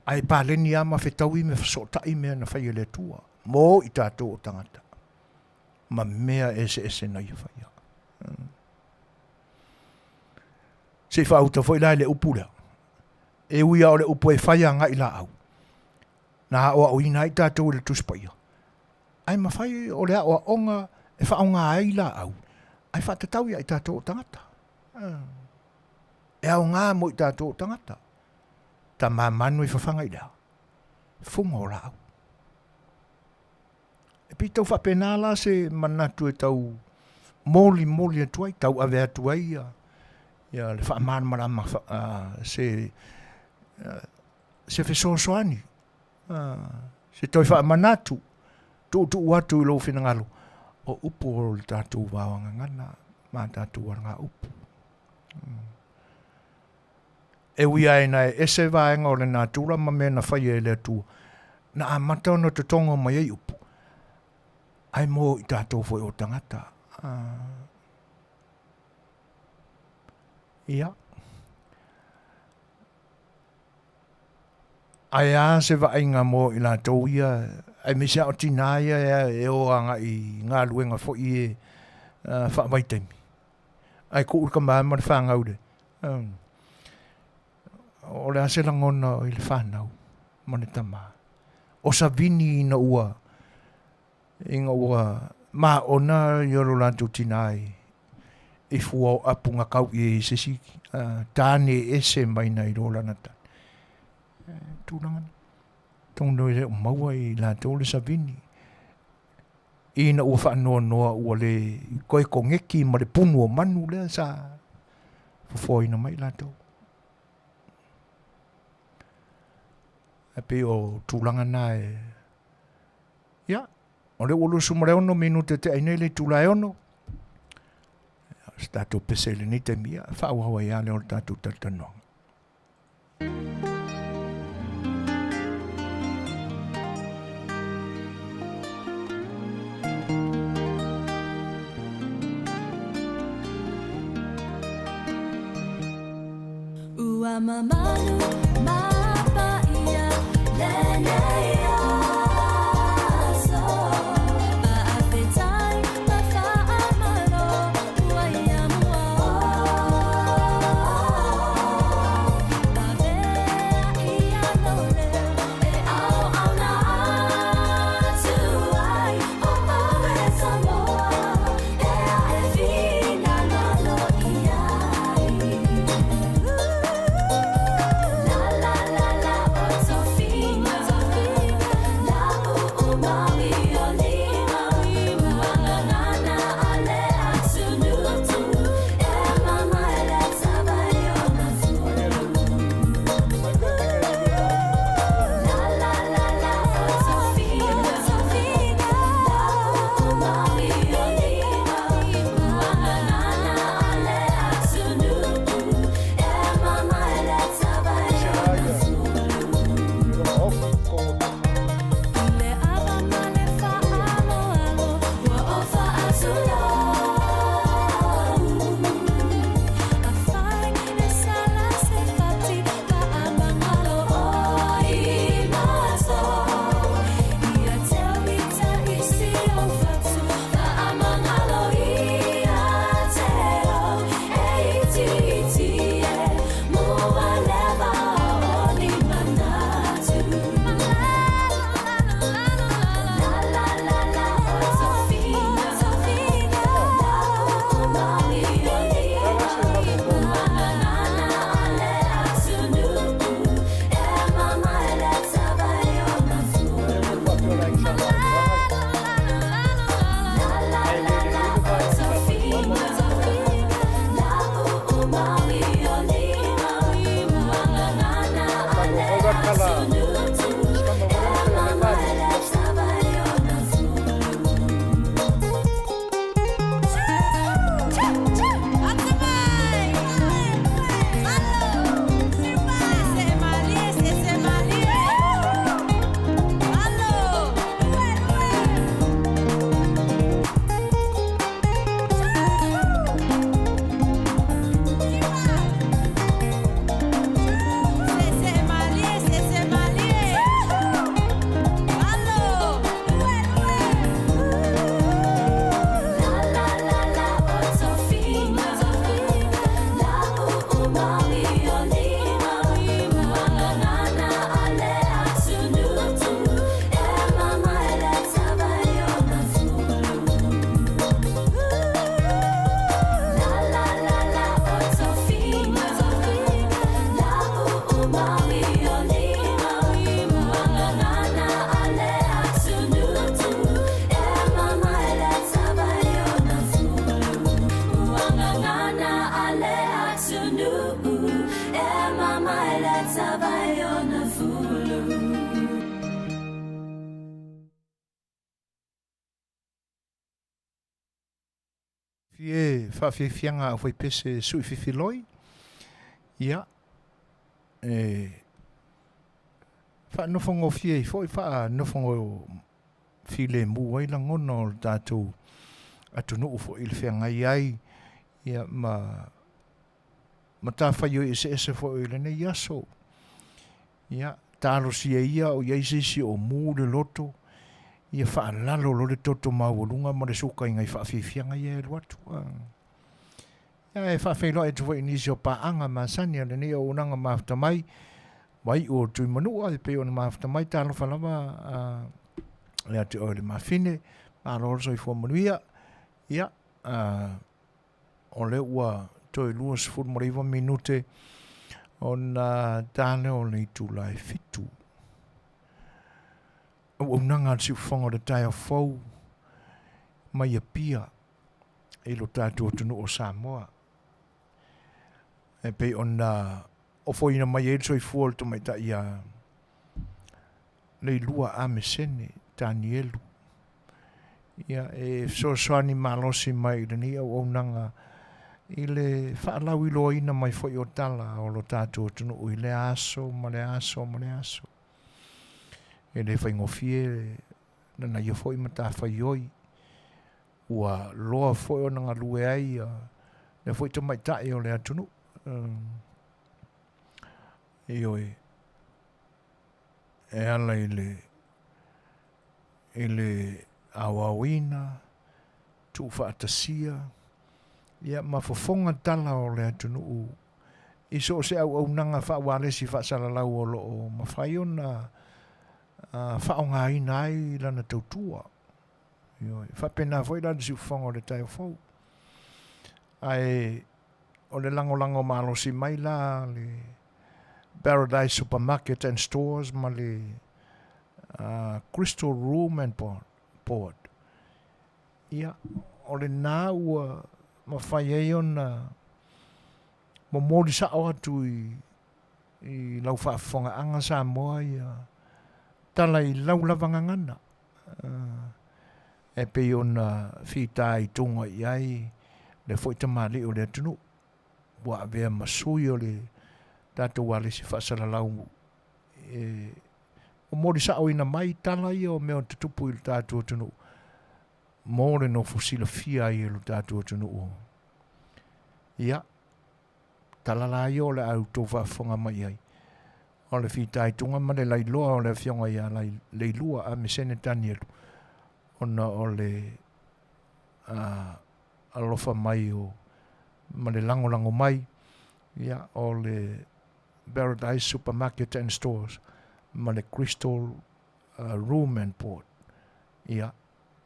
ae paleni lava ma fetaui ma fesootai mea na fai e le Atua mo i tatou o tagata ma mea eseese na ia faia. Se i faauta foi la i le upu lea, e ui lava o le upu e fai agai laau, na aoaoina ai tatou e le Tusi Paia, ae mafai o le aoaoga e faaaoga ai laau ae faatatau ia i tatou o tagata. E aoga mo i tatou o tagata. Tama manu e fafaga i le a? Fuga o laau. E pei tau faapena la se manatu e tau molimoli atu ai, tau ave atu ai ia, ia le faamalamalama se, se fesoasoani, se toe faamanatu, tuutuu atu i lou finagalo, o upu o le tatou vaoagagana ma tatou alagaupu. E ui lava ina e ese vaega o le natura ma mea na faia e le Atua, na amata ona totogo mai ai upu, ae mo i tatou foi o tagata. Ia. Ae a se vaaiga mo i latou ia, aemaise lava o tinā ia e o agai i galuega foi e faavaitaimi. Ae tuu le tama ma le fanau le, o le a se lagona i le fanau ma le tama? O savini ina ua ina ua maona ia lo latou tinā i, i fua o apu na kau i ai se isi tāne ese mai nai lo lana tane. Tulaga na. Tonu e le o maua i latou le savini. Ina ua faanoanoa ua le toe koneki ma le punu o manu lea sa fofoaina mai latou. Ae pei o tulaga na e... Ia, o lea ua 26 minute tea ai nei le itula e 6. Se tatou pese i lenei taimi, ia, faaauau ai lava lea o le tatou talatalanoaga. Ua mamalu ma paia lenei aso. Faafetai ma faamalo ua ia mua Pavea ia lou leo e auauna atu ai o oe Samoa e ae finagalo i ai. Fie faafiafiaga a aufaipese sui fifiloi, ia, e faanofogofie ai foi faanofogo filemu ai lagona o le tatou atunuu foi i le feagai ai ia ma matafaioi eseese foi i lenei aso. Ia, talosia ia o i ai se isi o mu le loto, ia faalalo loa le toto maualuga ma le suka i nai faafiafiaga ia e alu atu. Ia, e faafeiloai atu foi i nisi o paaga masani a lenei auaunaga mafuta mai, Vaiu o Tuimanua e pei ona mafuta mai, talofa lava ia te oe le mafine, malo le soifua manuia. Ia, o lea ua toe 29 minute ona ta lea o le itula e 7. Auaunaga a le siufofoga o le taeao fou mai Apia i lo tatou atunuu o Samoa. E pei ona ofoina mai ai le soifua o le tamaitai ia Leilua Amesene Tanielu. Ia, e fesoasoani malosi mai i lenei auaunaga i le faalauiloaina mai foi o tala o lo tatou atunuu i lea aso ma lea aso ma lea aso. E le faigofie lana ia foi matafaioi ua loa foi ona galue ai ia lea foi tamaitai o le atunuu. Ioe, e ala i le i le aoaoina, tuufaatasia, ia ma fofoga tala o le atunuu i so o se auaunaga faaualesi faasalalau o lo o mafai ona faaaogaina ai lana tautua. Ioe, e faapena foi la le siufofoga o le taeao fou. Ae o le lagolago malosi mai la le Paradise Supermarket and Stores ma le Crystal Room and Board. Ia, o lena ua mafai ai ona momoli sao atu i i lau faafofogaaga Samoa ia tala i lau lava gagana e pei ona fitaituga i ai le foi tamalii o le atunuu ua avea ma sui o le tatou alesi faasalalau e momoli saoina mai tala ia o mea o tutupu i le tatou atunuu mo le nofo silafia ai e lo tatou atunuu. Ia, tala la ia o le a outou faafofoga mai ai, o le fitaituga ma le lailoa o le afioga ia Leilua Amesene Tanielu, ona o le alofa mai o ma le lagolago mai ia o le Paradise Supermarket and Stores ma le Crystal Room and Board. Ia,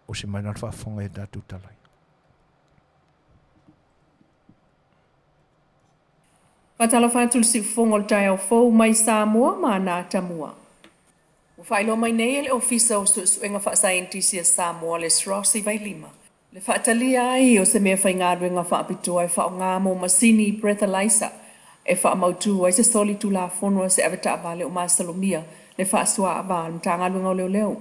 usi mai la le faafofoga i a tatou tala ia. Faatalofa atu le siufofoga o le taeao fou mai Samoa ma ana atamua. Ua faailoa mai nei e le Ofisa o Suesuega Faasaienitisi a Samoa le SROS i Vailima le faatalia ai o se mea faigaluega faapitoa e faaaoga mo masini breathalyzer e faamautu ai se soli tulafono a se avetaavale o masalomia le faasoa-ava a le Matagaluega o Leoleo.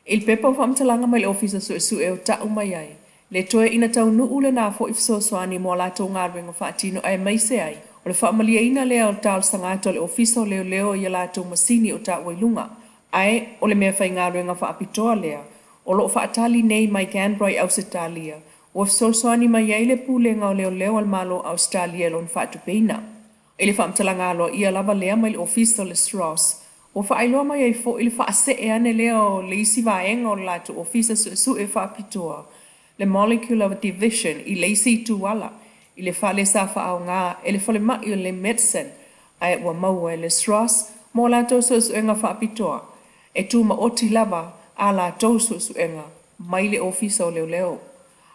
I le pepa o faamatalaga mai le Ofisa Suesue o ta'u mai ai, le toe ina taunuu lena foi fesoasoani mo a latou galuega faatino aemaise ai o le faamalieina lea o le talosaga atu a le Ofisa o Leoleo i a latou masini o taua i luga. Ae o le mea faigaluega faapitoa lea o lo o faatali nei mai Canberra i Ausetalia ua fesoasoani mai ai le Pulega o Leoleo a le Malo o Ausetalia i lona faatupeina. I le faamatalaga aloaia lava lea mai le Ofisa o le SROS, ua faailoa mai ai foi le faasee ane lea o le isi vaega o le latou Ofisa Suesue Faapitoa, le Molecular Division, i le isi ituala i le fale sa faaaoga e le falemai o le Medicine ae ua maua e le SROS mo a latou suesuega faapitoa e tumaoti lava a latou suesuega mai le Ofisa o Leoleo.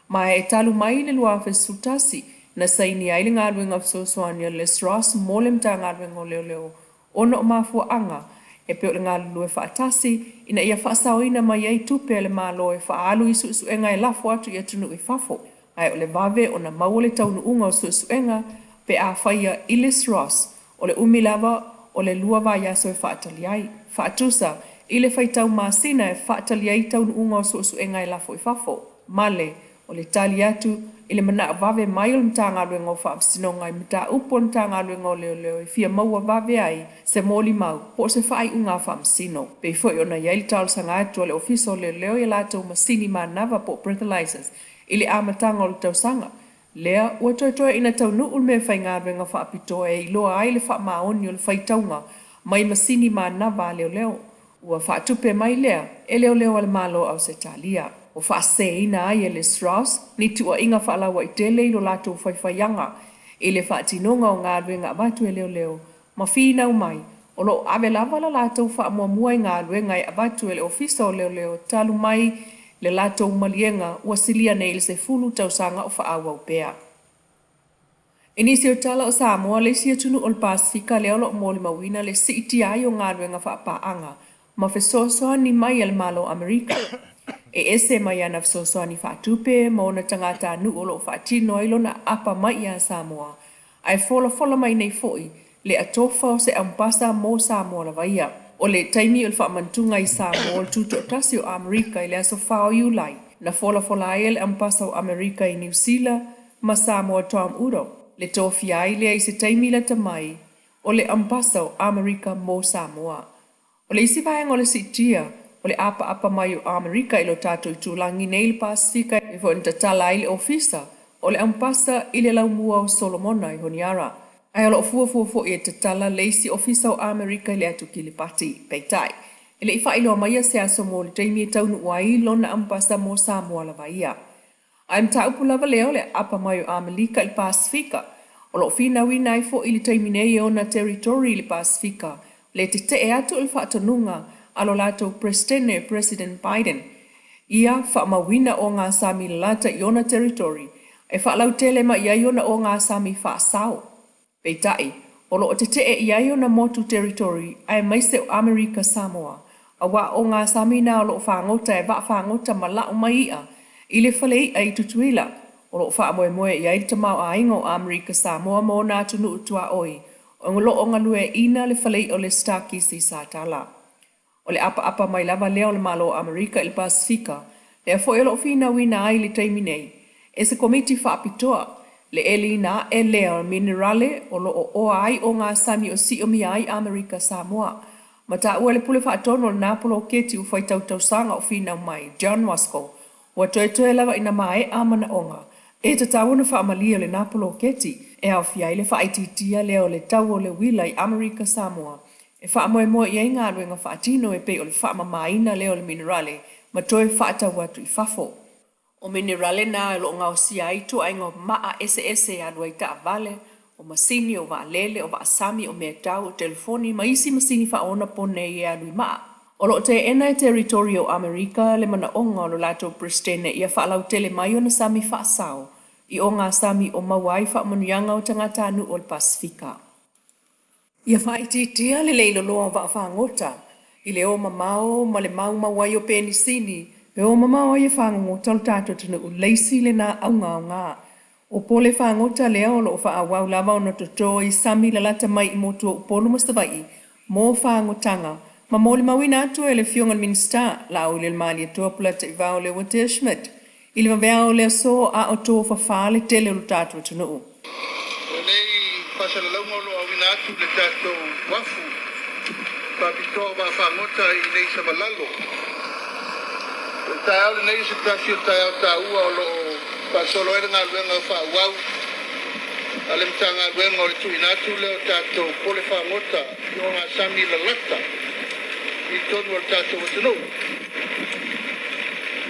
Ma e talu mai le 2011 na saini ai le galuega fesoasoani a le SROS mo le Matagaluega o Leoleo ona o mafuaaga e pei o le galulue faatasi ina ia faasaoina mai ai tupe a le Malo e faaalu i suesuega e lafo atu i atunuu i fafo, ae o le vave ona maua le taunuuga o suesuega pe a faia i le SROS o le umi lava o le lua vaiaso e faatali ai, faatusa i le faitau masina e faatali ai taunuuga o suesuega e lafo i fafo. Ma le. O le tali atu i le manao vave mai o le Matagaluega o Faamasinoga i mataupu a le Matagaluega o Leoleo e fia maua vave ai se molimau po o se faaiuga a faamasino. E pei foi ona i ai le talosaga atu a le Ofisa o Leoleo i a latou masini manava po o breathalyzers i le amataga o le tausaga lea, ua toetoe ina taunuu le meafaigaluega faapitoa e iloa ai le faamaoni o le faitauga mai masini manava a leoleo. Ua faatupe mai lea e leoleo a le Malo o Ausetalia. Ua faaseseina ai e le SROS ni tuuaiga faalauaitele i lo latou faifaiaga i le faatinoga o galuega avatu e leoleo ma finau mai o lo o ave lava la latou faamuamua i galuega e avatu e le Ofisa o Leoleo talu mai le latou maliega ua silia nei i le 10 tausaga o faaauau pea. I nisi o tala o Samoa le isi atunuu o le Pasefika lea o lo o molimauina le siitia ai o galuega faapaaga ma fesoasoani mai a le Malo o Amerika. E ese mai ana fesoasoani faatupe ma ona tagatanuu o lo o faatino ai lona aapa mai ia Samoa, ae folafola mai nei foi le atofa o se aumapasa mo Samoa lava ia. O le taimi o le faamantuga i Samoa o le Tutoatasi o Amerika i le aso 4 o Iulai, na folafola ai e le Aumapasa o Amerika i Niu Sila ma Samoa Tom Udall le tofia ai lea i se taimi lata mai o le Aumapasa o Amerika mo Samoa. O le isi vaega o le siitia o le apaapa mai o Amerika i lo tatou itulagi nei i le Pasefika e foi na tatala ai le ofisa o le Aumapasa i le Laumua o Solomona i Honiara. Ae o lo o fuafua foi e tatala le isi ofisa o Amerika i le atu Kiribati. Peitai, e le i faailoa maia se aso mo le taimi e taunuu ai lona Aumapasa mo Samoa lava ia. Ae mataupu lava lea o le aapa mai o Amelika i le Pasefika, o lo o finauina ai foi i le taimi nei e ona territory i le Pasefika le tetee atu i le faatonuga a lo latou Peresetene President Biden ia faamauina ogasami lalata i ona territory e faalautele mai ai ona ogasami faasao. Peitai, o lo o tetee i ai ona motu territory aemaise o Amerika Samoa, aua o ogasami na o lo o fagota e vaafagota ma lau mai i'a i le fale i'a i Tutuila, o lo o faamoemoe i ai le tamaoaiga o Amerika Samoa ma ona atunuu tuaoi o lo o galueaiina le fale i'a o le Star-Kist i Satala. O le apaapa mai lava lea o le Malo o Amerika i le Pasefika, lea foi o lo o finauina ai i le taimi nei e se komiti faapitoa le eliina aʻe lea o minerale o lo o oa ai ogasami o siomia ai Amerika Samoa. Ma taua e le Pule Faatonu o lena poloketi ua faitau tausaga o finau mai, John Wasko, ua toetoe lava ina maeʻa manaʻoga e tatau ona faamalie o lena poloketi e aofia ai le faaitiitia lea o le tau o le uila i Amerika Samoa e faamoemoe i ai galuega faatino e pei o le faamamaina lea o le minerale ma toe faatau atu i fafo. O minerale na o lo o gaosia ai ituaiga maa eseese e alu ai taavale, o masini, o vaalele, o vaasami, o meatau, o telefoni ma isi masini faaonaponei e alu i maa. O lo o teena e territory o Amerika le manaʻoga o lo latou Peresetene ia faalautele mai ona sami faasao i ogasami o maua ai faamanuiaga o tagatanuu o le Pasefika. Ia faaitiitia le leiloloa o vaafagota i le o mamao ma le maumau ai o penisini e o mamao ai e fagogota o le tatou atunuu leisi lena auga aoga. O pole fagota lea o lo o faaauau lava ona toto i sami lalata mai i motu o Upolu ma Savaii mo fagotaga ma molimauina atu e le Afioga i le Minisita Laaulialemalietoa Polataivao Leuatea Schmidt i le vaveao o le aso a o tofafa le tele o lo tatou atunuu. O lenei faasalalauga o lo o auina atu i le tatou uafu faapitoa o vaafagota i inei i Savalalo. O le taeao lenei o se tasi o taeao taua o lo o faasolo ai le galuega faaauau a le Matagaluega o le tuuina atu lea o tatou pole fagota i ogasami lalata i totonu o le tatou atunuu.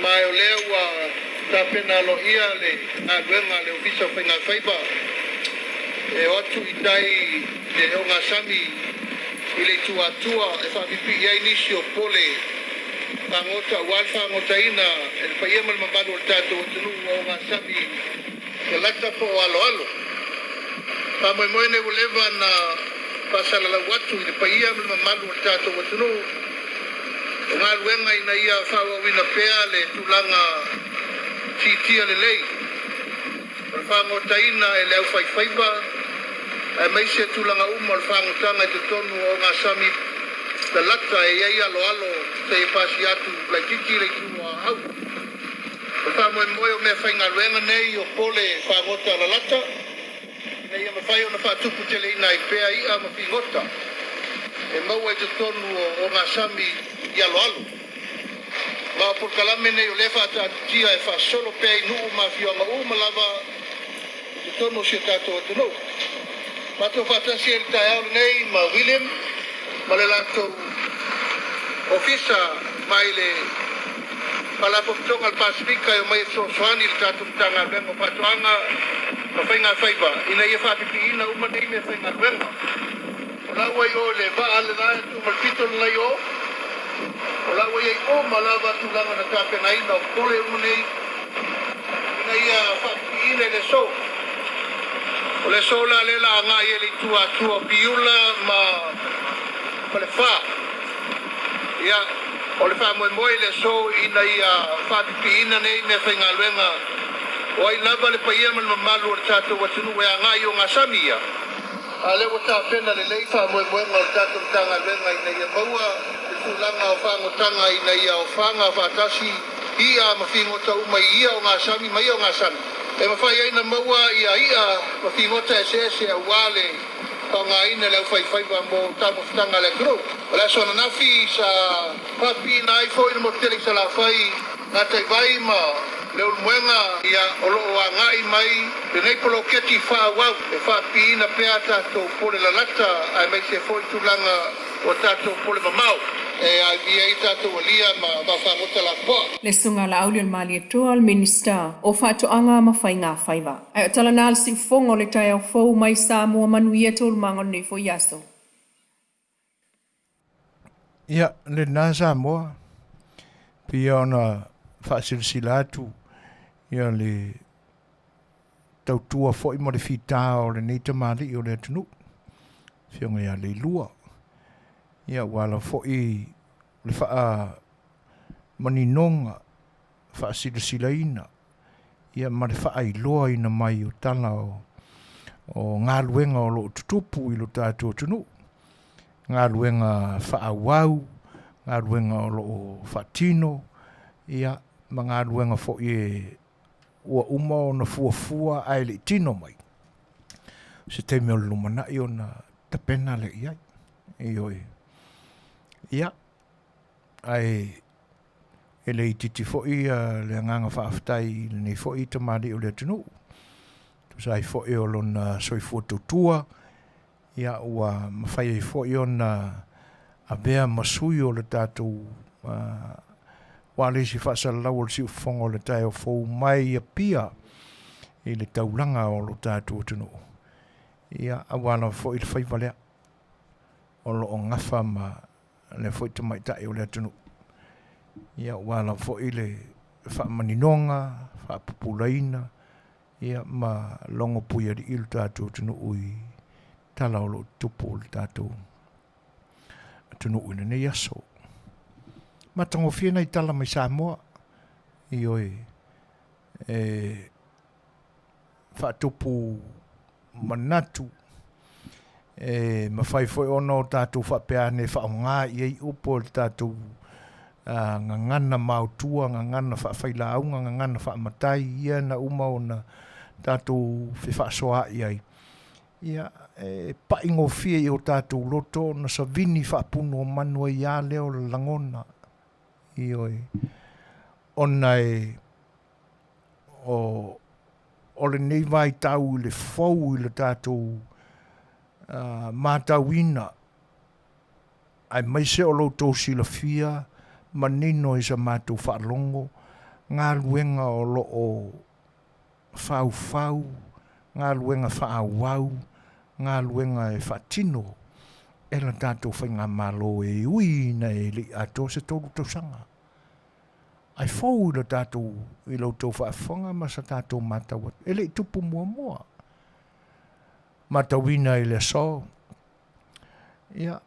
Ma o lea ua tapena aloaia le galuega a le Ofisa o Faigafaiva e o atu i tai i le ogasami i le itu Atua e faapipii ai nisi o pole fagota aua le fagotaina e le paia ma le mamalu o le tatou atunuu o ogasami lalata po o aloalo. Faamoemoe nei ua leva ona faasalalau atu i le paia ma le mamalu o le tatou atunuu o galuega ina ia faaauauina pea le tulaga siitia lelei o le fagotaina e le aufaifaiva aemaise tulaga uma o le fagotaga i totonu o ogasami lalata e i ai aloalo seia pasia atu laitiiti le itu o Aau. O le faamoemoe o meafaigaluega nei o pole fagota lalata ina ia mafai ona faatuputeleina ai pea i'a ma figota e maua i totonu o ogasami i aloalo. Ma o polokalame nei o lea e faataatitia e faasolo pea i nuu ma afioaga uma lava i totonu o si o tatou atunuu. Matou faatasi ai i le taeao lenei ma William ma le latou Ofisa mai le Faalapotopotoga a le Pasefika e omai e fesoasoani i le tatou Matagaluega o Faatoaga ma Faigafaiva ina ia faapipiina uma nei meafaigaluega. O la ua i o i le vaa lena e tuu ma le pito lena i o, o la ua i ai uma lava tulaga na tapenaina o pole uma nei ina ia faapipiina i le aso. O le aso la lea la agai ai le itu Atua o Piula ma Falefa. Ia, o le faamoemoe i le aso ina ia faapipiina nei meafaigaluega o ai lava le paia ma le mamalu o le tatou atunuu e agai i ogasami ia. A o lea ua tapena lelei faamoemoega o le tatou Matagaluega ina ia maua le tulaga o fagotaga ina ia ofaga faatasi i'a ma figota uma i ia ogasami ma ia ogasami e mafai ai ona maua ia i'a ma figota eseese aua le faaaogaina e le aufaifaiva mo taumafataga a le atunuu. O le aso ananafi sa faapipiina ai foi le motu tele i Salafai, Gataivai ma Leulumoega, ia, o lo o agai mai lenei poloketi faaauau e faapipiina pea a tatou pole lalata aemaise foi tulaga o a tatou pole mamao e aivia ai tatou alia ma vaafagota lapopoa. Le Susuga Laaulialemalietoa, le Minisita o Faatoaga ma Faiga Faiva. Ae o tala na a le siufofoga o le taeao fou mai Samoa manuia taualumaga o lenei foi aso. Ia, lena Samoa, pei ona faasilasila atu ia le tautua foi ma le fita o lenei tamalii o le atunuu, Afioga ia Leilua. Ia, ua ala foi le faamaninoga, faasilasilaina, ia ma le faailoaina mai o tala o galuega o lo o tutupu i lo tatou atunuu, galuega faaauau, galuega o lo o faatino, ia ma galuega foi e ua uma ona fuafua ae le i tino mai. O se taimi o le lumanai ona tapena lea i ai. Ioe. Ia, ae e le itiiti foi le agaga faafetai i lenei foi tamalii o le atunuu, tusa ai foi o lona soifua tautua, ia ua mafai ai foi ona avea ma sui o le tatou aua le isi faasalalau o le siufofoga o le taeao fou mai Apia i le taulaga o lo tatou atunuu, ia aua lava foi le faiva lea o lo o gafa ma lea foi tamaitai o le atunuu. Ia ua lava foi le faamaninoga, faapupulaina, ia ma logo puialii lo tatou atunuu i tala o lo o tutupu o le tatou atunuu i lenei aso. Matagofie nai tala mai Samoa, ioe, e faatupu manatu e mafai foi ona o tatou faapea ane e faaaoga i ai upu o le tatou gagana maotua, gagana faafailauga, gagana faamatai, ia na uma ona tatou fefaasoaai ai. Ia, e paigofie i o tatou loto ona savini faapunuomanu ai lava lea o le lagona, ioe, ona e o lenei vaitau i le fou i le tatou matauina, aemaise o lo outou silafia manino i sa matou faalogo, galuega o lo o faufau, galuega faaauau, galuega e faatino e le tatou Faigamalo e ui ina e le i atoa se 3 tausaga. Ae fou i lo tatou, i lo outou faafofoga ma sa tatou matau atu, e le i tupu muamua. Matauina i le aso, ia,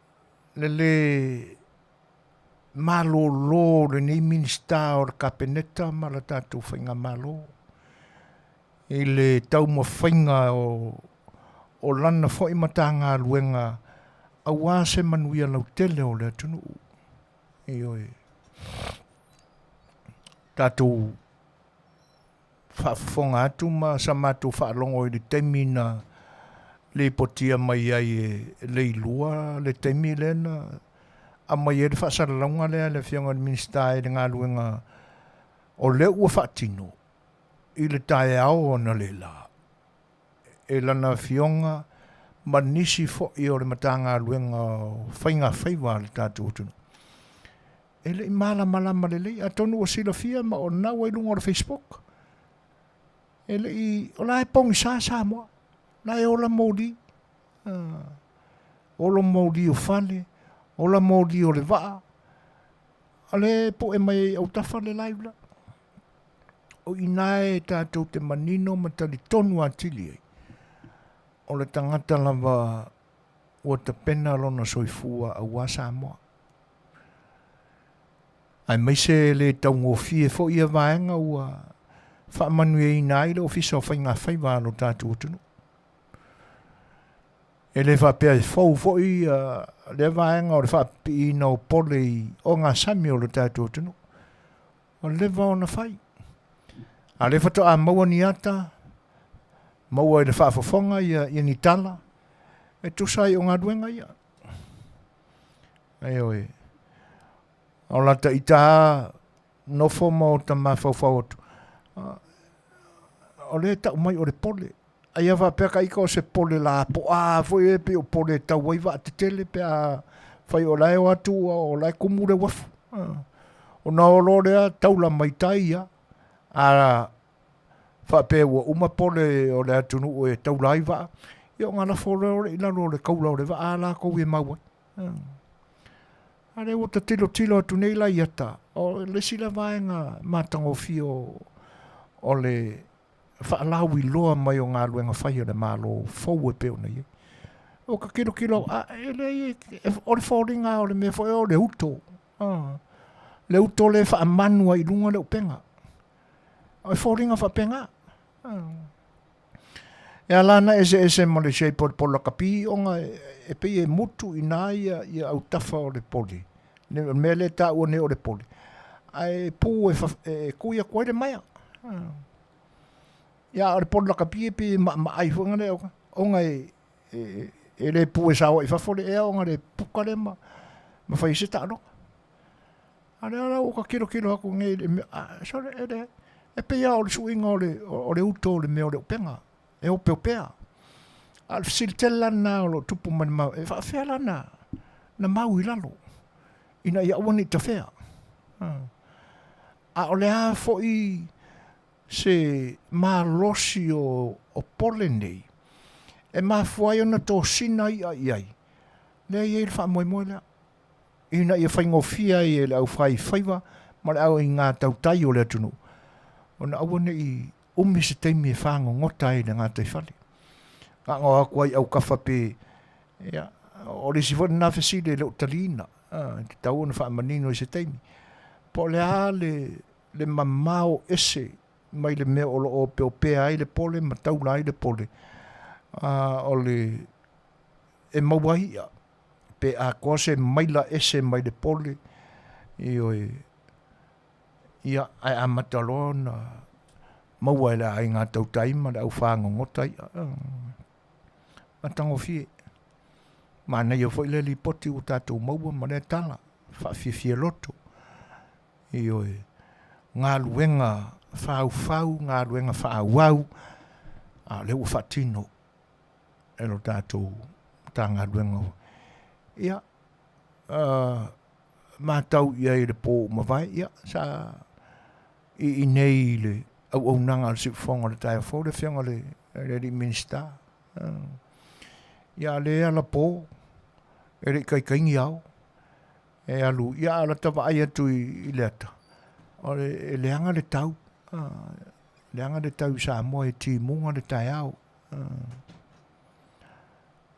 le lē malōlō o lenei Minisita o le Kapeneta ma le tatou Faigamalo i le taumafaiga o lana foi Matagaluega aua se manuia lautele o le atunuu. Ioe. Tatou faafofoga atu ma sa matou faalogo i le taimi na lipotia mai ai e Leilua le taimi lea na aumai ai le faasalalauga lea a le Afioga i le Minisita i le galuega o lea ua faatino i le taeao analeila e lana afioga ma nisi foi o le Matagaluega o Faiga Faiva a le tatou atunuu. E le i malamalama lelei, atonu ua silafia ma o lena ua i luga o le Facebook. E le i, o la e pogisa Samoa, o la e ola moli, ola moli o fale, ola moli o le vaa, o lea e poe mai ai i autafa le live la. O i ina e tatou te manino ma talitonu atili ai, o le tagata lava ua tapena lona soifua aua Samoa. Aemaise e le taugofie foi ia vaega ua faamanuiaina ai le Ofisa o Faiga Faiva a lo tatou atunuu. E le faapea e fou foi lea vaega o le faapipiina o pole i ogasami o lo tatou atunuu. Ua leva ona fai. A o lea faatoa maua ni ata, maua i le faafofoga ia, ia ni tala, e tusa ai o galuega ia. Ioe. O lata ita lava nofo ma ota mafaufau atu, o lea e tau mai o le pole. Ai a faapea ka ika o se pole lapoa foi e pei o pole e tau ai vaa tetele pe a fai o la e o atu o la e kumu le uafu. Ona o loa lea taula mai tai ia, a faapea ua uma pole o le atunuu e taula ai vaa, ia ona lafo loa lea i lalo o le kaula o le vaa a latou e mau ai. A lea ua ta tilotilo atu nei la i ata, o le isi lea vaega matagofie o le faalauiloa mai o galuega fai a le Malo fou e pei ona i ai. Ua ta tilotilo, a, e leai, o le foliga lava o le mea foi o le uto, le uto lea e faamanu ai i luga le upega. O le foliga faapena. E ala ona eseese ma le shape o le pole lakapi ona e pei e mutu i ina ia autafa o le pole, le mea lea e taua nei o le pole, ae pu e kui atu ai le maea. Ia, a o le pole lakapi e pei e maamaai foi lea ona e le pu e sao ai i fafo le ea ona le puka lea ma fai ai se taaloga. A o lea la ua ta tilotilo atu nei i le mea, a, sole, e leai. E pei lava o le suiga o le, o le uto o le mea o le upega, e opeopea. A o le fesili tele la lena o lo o tupu mai le mau, e faapefea la na, na mau i lalo, ina ia aua ne i tafea. A o le a foi se malosi o, o pole nei, e mafua ai ona tosina i'a i ai, lea e i ai le faamoemoe lea. ina ia faigofie ai e le aufaifaiva ma le aiga tautai o le atunuu ona aua ne i umi se taimi e fagogota ai i le gataifale. Gago atu ai autafa pe, ia, o le isi foi lena fesili e le o taliina, e tatau ona faamanino i se taimi. Po o le a le, le mamao ese mai le mea o lo o opeopea ai le pole ma taula ai le pole, a, o le, e maua ai i'a. Pe atoa se maila ese mai le pole, ioe, ia, ae amata loa ona maua e le aiga tautai ma le aufagogota i'a. Matagofie. Manaia foi le lipoti ua tatou maua ma lea tala, faafiafia loto. Ioe, galuega faufau, galuega faaauau, a o lea ua faatino. e lo tatou Matagaluega. Ia, matau i ai i le po ua mavae, ia, sa i inei i le auaunaga a le Siufofoga o le taeao fou le Afioga i le alii Minisita. Ia, a o lea e alapo, e le i taitai ni ao, e alu, ia, a o lata vaai atu i le ata, o le, e leaga le tau, leaga le tau i Samoa e timuga le taeao.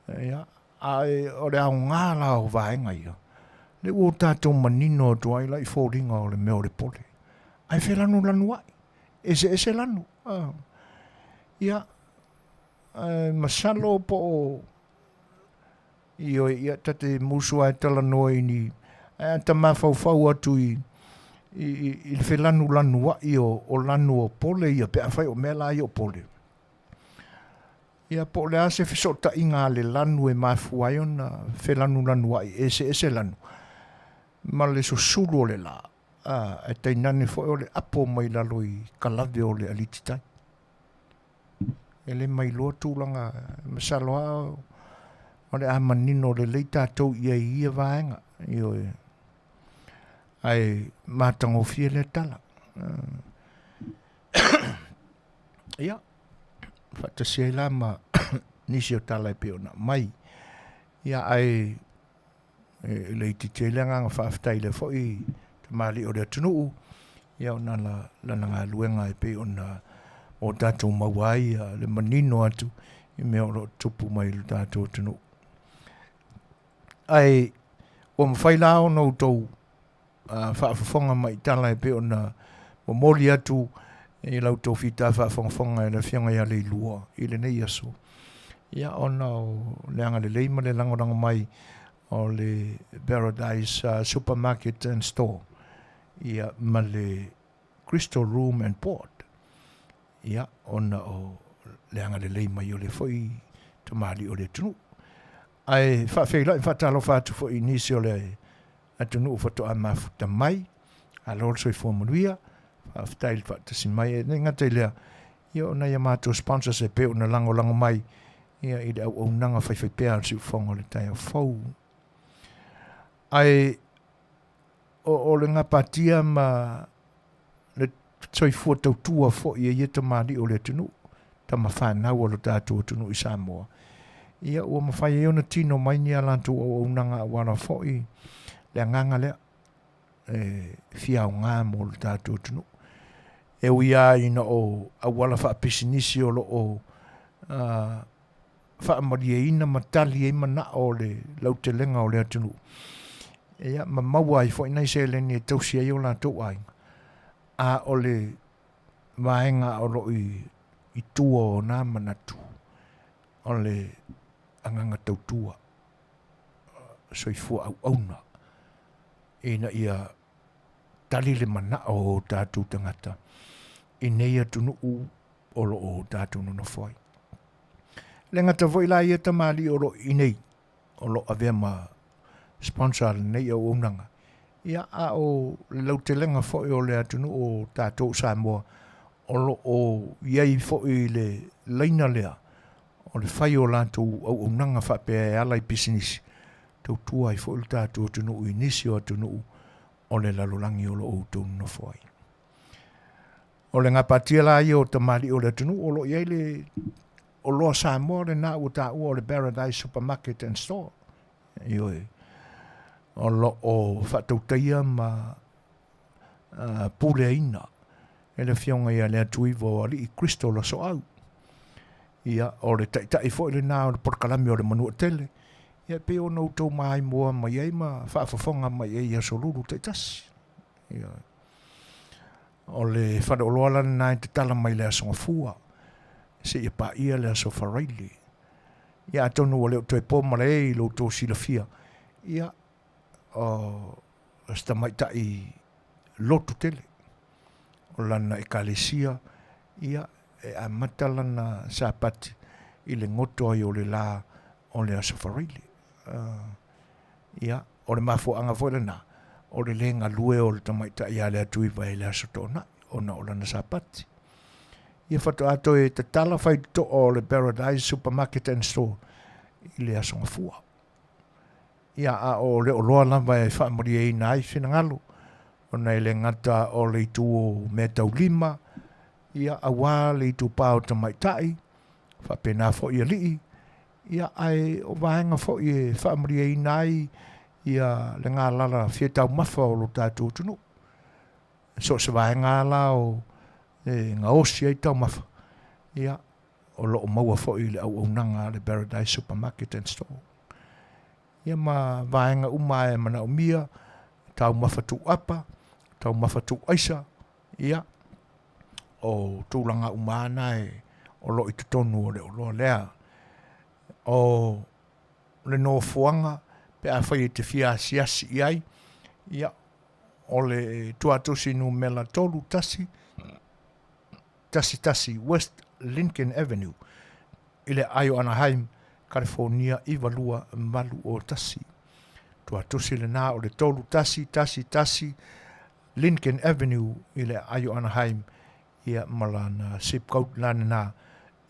Ia, ae o le aoga la o vaega ia, lea ua tatou manino atu ai la i foliga o le mea o le pole. Ae felanulanuai, eseese lanu. Ia, ae masalo po o Ioe, ia, ta te musu lava e talanoa i ni, ae a ta mafaufau atu i, i, i, i le felanulanua'i o, o lanu o pole ia pe afai o mea la ia o pole. Ia po o le a se fesootaiga a le lanu e mafua ai ona felanulanua'i eseese lanu ma le susulu o le la, a, ae tainane foi o le apo mai lalo i kalave o le alititai. E le mailoa tulaga, masalo lava o le a manino lelei tatou i ai i ia vaega. Ioe. Ae matagofie lea tala. Ia, faatasi ai la ma nisi o tala e pei ona aumai. Ia, ae e le itiiti ai le agaga faafetai i lea foi tamalii o le atunuu, ia ona la, lana galuega e pei ona o tatou maua ai le manino atu i mea o lo o tupu mai i lo tatou atunuu. Ae ua mafai la ona outou faafofoga mai i tala e pei ona momoli atu i la outou fita faafogafoga e le Afioga ia Leilua i lenei aso, ia ona o le agalelei ma le lagolago mai o le Paradise Supermarket and Store ia ma le Crystal Room and Board, ia ona o le agalelei mai o le foi tamalii o le atunuu. Ae faafeiloai ma faatalofa atu foi i nisi o le atunuu faatoa mafuta mai. Malo le soifua manuia, faafetai le faatasi mai. E le gata i lea, ia o nai a matou sponsors e pei ona lagolago mai ia i le auaunaga faifaipea a le siufofoga o le taeao fou. Ae o, o le gapatia ma le soifua tautua foi e ia tamalii o le atunuu, tama fanau a lo tatou atunuu i Samoa, ia ua mafai ai ona tino mai ni a latou auaunaga auala foi le agaga lea e fia aoga mo lo tatou atunuu. E ui lava ina o auala faapisinisi o lo o faamalieina ma tali ai manao o le lautelega o le atunuu, ia ma maua ai foi nai seleni e tausi ai o latou aiga, a o le vaega o lo o i tua o na manatu, o le agaga tautua, soifua auauna, ina ia tali le manao o tatou tagata i nei atunuu o lo o tatou nonofo ai. Le gata foi la ia tamalii o lo o i nei, o lo o avea ma sponsor a lenei auaunaga, ia a o le lautelega foi o le atunuu o tatou o Samoa, o lo o i ai foi i le laina lea o le fai o latou auaunaga faapea e ala i pisinisi, tautua ai foi lo tatou atunuu i nisi o atunuu o le lalolagi o lo o outou nonofo ai. O le gapatia la ia o tamalii o le atunuu o lo o i ai le oloa Samoa lena ua taua o le Paradise Supermarket and Store. Ioe. O lo o faatautaia ma puleaina e le Afioga ia Leatuiva o Alii Crystal Asoau. Ia, o le taitai foi lena o le polokalame o le Manuatele, ia e pei ona outou maimoa mai ai ma faafofoga mai ai i aso lulu taitasi. Ia. O le faleoloa la lena e tatala mai le Aso Gafua seia paia le Aso Faraile. Ia atonu ua le o toe po malae i lo outou silafia, ia, o se tamaitai lotu tele o lana ekalesia, ia, e amata lana Sapati i le goto ai o le la o le Aso Faraile. Ia, o le mafuaaga foi lena, o le lē galue o le tamaitai a le Atuiva i le Aso Toonai, ona o lana Sapati. Ia faatoa toe tatala faitotoa o le Paradise Supermarket and Store i le Aso Gafua. Ia, a o le oloa lava e faamalieina ai finagalo, ona e le gata o le itu o meataulima, ia, aua le itupa o tamaitai, faapena foi alii, ia, ae o vaega foi e faamalieina ai ia le galala fia taumafa o lo tatou atunuu. So o se vaega lava la o e gaosi ai taumafa, ia, o lo o maua foi i le auaunaga a le Paradise Supermarket and Store. Ia ma vaega uma e manaomia, taumafa tuuapa, taumafa tuuaisa, ia, o tulaga uma lava na e, o lo o i totonu o le oloa lea. O le nofoaga pe afai e te fia asiasi i ai, ia, O le tuatosi numela 31 11 West Lincoln Avenue i le aai o Anaheim, Kalifonia 92801. Tuatosi lena o le 3111 Lincoln Avenue i le aai o Anaheim, ia ma lana zip code la lena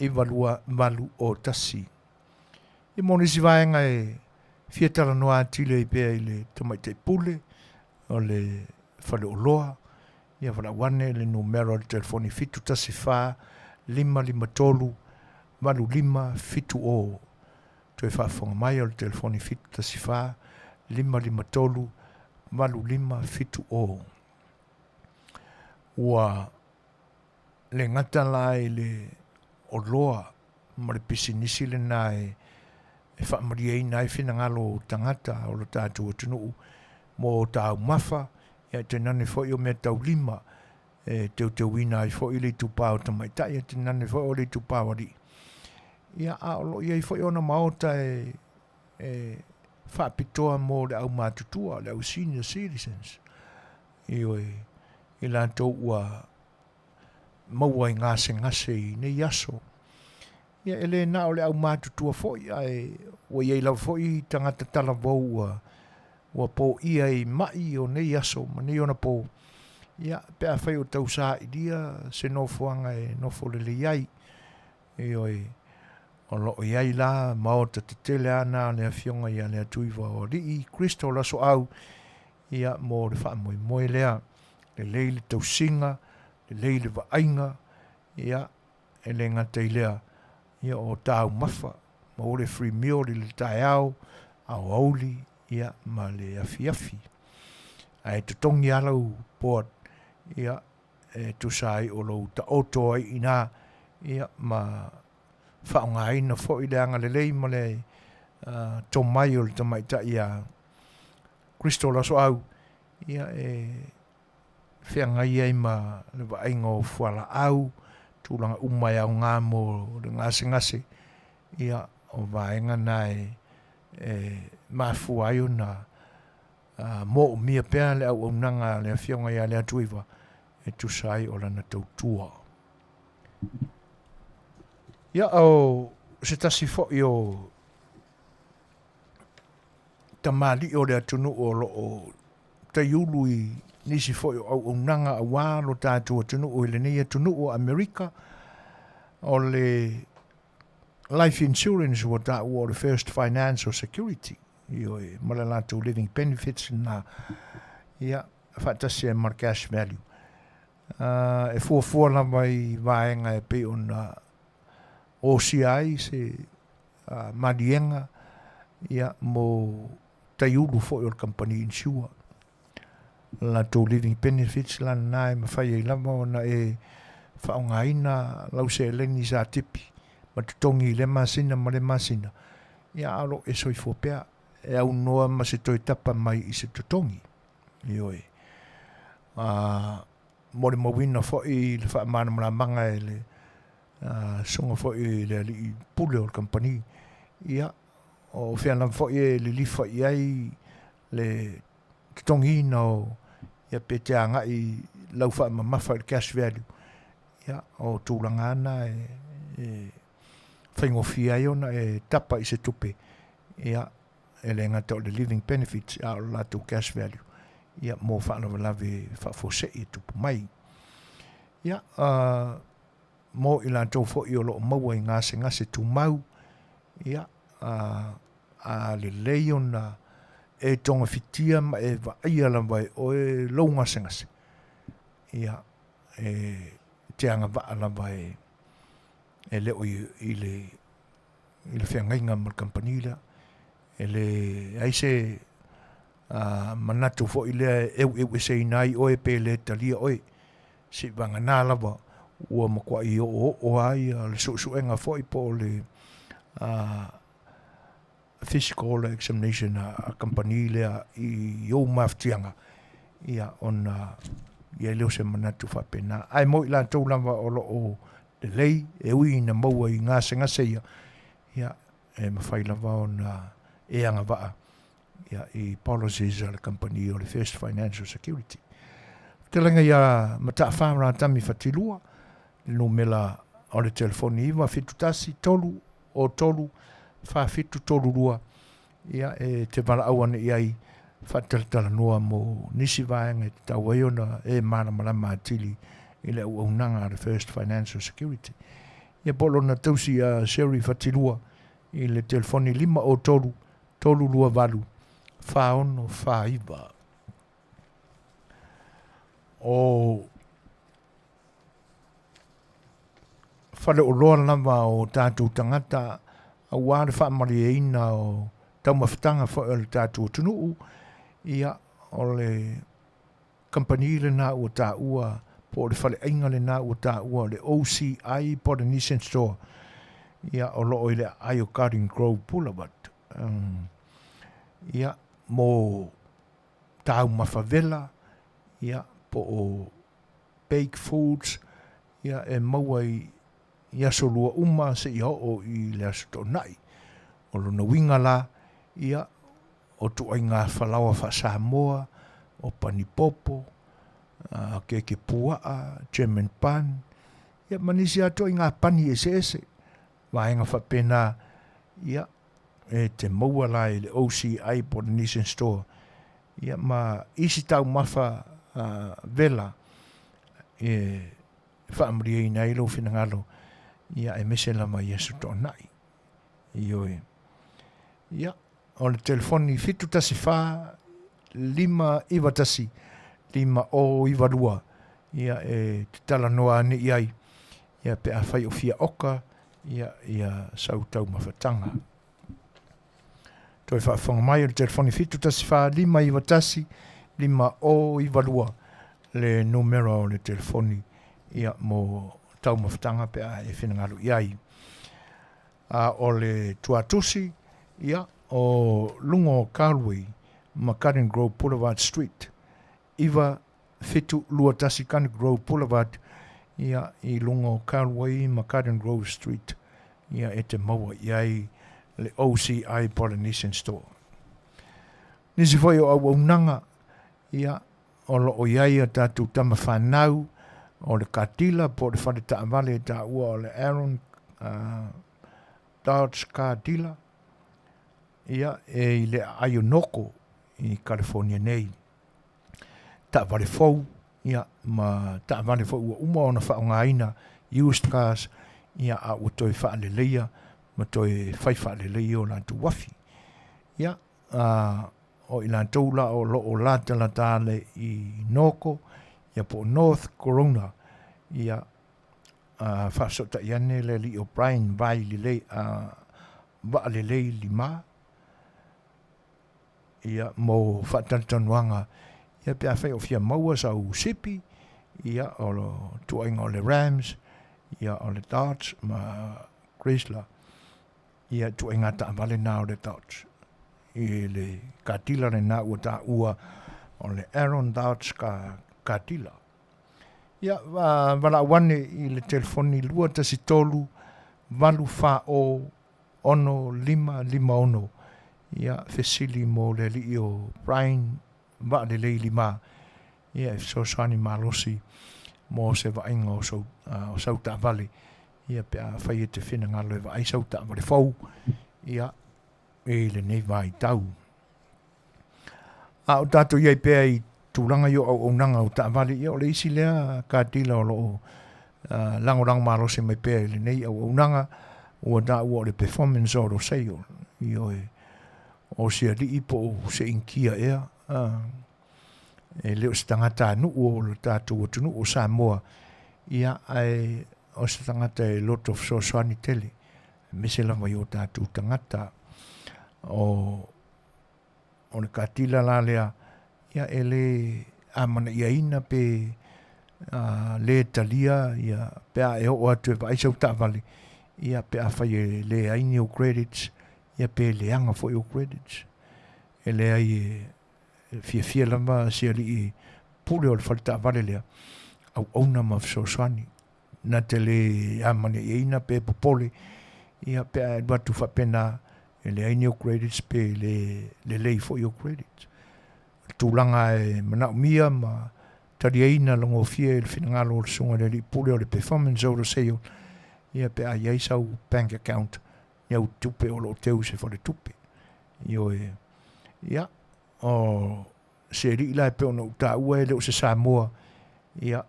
92801. Ia mo nisi vaega e fia talanoa atili ai pea i le tamaitai pule o le faleoloa, ia valaau ane le numera o le telefoni 714 553 8570. Toe faafofoga mai o le telefoni 714 553 8570. Ua le gata la i le oloa ma le pisinisi lena e faamalieina ai finagalo o tagata o lo tatou atunuu mo taumafa, ia tainane foi o meataulima e teuteuina ai foi le itupa o tamaitai, ae tainane foi o le itupa o alii. Ia, a o lo o i ai foi ona maota e faapitoa mo le aumatutua, le au senior citizens, ioe, i latou ua maua i gasegase i nei aso. Ia, e le na o le aumatutua foi, ae ua i ai lava foi tagata talavou ua poia i mai o nei aso ma nei ona po, ia, pe afai o tau sailia se nofoaga e nofo lelei ai. Ioe, o lo o i ai la maota tetele a na le Afioga ia Leatuivaoalii Crystal Lasoau, ia, mo le faamoemoe lea, lelei le tausiga, lelei le vaaiga, ia, e le gata i lea, ia, o taumafa, maua le free meal i le taeao, aoauli, ia, ma le afiafi. Ae totogi lava lau board, ia, e tusa ai o lou taoto ai i ina, ia, ma faaaogaina foi le agalelei ma le tomai o le tamaitai ia Crystal Lasoau, ia, e feagai ai ma le vaaiga o fualaau, tulaga uma e aoga mo le gasegase, ia, o vaega na e mafua ai ona moomia pea le auaunaga a le Afioga ia Leatuiva e tusa ai o lana tautua. Ia, o se tasi foi o tamalii o le atunuu o lo o taiulu i nisi foi o auaunaga aua lo tatou atunuu i lenei atunuu o Amerika, o le life insurance ua taua o le First Financial Security, ioe, ma le latou living benefits lena, ia, faatasi ai ma le cash value. E fuafua lava i vaega e pei ona osia ai se maliega, ia, mo taiulu foi o le kamupani insure. Latou living benefits la lena e mafai ai lava ona e faaaogaina lau seleni sa tipi ma totogi i lea masina ma lea masina, ia a o lo o e soifua pea e aunoa ma se toe tapa mai i se totogi. Ioe. A molimauina foi le faamalamalamaga e le susuga foi i le alii pule o le kamupani, ia, o fea lava foi e lilifa i ai le totogiina o, ia, pe te agai lau faamamafa i le cash value, ia, o tulaga ana e faigofie ai ona e tapa i se tupe, ia, e le gata o le living benefits, a o le latou cash value, ia, mo faalavelave faafuasei e tupu mai. Ia, mo i latou foi o lo o maua i gasegase tumau, ia, a lelei ona e togafitia ma e vaaia lava e oe lou gasegase, ia, e te agavaa lava e le o i le feagaiga ma le kamupani lea. E leai se manatu foi lea e eueueseina ai oe pe le talia oe. Seivagana lava ua matuai oooo lava ia le suesuega foi po o le physical examination a kamupani lea i ou mafatiaga, ia, ona i ai lea o se manatu faapena. Ae mo i latou lava o lo o lelei, e ui ina maua i gasegase ia, ia, e mafai lava ona e agavaa, ia, i policies a le kamupani o le First Financial Security. Fetalaiga ia Mataafa Ratami Fatilua, le numera o le telefoni 971 3 o 3 4732, ia e te valaau ane i ai faatalatalanoa mo nisi vaega e tatau ai ona e malamalama atili i le auaunaga a le First Financial Security. Ia po o lona tausi a Sherry Fatilua i le telefoni 503 328 4649. O faleoloa lava o tatou tagata aua le faamalieina o taumafataga foi o le tatou atunuu, ia o le kamupani lena ua taua po o le faleaiga lena ua taua o le OCI Polynesian Store, ia o lo o i le aai o Garden Grove Boulevard. Ia mo taumafa vela, ia po o baked foods, ia e maua i i aso lua uma seia oo i le Aso Toonai. O lona uiga la, ia, o tuaiga falaoa faa-Samoa, o panipopo, keke puaa, German bun, ia ma nisi lava ituaiga pani eseese. Vaega faapena, ia, e te maua la i le OCI Polynesian Store, ia ma isi taumafa vela e faamalieina ai lou finagalo, ia aemaise lava i Aso Toonai. Ioe. Ia, o le telefoni 714 591 5092, ia e te talanoa ane i ai, ia pe afai o fia oka, ia, ia sau taumafataga. Toe faafofoga mai o le telefoni 714 591 5092 le numera o le telefoni ia mo taumafataga pe a e finagalo i ai. A o le tuatusi, ia, o luga o Galway ma Garden Grove Boulevard Street, 9721 Garden Grove Boulevard, ia, i luga o Galway ma Garden Grove Street, ia, e te maua i ai le OCI Polynesian Store. Nisi foi o auaunaga, ia, o lo o i ai a tatou tama fanau o le katila po o le fale taavale e taua o le Aaron Dodge Car Dealer, ia, e i le aai o Noko i California nei. Taavale fou, ia, ma taavale foi ua uma ona faaaogaina, used cars, ia, a ua toe faaleleia ma toe fai faaleleia o latou uafi. Ia, a, o i latou la o lo o latalata ale i Noko, ia po o North Corona, ia, a, faafesootai ane le alii o Brian Vai Lelei, a, Vaalelei Lima, ia, mo faatalatalanoaga, ia, pe afai o fia maua sau sipi, ia, o le tuuaiga o le Rams, ia, o le Dodge ma Chrysler, ia, ituaiga taavale na o le Dodge. I le katila lena ua taua o le Aaron Dodge ka katila. Ia, valaau ane i le telefoni 213 840 6556. Ia, fesili mo le alii o Brian Vaalelei Lima, ia, e fesoasoani malosi mo se vaaiga o sau, o sau taavale, ia, pe afai e te finagalo e vaai sau taavale fou, ia, i lenei vaitau. A o tatou i ai pea i tulaga i o auaunaga o taavale, ia o le isi lea katila o lo o lagolago malosi mai pea i lenei auaunaga, ua taua o le Performance Auto Sale, ioe, o se alii po o se inikia ea, e le o se tagatanuu o le tatou atunuu o Samoa, ia, ae o se tagata e loto fesoasoani tele, aemaise lava i o tatou tagata. O o le katila la lea, ia e le amanaiaina pe le talia ia pe a e oo atu e vaai sau taavale, ia pe afai e leai ni ou credits, ia pe leaga foi ou credits. E leai e fiafia lava si alii pule o le fale taavale lea, auauna ma fesoasoani. Na te le amanaiaina pe popole, ia pe a e alu atu faapena, e leai ni ou credits pe le lelei foi ou credits. O le tulaga e manaomia ma taliaina logofie i le finagalo o le Susuga i le Alii Pule o le Performance Zone o Sale, ia pe a i ai sau bank account ni au tupe o lo o teu i se faletupe. Ioe. Ia, o se alii la e pei ona ou taua e le o se Samoa, ia,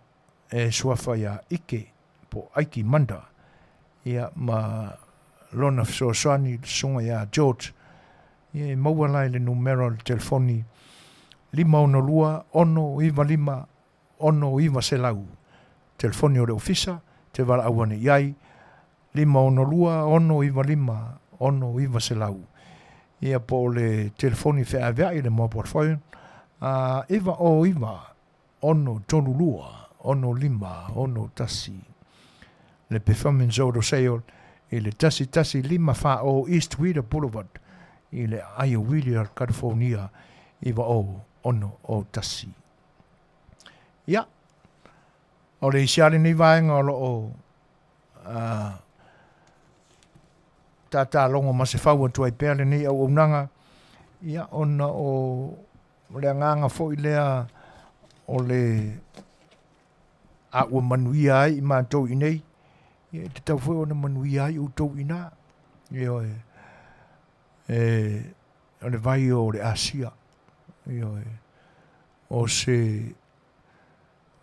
e suafa ia Ike po o Aiki Manda, ia, ma lona fesoasoani le susuga ia George, ia e maua la i le numera o le telefoni 562 695 6900. Telefoni o le ofisa, te valaau ane i ai, 562 695 6900. Ia po o le telefoni feaveai le mobile phone, a 909 632 6561. Le Performance Auto Sale i le 1154 East Wheeler Boulevard i le aai o Wheeler, California 90601. Ia, o le isi lava lenei vaega o lo o tatalogo masefau atu ai pea lenei auaunaga, ia, ona o le agaga foi lea o le a ua manuia ai i matou i inei, ia e tatau foi ona manuia ai outou i ina. Ioe, e, o le vai o le Asia, ioe, o se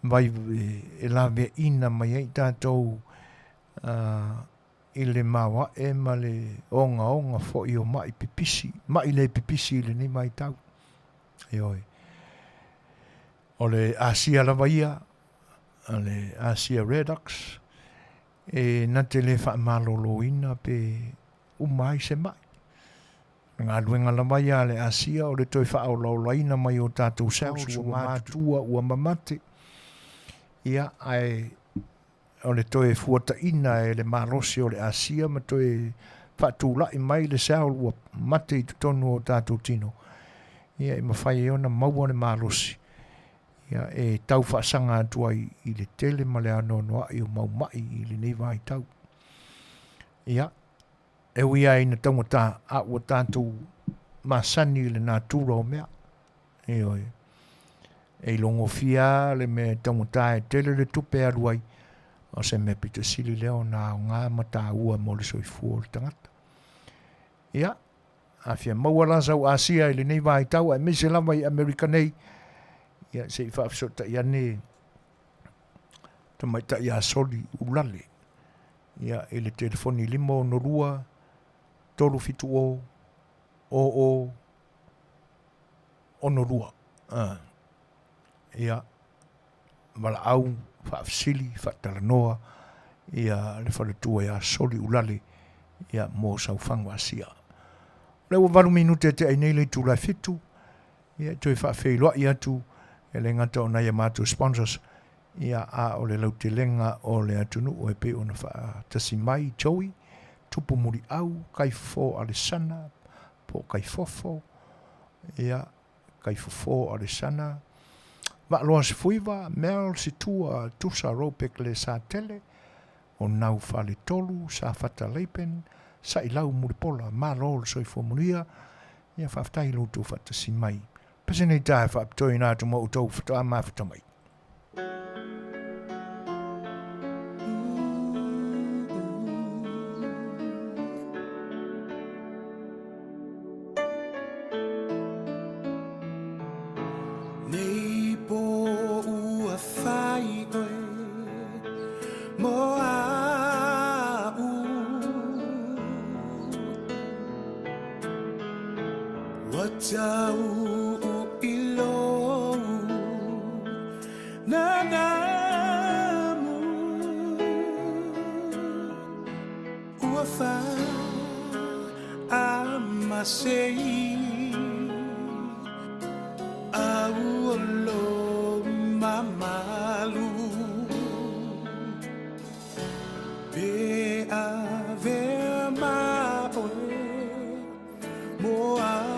vai e laveaiina mai ai tatou i le maoae ma le ogaoga foi o mai pipisi, mai le pipisi i lenei vaitau. Ioe. O le Asia lava ia, o le Asia Redux, e na te le faamaloloina pe uma ai se mai. O le galuega lava ia a le Asia o le toe faaolaolaina mai o tatou cells ua matutua ua mamate, ia, ae o le toe fuataina e le malosi o le Asia ma toe faatulai mai le cell ua mate i totonu o tatou tino, ia e mafai ai ona maua le malosi ia e tau faasaga atu ai i le tele ma le anoanoai o mau mai i lenei vaitau. Ia, E ui lava ina taugata, a ua tatou masani i le natura o mea. Ioe. E ilogofia lava le mea e taugata e tele le tupe e alu ai, o se mea pito sili lea ona aoga ma taua mo le soifua o le tagata. Ia, a fia maua la sau Asia i lenei vaitau aemaise lava i Amerika nei, ia se i faafesootai ane tamaitai ia Soli Ulale ia i le telefoni 562 370 00 62. Ia, valaau, faafesili, faatalanoa ia le faletua ia Soli Ulale ia mo sau fagu Asia. O lea ua 8 minute e tea ai nei le itula e 7, ia e toe faafeiloai atu e le gata o nai a matou sponsors, ia a o le lautelega o le atunuu e pei ona faatasi mai Joey, Tupu Muliau, Kaifofo Alesana, po o Kaifofo, ia, Kaifofo Alesana, Vaaloa Sefuiva, Mel Situa, Tusa Ropek Le Satele, o Nau Faletolu, Safata Leipen, Sailau Mulipola, Malo le soifua manuia, ia faafetai i lo outou faatasi mai. Pese nei tā e faapitoina atu mo outou faatoa mafuta mai. Nei po ua fai oe mo a'u Ua tau i lou nanamu Ua faamasei Au o lou mamalu Pe avea ma oe mo a'u.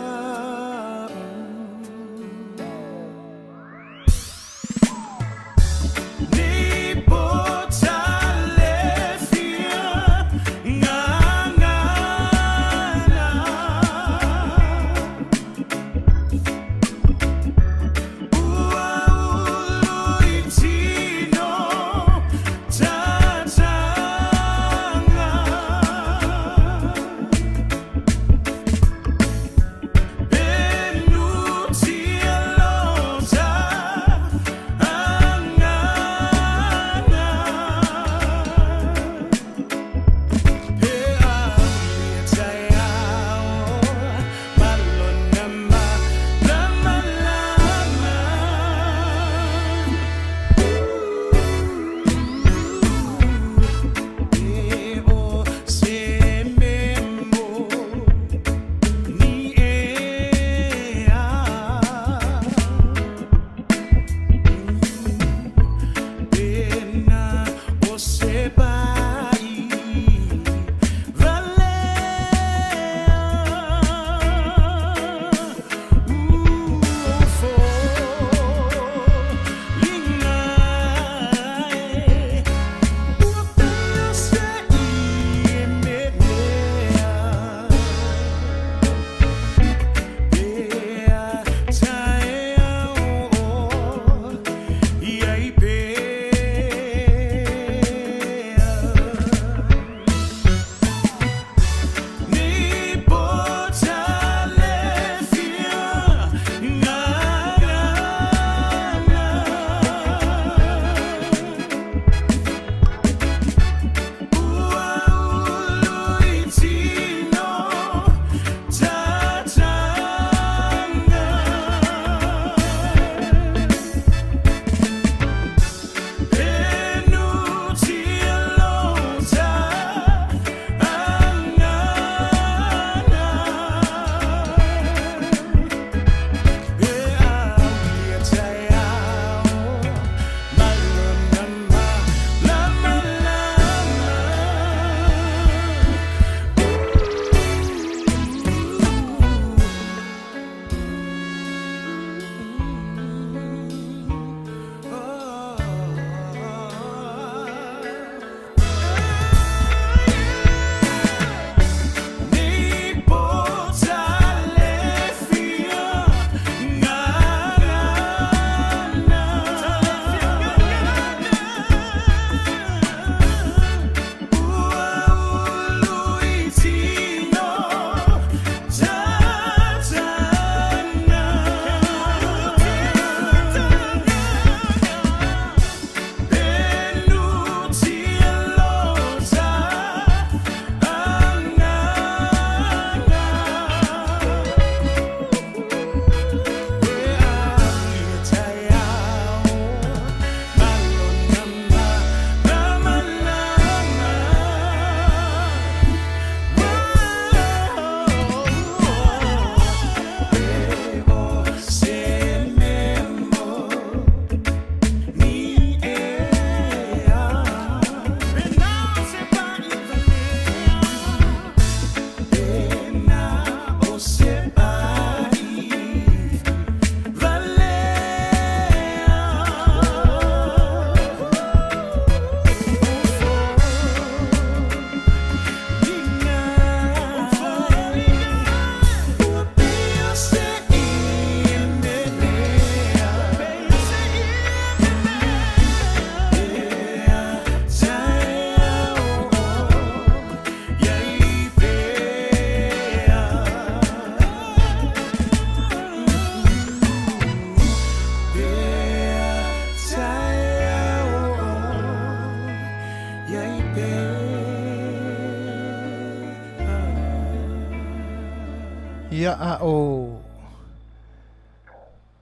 Ia a o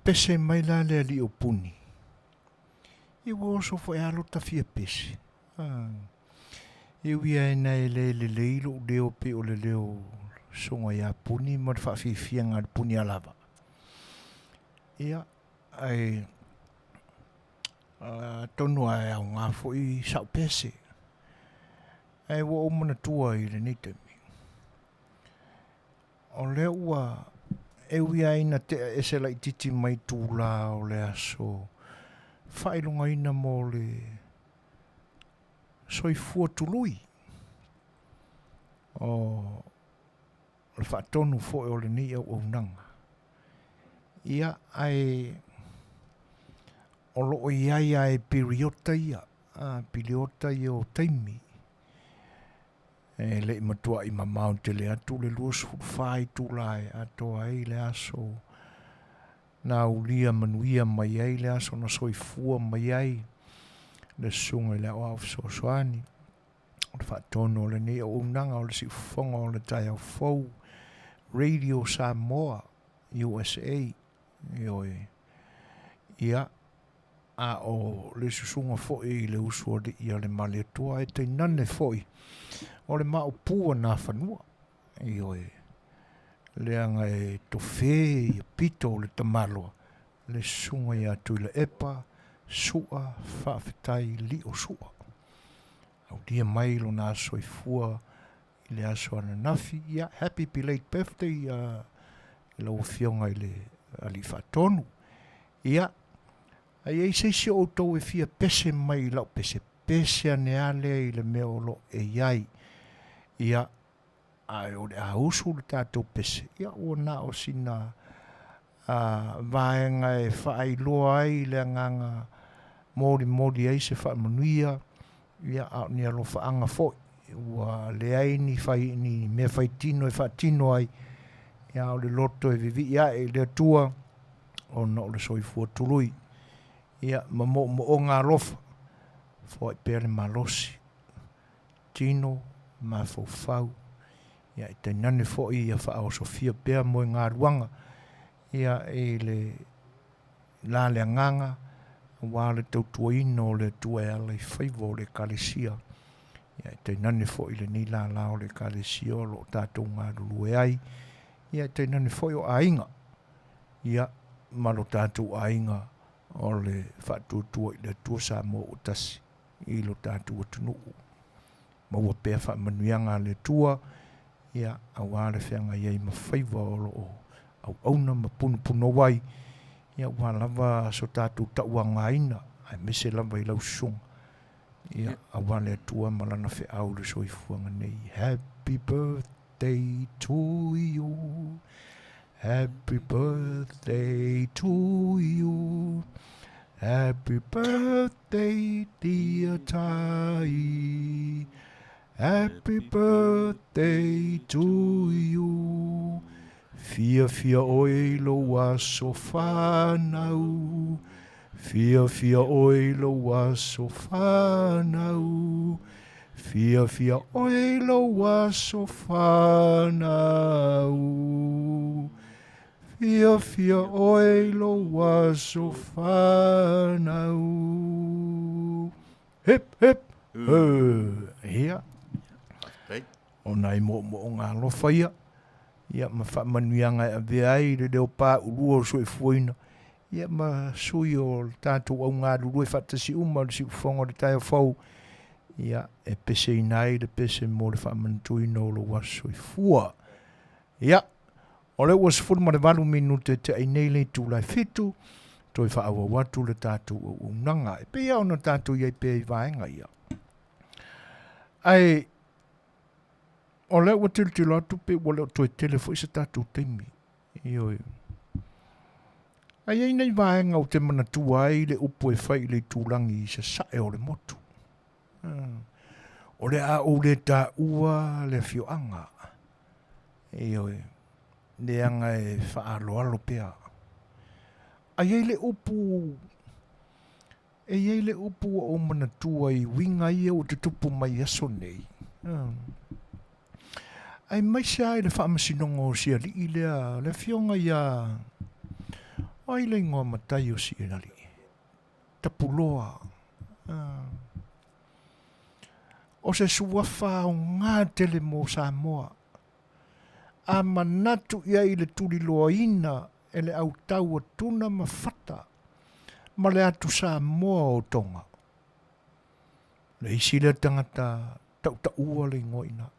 pese mai la le alii o Puni. Ia ua oso foi a lota fia pese. Ah. E ui ai na e le lelei lou leo pe o le leo soga ia Puni ma le faafiafiaga a le Puni alava. Ia, ae atonu a e aoga foi sa'u pese. Ae ua ou manatua i lenei taimi, o lea ua e ui lava ina tea ese laitiiti mai itulā o le aso faailogaina mo le soifua tului o le faatonu foi o lenei auaunaga. Ia, ae o lo o i ai lava e piriota ia, a, piriota ia o taimi. E le i matuai mamao tele atu le 24 itula e atoa ai le aso na aulia manuia mai ai le aso na soifua mai ai le Susuga i le Aoao Fesoasoani. O le faatonu o lenei auaunaga o le siufofoga o le taeao fou, Radio Samoa, USA, ioe. Ia, a o le susuga foi i le usoalii a le Malietoa, e tainane foi o le maopu a Nafanua, ioe, leaga e tofe ia pito o le tamaloa, le susuga ia Tuilaepa Su'a Faafetai Lio Su'a. Aulia mai lona aso soifua i le aso ananafi. Ia, happy belated birthday i lau Afioga i le Alii Faatonu. Ia, a i ai se isi o outou e fia pese mai i lau pese, pese ane lava lea i le mea o lo o e i ai. Ia, ae o le a usu le tatou pese, ia ua na o sina vaega e faailoa ai le agaga molimoli ai se faamanuia, ia, a o ni alofaaga foi, ua leai ni, fai, ni mea faitino e faatino ai, ia, a o le loto e vivii ae i le Atua, ona o le soifua tului, ia, ma moomooga alofa, foai pea le malosi, tino, mafaufau, ia, e tainane foi ia faaosofia pea moegaluaga, ia, i le la le agaga, aua le tautuaina o le Atua e ala i faiva o le Ekalesia. Ia, e tainane foi lenei lālā o le Ekalesia o lo o tatou galulue ai, ia, e tainane foi o aiga, ia, ma lo tatou aiga o le Faatuatua i le Atua Samoa ua tasi i lo tatou atunuu. Maua pea faamanuiaga a le Atua, ia, aua le feagai ai ma faiva o lo o auauna ma punopunou ai, ia, aua lava so tatou tauagaina, aemaise lava i lau susuga, ia, aua le Atua ma Lana feau i le soifuaga nei. Happy birthday to you, happy birthday to you, happy birthday dear Tai, Happy birthday to you Fiafia oe i lou aso fanau Fiafia oe i lou aso fanau Fiafia oe i lou aso fanau Fiafia oe i lou aso fanau Hip, hip, hoo. Ia. Faafetai. O nai moomooga alofa ia, ia ma faamanuiaga e avea ai le leo paulua o le soifuaina, ia ma sui o le tatou au galulue faatasi uma o le siufofoga o le taeao fou, ia e peseina ai le pese mo le faamanatuina o lou aso soifua. Ia, o lea ua 18 minute te ai nei le itula e 7, toe faaauau atu le tatou auaunaga. E pei lava ona tatou i ai pea i vaega ia. Ae, o lea ua tilotilo atu pe ua le o toe tele foi se tatou taimi. Ioe. Ae i ai nai vaega ou te manatua ai le upu e fai i le itulagi i sasae o le motu. O le a ou le taua le afioaga. Ioe, leaga e faaaloalo pea. A i ai le upu, e i ai le upu ua ou manatua i uiga ia ua tutupu mai i aso nei. Aemaise lava i le faamasinoga o si alii lea, le afioga ia, o ai le igoa matai o si alii? Tapuloa. O se suafa aoga tele mo Samoa. A manatu i ai i le tuliloaina e le autau a Tuna ma Fata ma le atu Samoa o Toga. Le isi lea tagata tautaua le igoa i ina.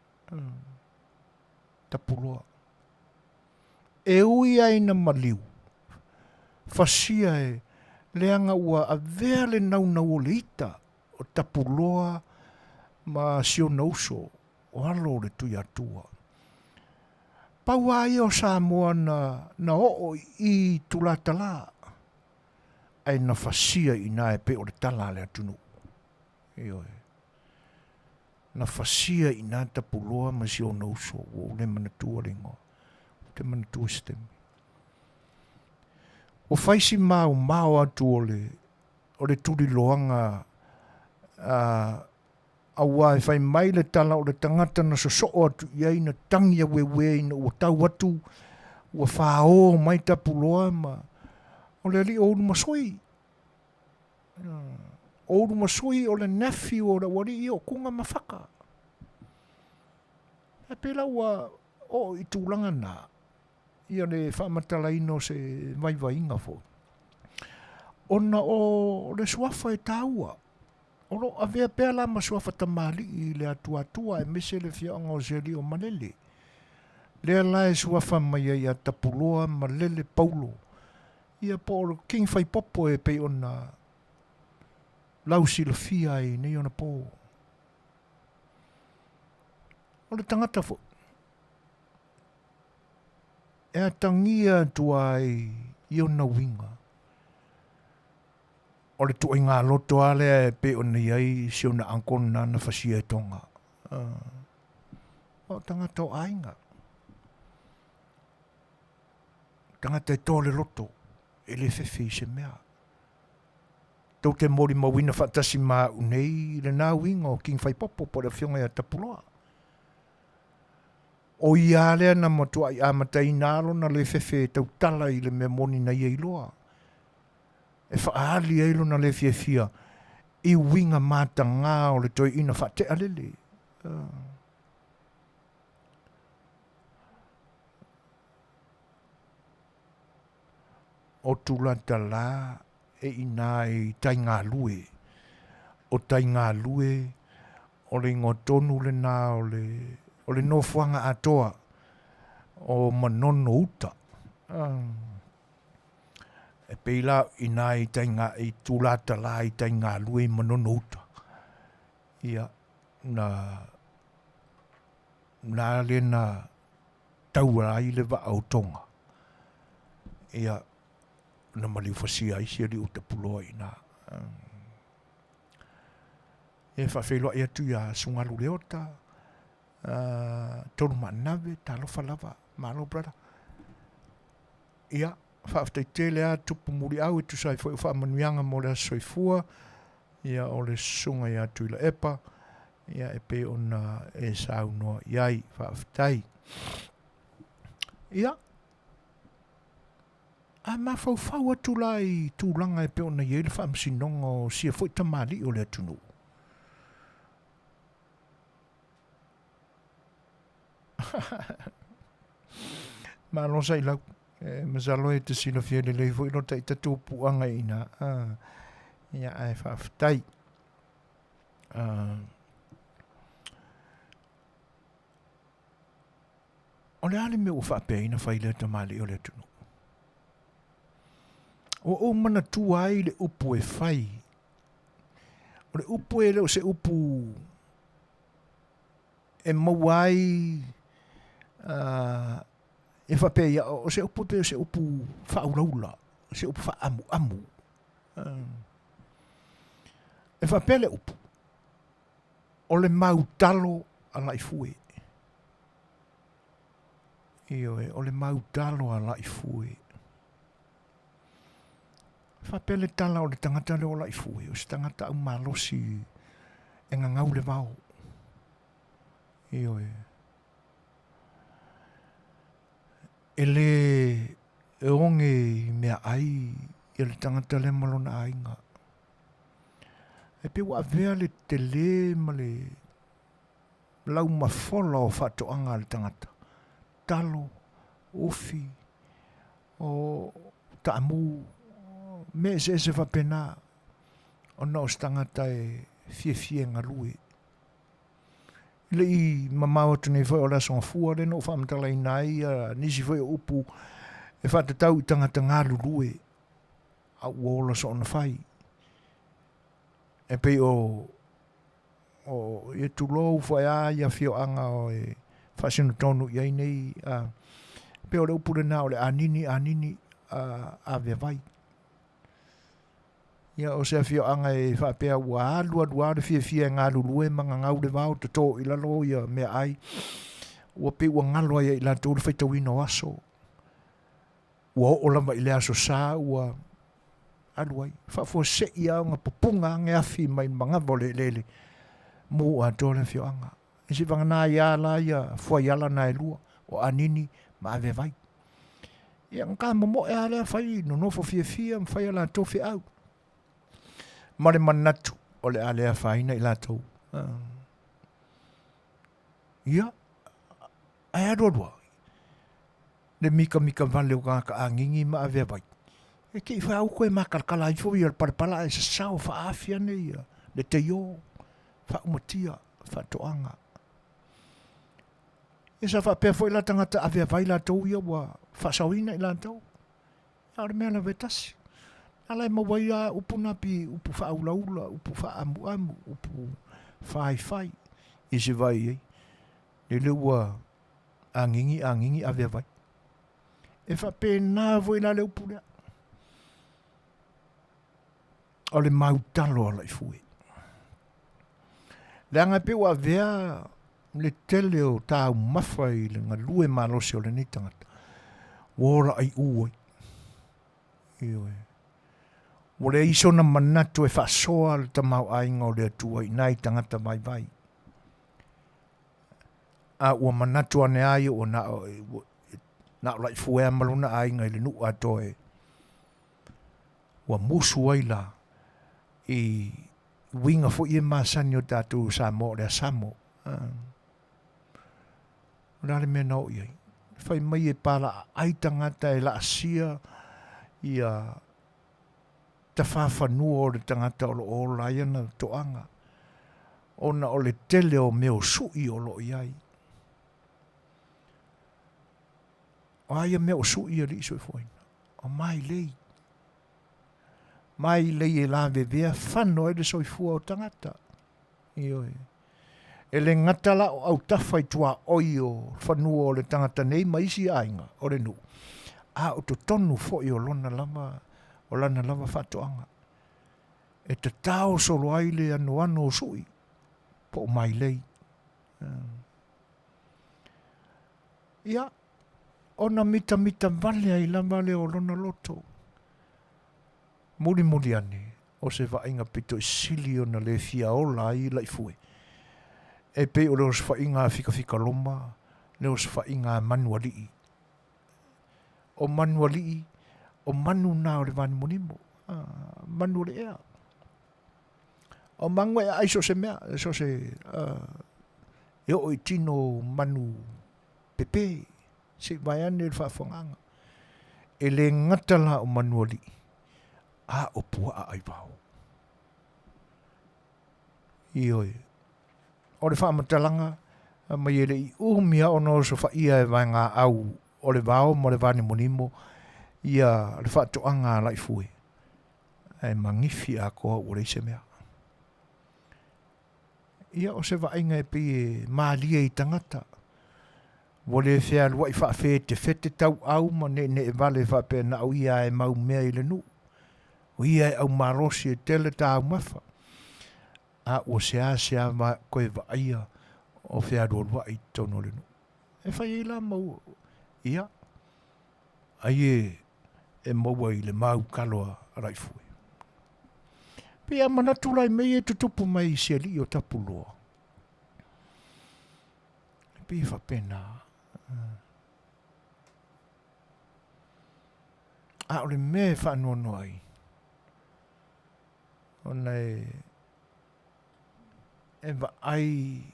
Tapuloa. E ui lava ina maliu, fasia e leaga ua avea le naunau o le ita o Tapuloa ma si ona uso o alo o le Tuiatua. Pau lava ia o Samoa na, na oo i i Tulatalā, ae na fasia i ina e pei o le tala a le atunuu. Ioe. Na fasia i ina Tapuloa ma si ona uso, ua ou le manatua le igoa. Ou te manatua i se taimi. Ua fai si maomao atu o le, o le tuliloaga a, Aua e fai mai le tala o le tagata na sosoo atu i ai na tangi aueue ina ua tau atu ua fāō mai Tapuloa ma o le alii o Ulumasui. O Ulumasui o le nephew o le aualii o Kuga ma Faka. E pei la ua oo i tulaga na ia le faamatalaina o se vaivaiga foi. Ona o le suafa e taua. O lo o avea pea la ma suafa tamalii i le atuatua aemaise le afioaga o Sialii o Malele. Lea la e suafa mai ai ia Tapuloa, Malele, Paulo, ia po o le King Faipopo e pei ona lausilafia ai i nei ona po. O le tagata foi e atagia atu ai i ona uiga. O le tuaiga loto lava lea e pei ona i ai si ona uncle lena na fasia e Tonga. O tagata o aiga. Tagata e toa le loto, e le fefe i se mea. Tou te molimauina faatasi ma au nei i lena uiga o King Faipopo po o le afioga ia Tapuloa. O ia lava lea na matuai amataina lava lona le fefe e tautala i le mea moni na ia iloa. E faaali ai lona le fiafia i uiga matagā o le toeaina faatea lele. O Tulatalā e inā i Taigalue. O Taigalue o le ingoa tonu lena o le, o le nofoaga atoa o Manono uta. E pei la inā i Taiga, i Tulatalā i Taigalue i Manono uta. Ia, na, na le na taua ai le vaa o Tonga. Ia, na maliu fasia ai si alii o Tapuloa i ina. E faafeiloai atu ia Sugalu Leota, Tolu Maanave, talofa lava, malo brother. Ia, faafetai tele lava Tupu Muliau e tusa ai foi o faamanuiaga mo le aso soifua, ia o le susuga ia Tuilaepa, ia e pei ona e saunoa i ai, faafetai. Ia, a mafaufau atu la i tulaga e pei ona i ai le faamasinoga o sia foi tamalii o le atunuu, Malo Sailau. E masalo e te silafia lelei foi lo taita tupuaga i ina. Ah, ia ae faafetai. Ah, o le a le mea ua faapea fai lea tamalii o le atunuu? Ua ou manatua ai le upu e fai. O le upu e le o se upu e maua ai e faapea ia, o se upu e pei o se upu faaulaula, o se upu faaamuamu. E faapea le upu, o le mautalo a Laifue. Ioe, o le mautalo a Laifue. E faapea le tala o le tagata lea o Laifue, o se tagata aumalosi e gagau le vao. Ioe. E lē oge i meaai ia le tagata lea ma lona aiga. Ae pei ua avea le telē ma le laumafola o faatoaga a le tagata, talo, ufi, o taamu, mea eseese faapena ona o se tagata e fiafia e galue. E le i mamao atu nei foi o le Aso Gafua lea na ou faamatalaina ai ia nisi foi o upu e faatatau i tagata galulue a ua ola soona fai. E pei o o ia tulou foi a ia afioaga o e faasino tonu i ai nei a pei o le upu lena o le anini anini a avea vai. Ia, o se afioaga e faapea ua alualu lava le fiafia e galulue ma gagau le vao, toto i lalo ia meaai, ua pei ua galo ai ia i latou le faitauina o aso. Ua oo lava i le aso sa ua alu ai. Faafuasei lava ona pupuga age afi mai le manava o le eleele, mu atoa le afioaga. E se vagana ai lava la ia fuaiala na e lua, o anini ma avevai. Ia na ta momoe lava lea fai nonofo fiafia ma fai a latou feau. Ma le manatu o le a le afaina i latou. Ia, ae alualu ai le mikamika vale o tagata anini ma aveavai. E te i whai au koe makalakala ifo ia le palepala ae sasao faaafi ane ia le teio, faaumatia, faatoaga. Ia sa faapea foi la tagata aveavai latou ia ua faasaoina i latou. A o le mea lava e tasi. A la e maua ai a upu na pi upu faaulaula, upu faaamuamu, upu faifai i se vai ai. Lele ua agigi agigi aveavai. E faapena foi la le upu lea. O le mautalo a Laifue. Leaga e pei ua avea le tele o taumafa i le galue malosi o lenei tagata, ua ola aiʻū ai. Ioe. Ua leai sona manatu e faasoa le tamaoaiga o le Atua i nai tagata vaivai. A ua manatu ane lava ia ua na o, na o Laifue lava ma lona aiga i le nuu atoa e ua musu ai la i uiga foi e masani o tatou Samoa o le asamo. O le a le mea na oo i ai? Fai mai e palaaai tagata e laasia ia tafafanua o le tagata o lo o ola ai ana toaga, ona o le tele o mea o sui o lo o i ai. O a ia mea o sui alii soifuaina? O mailei. Mailei e lavevea fano ai le soifua o tagata. Ioe. E le gata la o autafa i tuaoi o fanua o le tagata nei ma isi aiga o le nuu, a o totonu foi o lona lava, o lana lava faatoaga. E tatao solo ai le anoano o sui, po o mailei. Ia, ona mitamita vale ai lava lea o lona loto. Mulimuli ane, o se vaaiga pito i sili ona le fia ola ai Laifue. E pei o le osofaiga a Fikafikaloma, le osofaiga a Manualii. O Manualii, o manu na o le vanimonimo, manu o le ea. O manu e aai so o se mea, so o se, e oo i tino manu pepe, se i vaeane le faafofogaaga. E le gata la o Manualii, a o puaa aivao. Ioe. O le faamatalaga, mai e le i umi lava ona osofaia e vaegaau o le vao ma le vanimonimo ia le faatoaga a Laifue, ae magifi atoa ua leai se mea. Ia, o se vaaiga e pei e malie i tagata, ua le fealuai faafetefete tauau ma neenee vale faapea na o ia e mau mea i le nuu, o ia e aumalosi e tele taumafa, a ua seasea koe vaaia o fealualuai i totonu o le nuu. E fai ai la mau, ia, ai e e maua i le maukalo a Laifue. Pei a manatu la i mea ia e tutupu mai i si alii o Tapuloa. E pei e faapena. A o le mea e faanoanoa ai, ona e e vaai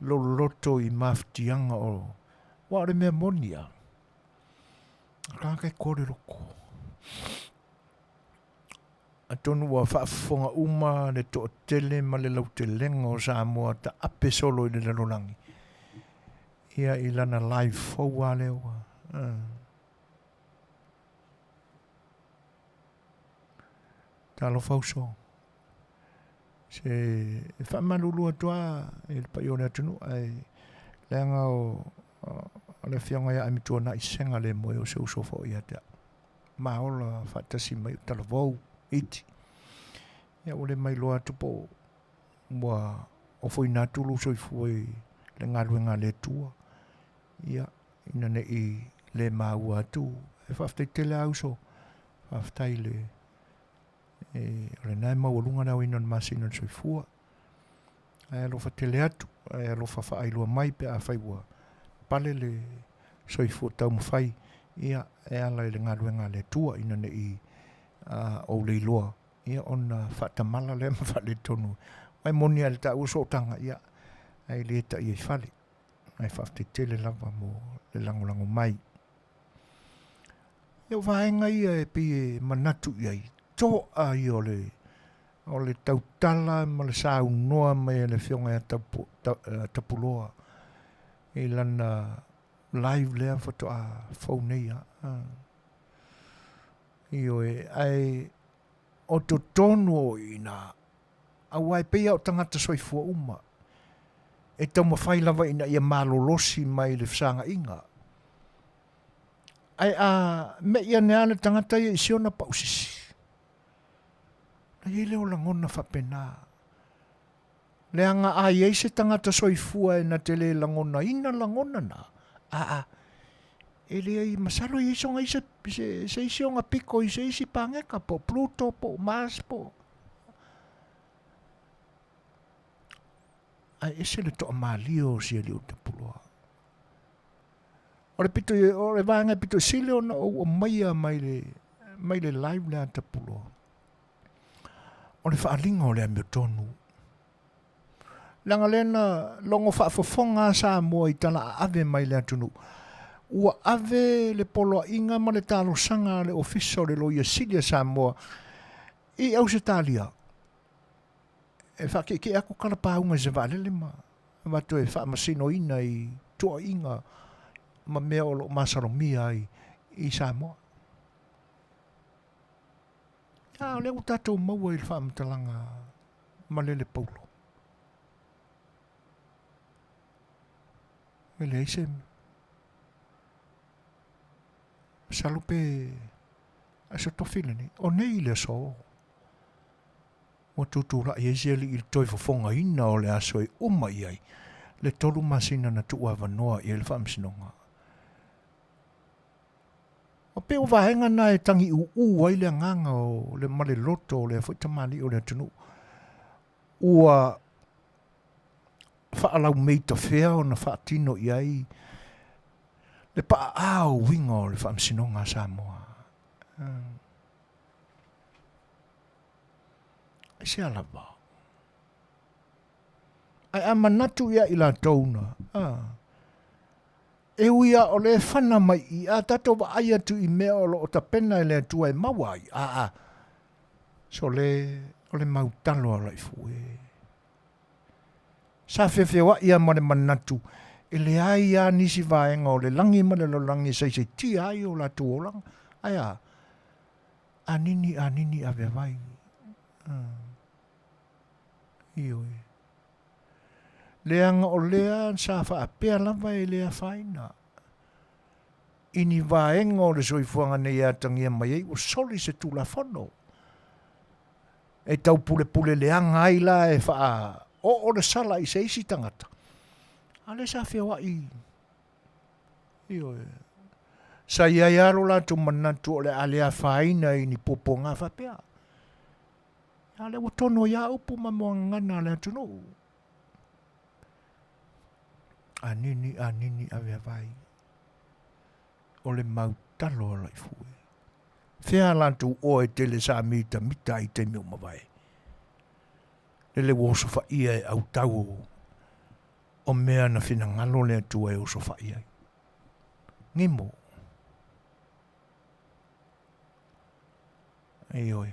loloto i mafatiaga o aua o le mea moni a, o tagata e ko le loko. Atonu ua faafofoga uma le toatele ma le lautelega o Samoa taape solo i le lalolagi ia i lana live fou lava lea ua. Talofa uso. Se e faamalulu atu lava i le paia o le atunuu ae leaga o le afioga ia Amituanai Sega le moe o se uso foi ia te au. Ma ola faatasi mai o talavou iti. Ia ua le mailoa atu po ua ofoina atu lou soifua i le galuega a le Atua. Ia ina ne i le maua atu. E faafetai tele lava uso. Faafetai i le e, o lena e maualuga le aoina o le masina o le soifua. Ae alofa tele atu, ae alofa faailoa mai pe afai ua pale le soifua taumafai, ia, e ala i le galuega a le Atua ina ne i ou le iloa, ia, ona faatamala lea ma faaletonu. Aua e moni lava i le taua sootaga, ia, ae le taia i fale. Ae faafetai tele lava mo le lagolago mai. Ia o vaega ia e pei e manatu i ai, toa ia o le, o le tautala ma le saunoa mai a le Afioga ia Tapu, ta, eh, Tapuloa i lana live lea faatoa fou nei a. Ioe, ae o totonu o i ina, aua e pei lava o tagata soifua uma, e taumafai lava ina ia malolosi mai le fesagaina. Ae a me'i ane lava le tagata ia i si ona pausisi, ona i ai lea o lagona faapena. Leaga a i ai se tagata soifua e na te le lagonaina lagona na, aa, e leai, masalo e i ai soga isi, se, se isi ona piko i se isi paneta, po o Pluto, po o Mars, po o... Ae ese le toamalie o si alii o Tapuloa. O le pito, o le vaega e pito sili ona ou aumaia mai le, mai le live lea a Tapuloa. O le faaaliga o le amiotonu. Leaga lea na logo faafofoga a Samoa i tala aave mai le atunuu. Ua ave le poloaiga ma le talosaga a le Ofisa o le Loia Sili a Samoa i Ausetalia e faakiekie atu tala pauga i se vaalele ma avatu e faamasinoina i tuuaiga ma mea o lo o masalomia ai i Samoa. A o lea ua tatou maua i le faamatalaga malele Paulo. E leai se masalo pe aso tofi lenei. O nei le aso ua tutulai ai se alii i le toe fofogaina o le aso e uma i ai le 3 masina na tuuavanoa i ai le faamasinoga. E pei o vaega na e tagiuu ai le agaga o le ma le loto o lea foi tamalii o le atunuu ua faalaumeitafea ona faatino i ai le paaa o uiga o le Faamasinoga a Samoa. Aisea lava? Ae a manatu ia i latou na, E ui lava o lea e fana mai i a tatou vaai atu i mea o lo o tapena e le Atua e maua ai, aa, sole, o le mau talo a Laifu e. Sa feofeoai lava ma le manatu e leai lava nisi vaega o le lagi ma le lalolagi e saisaitia ai o latou olaga. Ae a? Anini, anini aveavai. Ioe. Leaga o lea sa faapea lava e le afaina i ni vaega o le soifuaga nei e atagia mai ai ua soli se Tulafono e taupulepule leaga ai la e faaoo le sala i se isi tagata, a o lea sa feoai. Ioe. Sa i ai lava lo latou manatu o le a le afaina i ni puapuaga faapea. A o lea ua tono ai lava upu ma moagana a le atunuu. Anini, anini, aveavai. O le mautalo a Laifue. Fea a latou oa e tele sa mitamita ai i taimi ua mavae? Lele ua osofaia e autau o mea na finagalo le Atua e osofai ai. Gimo. Ioe.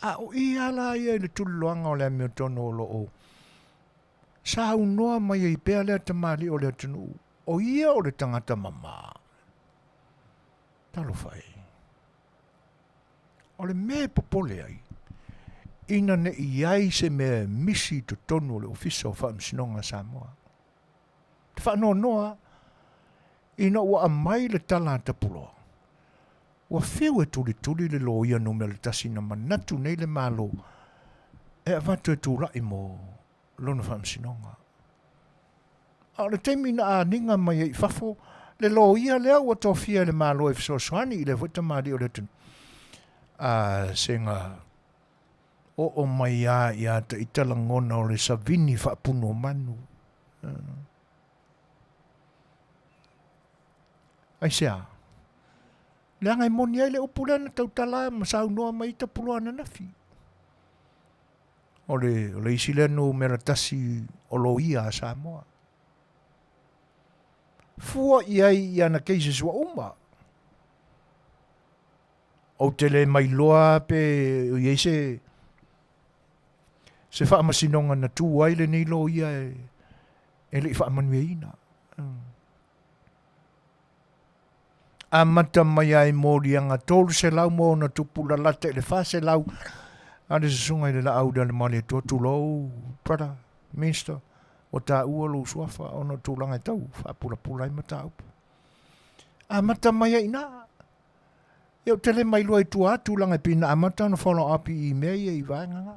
A o i a la ia i le tuliloaga o le amiotonu o lo o saunoa mai ai pea lea tamalii o le atunuu, o ia o le tagata mama. Talofa e. O le mea e popole ai, ina ne i i ai se mea e misi i totonu o le Ofisa o Faamasinoga a Samoa. Te faanoanoa ina ua aumai le tala a Tapuloa, ua fiu e tulituli le loia numera tasi na manatu nei le Malo e avatu e tulai mo lona faamasinoga. A o le taimi na aniga mai ai i fafo le loia lea ua tofia e le Malo e fesoasoani i lea foi tamalii o le atunuu, a sega oo mai lava ia te ita lagona o le savini faapunu o manu. Aisea? Leaga e moni ai le upu lea na tautala ma saunoa mai ai Tapuloa ananafi. O le, o le isi lea numera tasi o loia a Samoa. Fua i ai i ana cases ua uma. Ou te le mailoa pe i ai se se faamasinoga na tu ai lenei loia e, e le i faamanuiaina. Amata mai ai moliaga 300 ma ona tupu lalata i le 400 a le susuga i le laau lea le Malietoa, tulou, brother, minister, ua taua lou suafa ona o tulaga e tau faapulapula ai mataupu. Amata mai ai i ina. Ia ou te le mailoa i tua atu leaga e pei na amata ona follow up i mea ia i vaega na.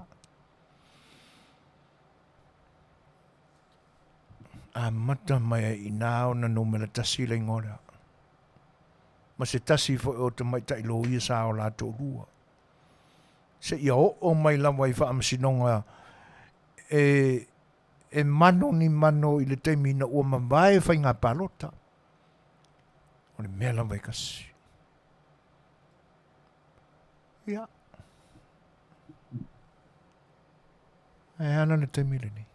Amata mai ai i ina ona numera tasi le igoa lea. Ma se tasi foi o tamaitai loia sa o latou lua. Seia oo mai lava i faamasinoga e e mano ni mano i le taimi ina ua mavae faiga palota. O le mea lava e kasi. Ia. Ae a la le taimi lenei?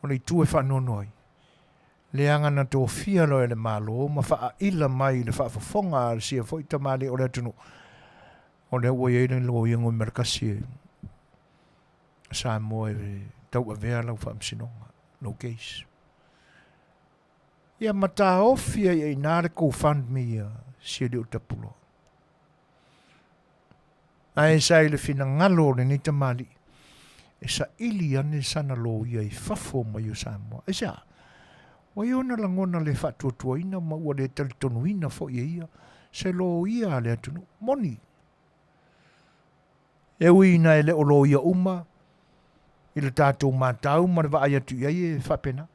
O le itu e faanoanoa ai, leaga na tofia loa e le Malo ma faaila mai i le faafofoga a sia foi tamalii o le atunuu, o lea ua i ai le loia numera tasi e Samoa e tauavea lau faamasinoga, lou case. Ia ma taofi ai i ina le GoFundMe a si alii o Tapuloa. Ae sa i le finagalo o lenei tamalii e saili ane sana loia i fafo mai o Samoa. Aisea? Ua i ona lagona le faatuatuaina ma ua le talitonuina foi e ia se loia a le atunuu. Moni! E ui ina e le o loia uma i le tatou matau ma le vaai atu i ai e faapena.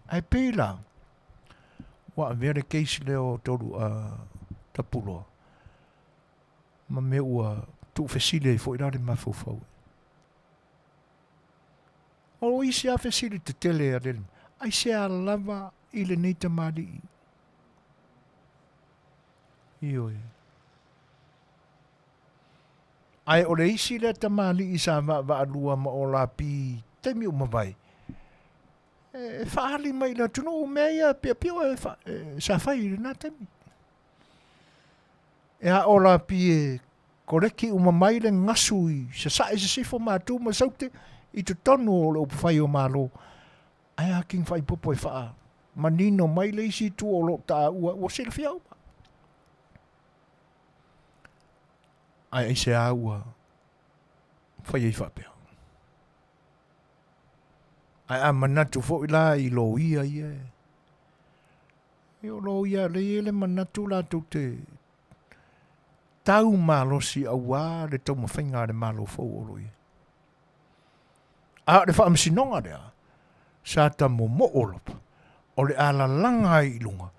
Ae pei la, ua avea le case lea o Tolu Tapuloa ma mea ua tuufesili ai foi la le mafaufau. O isi lava fesili tetele a le aisea lava i lenei tamalii? Ioe. Ae o le isi lea tamalii sa vaavaalua ma Olapi taimi ua mavae, e faaali mai i le atunuu mea ia piopio e, e, sa fai i lena taimi. E a Olapi e koleki uma mai le gasu i Sasae, Sisifo, Matu ma Saute i totonu o le upufai o Malo. Ae a King Faaipopo e faa manino mai le isi itu o lo o taua ua silafia uma. Ae aisea ua fai ai faapea? Ae a manatu foi la i loia ia, e o loia lea e i ai le manatu latou te tau malosi aua le taumafaiga a le Malo fou o lo o i ai. A o le faamasinoga lea, sa ta momoo lava, o le a lalaga ai i luga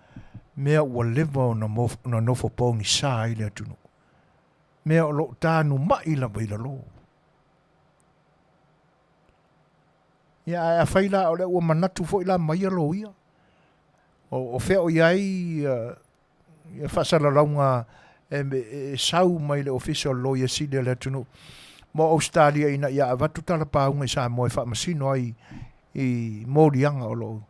mea ua leva ona nofo pogisa ai le atunuu, mea o lo o tanumai lava i lalo. Ia, ae afai la o lea ua manatu foi la ma ia loia, o fea o i ai Ia faasalalauga e sau mai le Ofisa o le Loia Sili a le atunuu mo Ausetalia ina ia avatu tala pauga i Samoa e faamasino ai i moliaga o lo o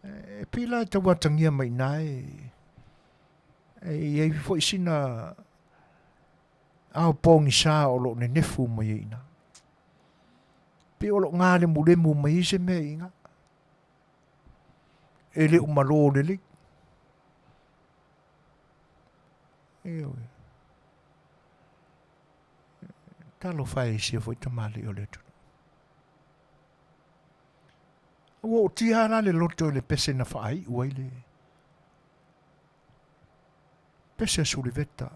e pei la e tau atagia mai i ina e i ai foi sina ao pogisa o lo o nenefu mai ai i ina. Pei o lo o galemulemu mai ai se mea i ina. E le o malo lelei. Ioe. Talofa e i sia foi tamalii o le atunuu. Ua ootia la le loto i le pese na faaiu ai le pese a Suliveta.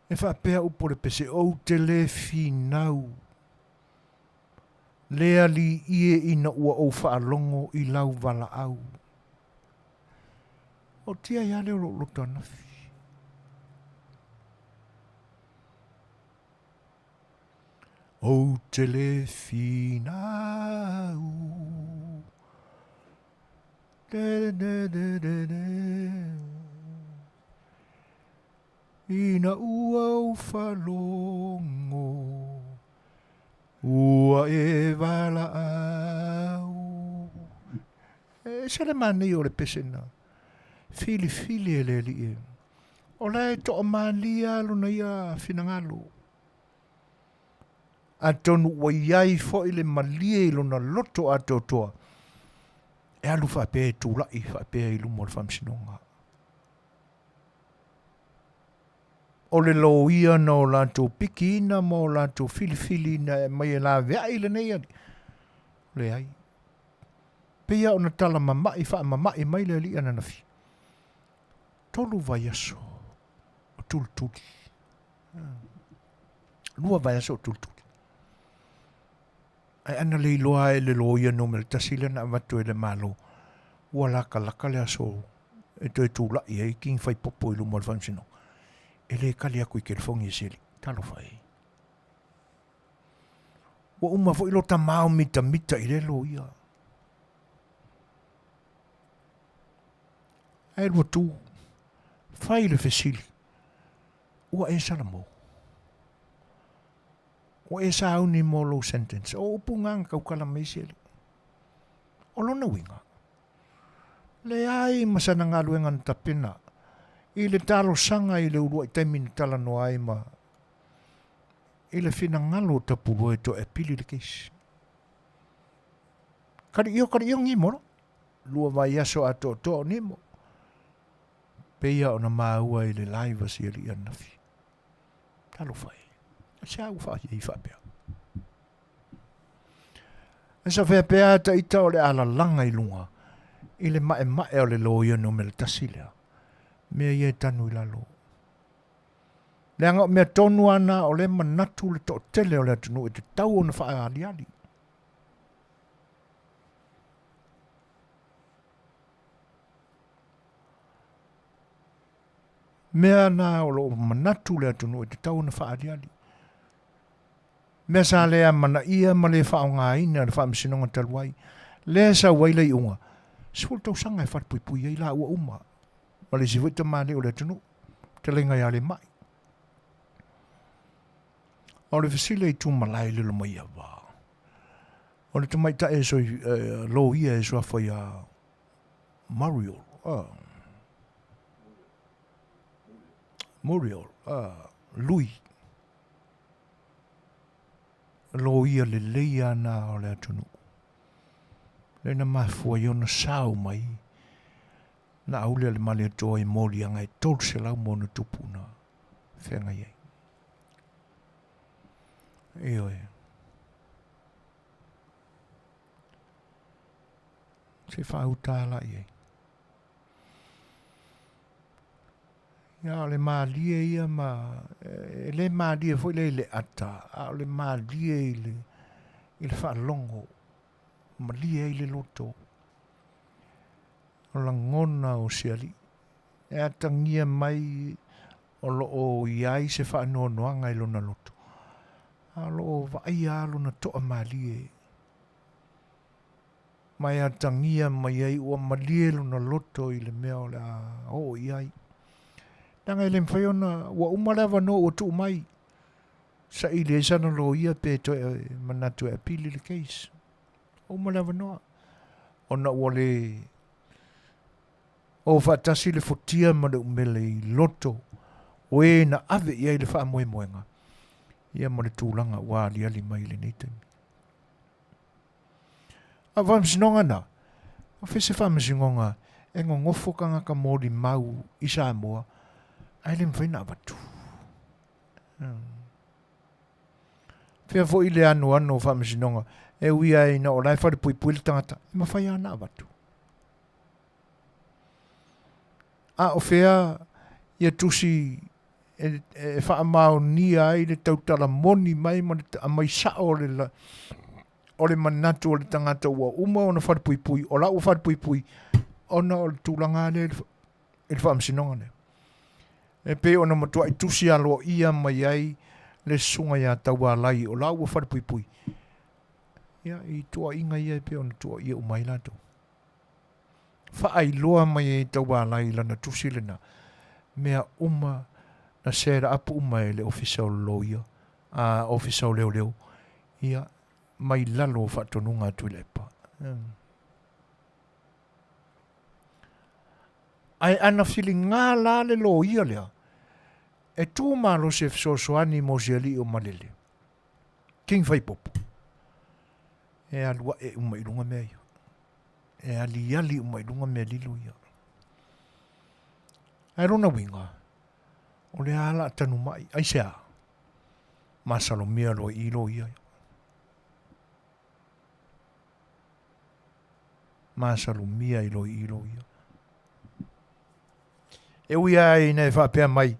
E faapea upu o le pese, Ou te le finau le Alii e ina ua ou faalogo i lau valaau. O tia ai lava lea o lou loto ananafi. Ou te le finau. De, de, de, de, de. Ina ua ou faalogo, ua e valaau. E ese le manaia o le pese na filifili e le Alii. O la e toamalie lava lona ia finagalo. Atonu ua i ai foi le malie i lona loto atoatoa e alu faapea e tulai faapea i luma o le Faamasinoga. O le loia na o latou pikiina ma o latou filifiliina e aumai e laveai lenei alii, leai. Pei lava ona tala mama'i faamama'i mai le alii ananafi, tolu vaiaso o tulituli. Lua vaiaso o tulituli. Ae ana le iloa e le loia numera tasi lea na avatu e le Malo, ua lakalaka le aso e toe tulai ai King Faipopo i luma o le Faamasinoga, e le kali atu i telefoni e se alii. Talofa e. Ua uma foi lo tamao mitamita i lea loia. Ae lua tu, fai le fesili, ua e salamo? Ua e sauni mo lou sentence. O upu na na tautala mai isi alii. O lona uiga, leai ma sana galuega na tapena i le talosaga i le uluai taimi na talanoa ai ma i le finagalo o Tapulua e toe apili le case. Kaliio, kaliio nimo la. Lua vaiaso atoatoa o nimo. Peia ona maua i le live a si alii ananafi. Talofa e. Se a ua faaiai faapea. E sa faapea ta ita o le a lalaga i luga i le maemae o le loia numera tasi lea. Mea ia e tanu i lalo. Leaga o mea tonu lava na o lea e manatu le toatele o le atunuu e tatau ona faaaliali. Mea na o lo o manatu le atunuu e tatau ona faaaliali. Mea sa le amanaia ma le faaaogaina e le Faamasinoga talu ai, lea e sau ai le iuga, 10 tausaga e falepuipui ai laua uma ma le isi foi tamalii o le atunuu, fetalaiga ia Lemai. O le fesili a Itumalae i Lilomaiava, o le tamaitai e soi, loia e suafa ia Muriel, Muriel, Lui, loia lelei ana o le atunuu. Lea na mafua ai ona sao mai na auli a le Malietoa i moliaga e 300 ma ona tupu na feagai ai. Ioe. Se faauta la i ai. Ia, o le malie ia ma, e le malie foi lea i le ata, a o le malie i le, i le faalogo, malie ai le loto. O lagona o se alii. E atagia mai o lo o i ai se faanoanoaga i lona loto, a o lo o vaaia lava lona toamalie. Ma e atagia mai ai ua malie lona loto i le mea o le a oo i ai. Leaga e le mafai ona, ua uma le avanoa ua tuu mai, saili ai sana loia pe toe manatu e apili le case. Ua uma le avanoa, ona ua le o faatasi le futia ma le umele i loto o e na ave i ai le faamoemoega, ia ma le tulaga ua aliali mai i lenei taimi. A o faamasinoga na, o fea se faamasinoga e gogofo tagata molimau i Samoa ae le mafai ona avatu. Fea foi le anoano o faamasinoga e ui lava ina o la e falepuipui le tagata, e mafai lava ona avatu. A o fea ia tusi e faamaonia ai le tautala moni mai ma le aumai sao o le, o le manatu o le tagata ua uma ona falepuipui, o la ua falepuipui, ona o le tulaga lea i le faamasinoga lea. E pei ona matuai tusi aloaia mai ai le susuga ia Taualai o la ua falepuipui, ia, i tuuaiga ia e pei ona tuuaia uma ai latou. Faailoa mai ai Taualai i lana tusi lena, mea uma na set up uma e le Ofisa o le Loia, a Ofisa o Leoleo, ia, mai lalo o faatonuga a Tuilaepa. Ae ana filiga la le loia lea, e tu malosi e fesoasoani mo si alii o Malele, King Faipopo, e alu ae uma i luga mea ia. E aliali uma i luga mea lilo ia. Ae lona uiga, o le a la tanumai, aisea? Masalomia loa i loia ia. Masalomia i loi i loia. E ui lava ina e faapea mai,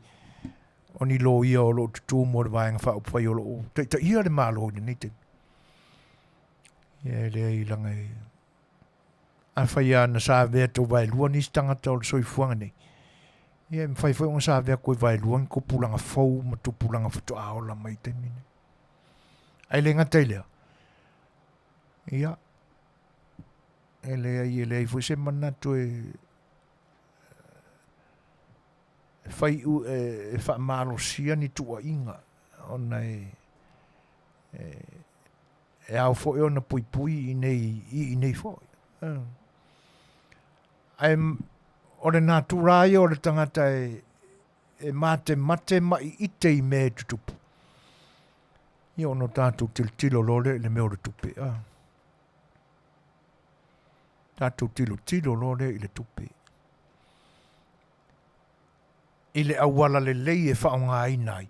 o ni loia o lo o tutū mo le Vaega Faaupufai o lo o taitaia le Malo i lenei taimi. Ia e leai leaga e afai lava na savea tou vaelua nisi tagata o le soifuaga nei, ia e mafai foi ona savea atu i vaelua ni tupulaga fou ma tupulaga faatoa ola mai i taimi nei. Ae le gata i lea, ia, e leai e leai foi se manatu e fai e faamalosia ni tuuaiga ona e e ao foi ona puipui i nei i nei foi. Ae o le natura ia o le tagata e e matemate ma ite i mea e tutupu. Ia ona tatou tilotilo loa lea i le mea o le tupe. A. Tatou tilotilo loa lea i le tupe. I le auala lelei e faaaogaina ai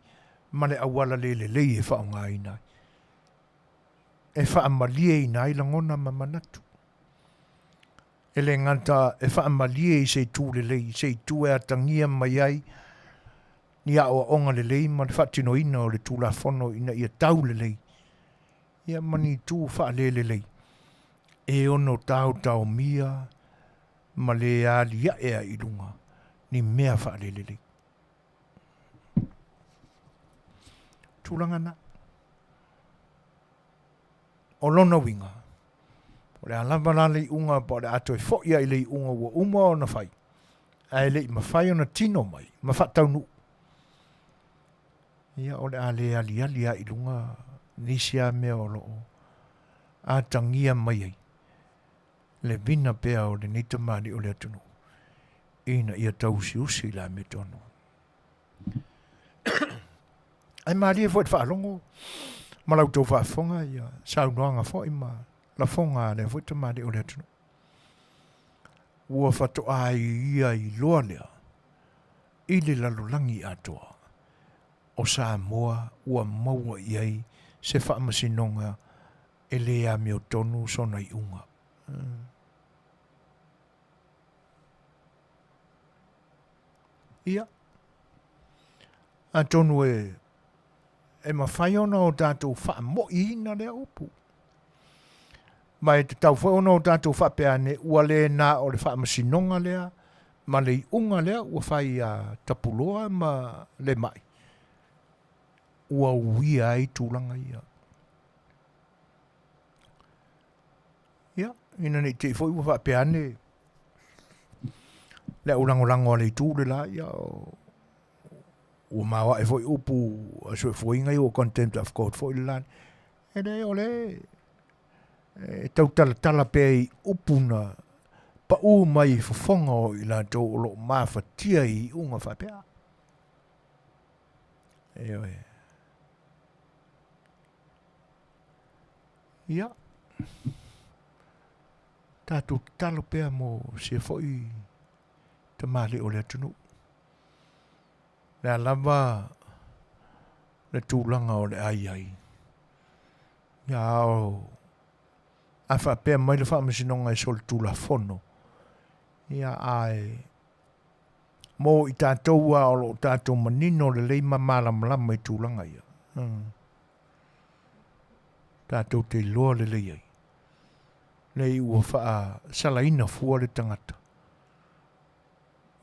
ma le auala le lelei e faaaogaina ai. E faamalieina ai lagona ma manatu. E le gata e faamalie i se itu lelei, i se itu e atagia mai ai ni aoaoga lelei ma le faatinoina o le Tulafono ina ia tau lelei, ia ma ni itu faalelelei e ono taotaomia ma le aliae ai i luga ni mea faalelelei. Tulaga na. O lona uiga, o le a lava la le iuga po o le a toe foi lava i le iuga ua uma ona fai, ae le i mafai ona tino mai ma faataunuu, ia o le a le aliali lava i luga nisi lava mea o lo o atagia mai ai le vina pea o lenei tamalii o le atunuu ina ia tauusiusi i le amiotonu. Ae malie foi i le faalogo ma la outou faafofoga ia saunoaga foi ma lafoga a lea foi tamalii o le atunuu. Ua faatoa ia iloa lea i le lalolagi atoa o Samoa ua maua i ai se faamasinoga e le amiotonu sona iuga. Ia, atonu e, e mafai ona o tatou faamoiina lea upu. Ma e tatau foi ona o tatou faapea ane, ua le na o le faamasinoga lea ma le iuga lea ua fai ia Tapuloa ma Lemai, ua uia ai tulaga ia. Ia, Ina ne i te i foi ua faapea ane le au lagolago a le itu le la, ia, ua maoae foi upu a soifuaina ia ua contempt of court foi le la. E leai, o le e tautalatala pea i upu na paʻū mai i fofoga o i latou o lo o mafatia i iuga faapea. Ioe. Ia, tatou tatalo pea mo sia foi tamalii o le atunuu. Le a lava le tulaga o le a i ai. Ia ao a faapea mai le faamasinoga e solitulafono, ia ae mo i tatou a o lo o tatou manino lelei ma malamalama i tulaga ia. Tatou te iloa lelei ai. Nei ua faasalaina fua le tagata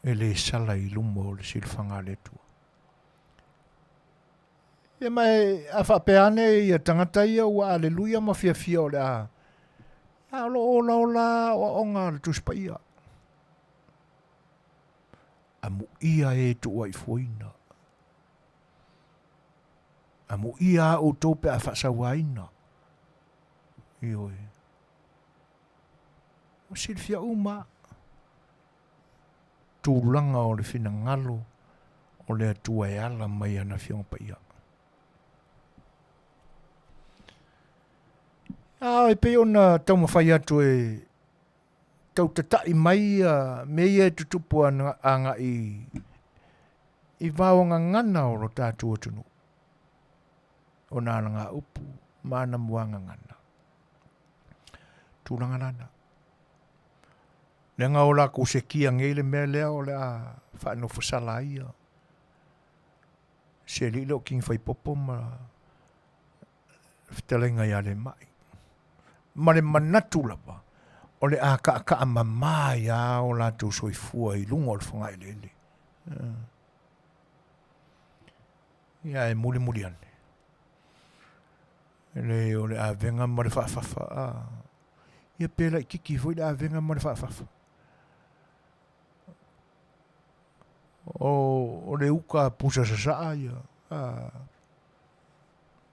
e le sala i luma o le silafaga a le Atua. Ia ma e, a faapea ane ia tagata ia ua aleluia ma fiafia o le a, a o lo o olaola aoaoga a le Tusi Paia. Amuia e tuuaifuaina. Amuia a outou pe a faasauaina. Ioe. Ua silafia uma tulaga o le finagalo o le Atua e ala mai ana Afioga Paia. A e pei ona taumafai atu e tautataʻi mai ia mea ia e tutupu agai i vaogagana o lo tatou atunuu, ona alagaupu ma ana muagagana. Tulaga lana. Leaga o lakou sekia nei le mea lea o le a faanofosala ai ia si alii lea o King Faipopo ma fetalaiga ia Lemai. Ma le manatu lava, o le a kaakaa mamā ai lava o latou soifua i luga o le fogaeleele. Ia e mulimuli ane. Le o le avega ma le faafafa. Ia pe laititi foi le avega ma le faafafa. O, o le uka pusa sasaa ia.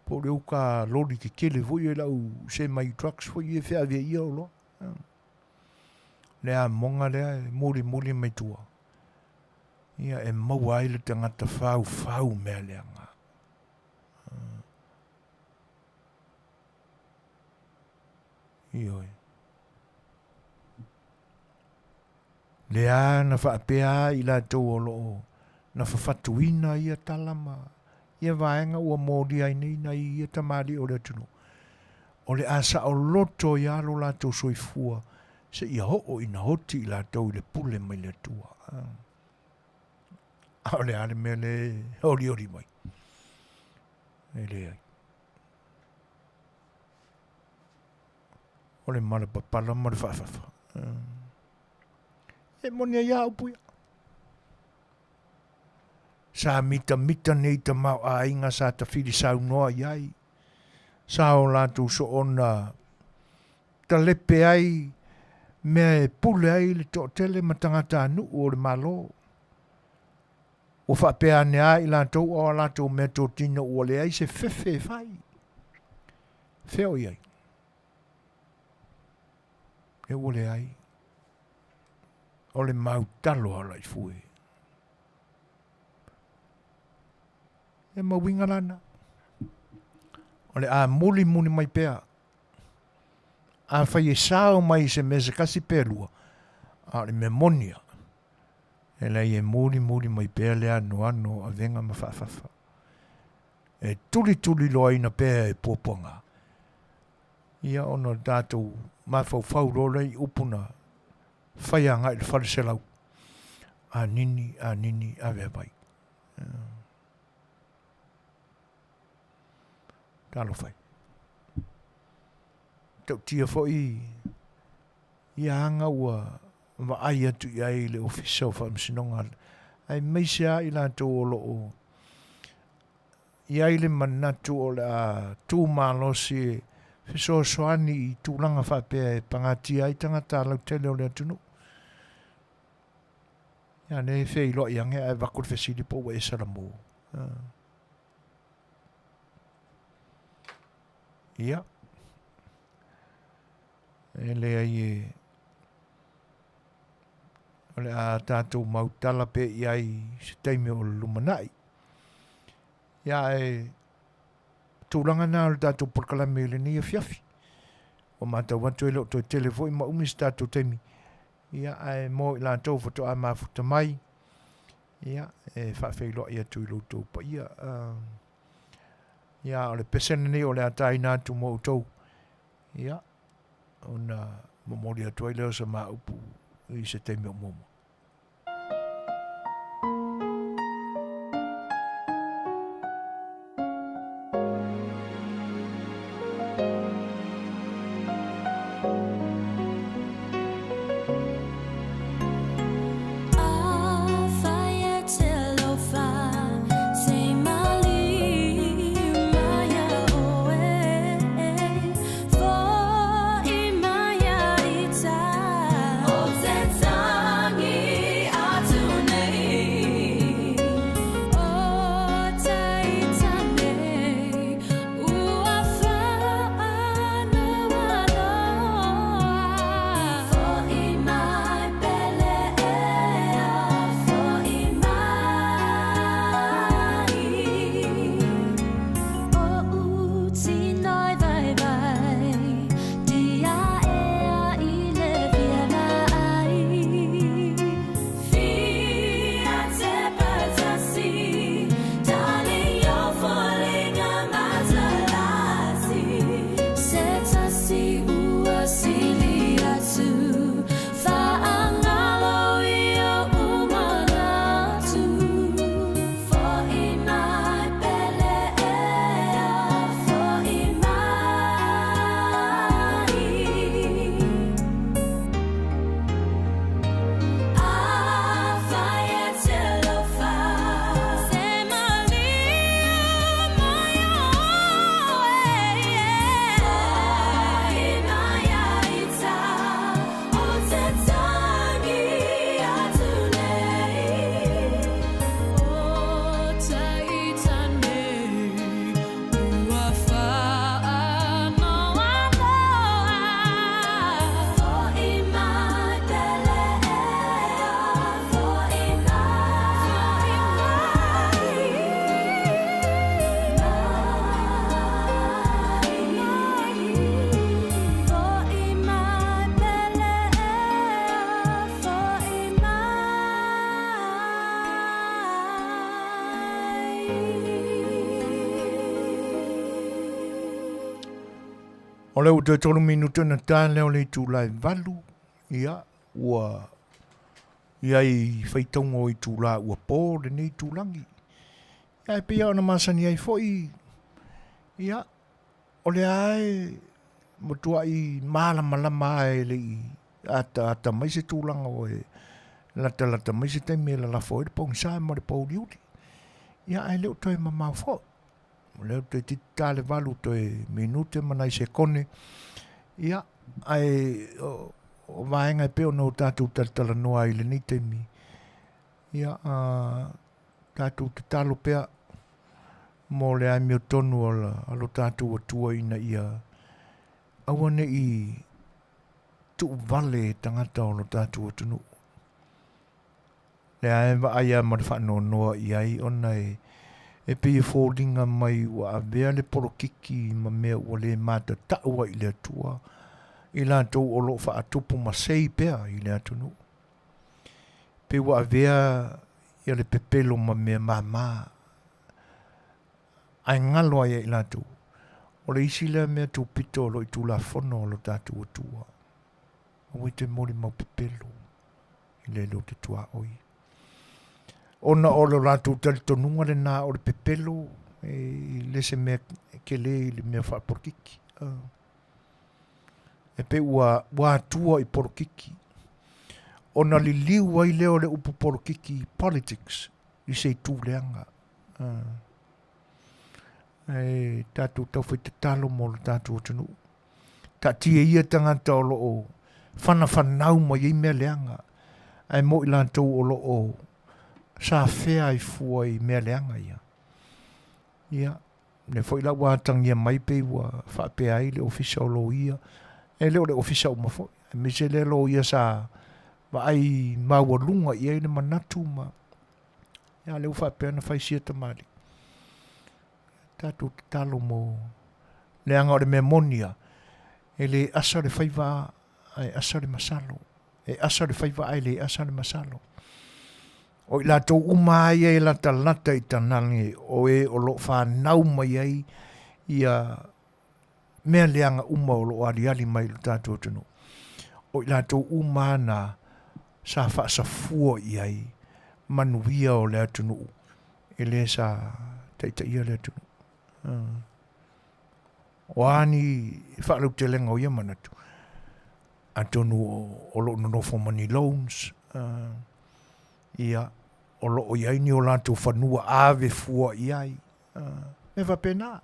Po o le uka loli tetele foi e lau semi trucks foi ia e feavea ia oloa. Le amoga lea e mulimuli mai tua. Ia e maua ai le tagata faufau mea leaga. Ioe. Lea na faapea i latou o lo o na fafatuina ia tala ma ia vaega ua molia ai nei nai ia tamalii o le atunuu, o le a saoloto ai lava lo latou soifua seia oo ina oti i latou i le pule mai le Atua. A o le a le mea lea e olioli mai? E leai. O le malapapala ma le faafafa. E moni ai a upu ia. Sa mitamita nei tamaoaiga sa tafili saunoa i ai, sa o latou soona talepe ai mea e pule ai le toatele ma tagatanuu o le Malo. Ua faapea ane lava i latou o a latou meatotino ua leai se fefe e fai. Fea o i ai? E ua leai. O le mautalo a Laifue. E ma uiga lana. O le a mulimuli mai pea. Afai e sao mai i se mea se tasi pe lua, a o le mea moni lava, e leai e mulimuli mai pea le anoano o avega ma faafafa. E tulituliloaina pea e puapuaga. Ia ona o le tatou mafaufau loa lea i upu na fai agai i le fale 100, anini, anini, ave avai. Talofa e. Tautia foi ia aga ua vaai atu i ai le Ofisa o Faamasinoga, aemaise lava i latou o lo o i ai le manatu o le a tu malosi e fesoasoani i tulaga faapea e pagatia ai tagata lautele o le atunuu. Ia lea e feiloai ane ae avatu le fesili po ua e salamo. Ia. E leai e o le a tatou mau tala pea i ai i se taimi o le lumanai. Ia ae tulaga na o le tatou polokalame i lenei afiafi. Ua matau atu e le o toe tele foi ma umi se tatou taimi. Ia ae mo i latou faatoa mafuta mai, ia e faafeiloai atu i lo outou paia. Ia o le pese lenei o le a taina atu mo outou. Ia ona momoli atu ai lea o sa ma upu i se taimi o muamua. O lea ua toe tolu minute ona ta lea o le itula e 8, ia, ua i ai faitauga o itula ua po lenei itulagi. Ia, e pei lava ona masani ai foi, ia, o lea e matuai malamalama lava e le i ataata mai se tulaga o e latalata mai se taimi e lalafo ai le pogisa ma le pouliuli. Ia, ae le o toe mamao foi. O lea ua toeitiiti ta le 8 toe minute ma nai sekone. Ia, ae o vaega e pei ona o tatou talatalanoa ai i lenei taimi, ia, tatou tatalo pea mo le amiotonu a lo tatou Atua ina ia aua ne i tuuvale e tagata o lo tatou atunuu. Lea e vaai lava ma le faanoanoa i ai ona e pei e foliga mai ua avea le polokiki ma mea ua le matatau ai i le Atua i latou o lo o faatupu masei pea i le atunuu. Pei ua avea ia le pepelo ma mea māmā ae galo ai ia i latou. O le isi lea mea tupito o lo o i Tulafono a lo tatou Atua. Aua e toe molimau pepelo i le loto tuaoi. Ona o lo latou talitonuga lena o le pepelo e le se mea tele i le mea faapolokiki. E pei ua atua i polokiki. Ona liliu ai lea o le upu polokiki politics i se itu leaga. Ae tatou taufai tatalo mo lo tatou atunuu. Taatia ia tagata o lo o fanafanau mai ai mea leaga, ae mo i latou o lo o safea ai fua i mea leaga ia. Ia, lea foi la ua atagia mai pei ua faapea ai le Ofisa o Loia, e le o le Ofisa uma foi, aemaise lea loia sa vaai maualuga i ai le manatu ma, ia, lea ua faapea ona fai sia tamalii. Tatou tatalo mo leaga o le mea moni a, e le asa le faiva ae asa le masalo. E asa le faiva ae le asa le masalo. O i latou uma a ia e latalata i tanage o e o lo o fanau mai ai ia mea leaga uma o lo o aliali mai i lo tatou atunuu. O i latou uma a na sa faasafua i ai manuia o le atunuu e le sa taitaia le atunuu. O a ni faalautelega o ia manatu, atonu o lo o nonofo ma ni loans, ia, o lo o i ai ni o latou fanua ave fua i ai, mea faapena.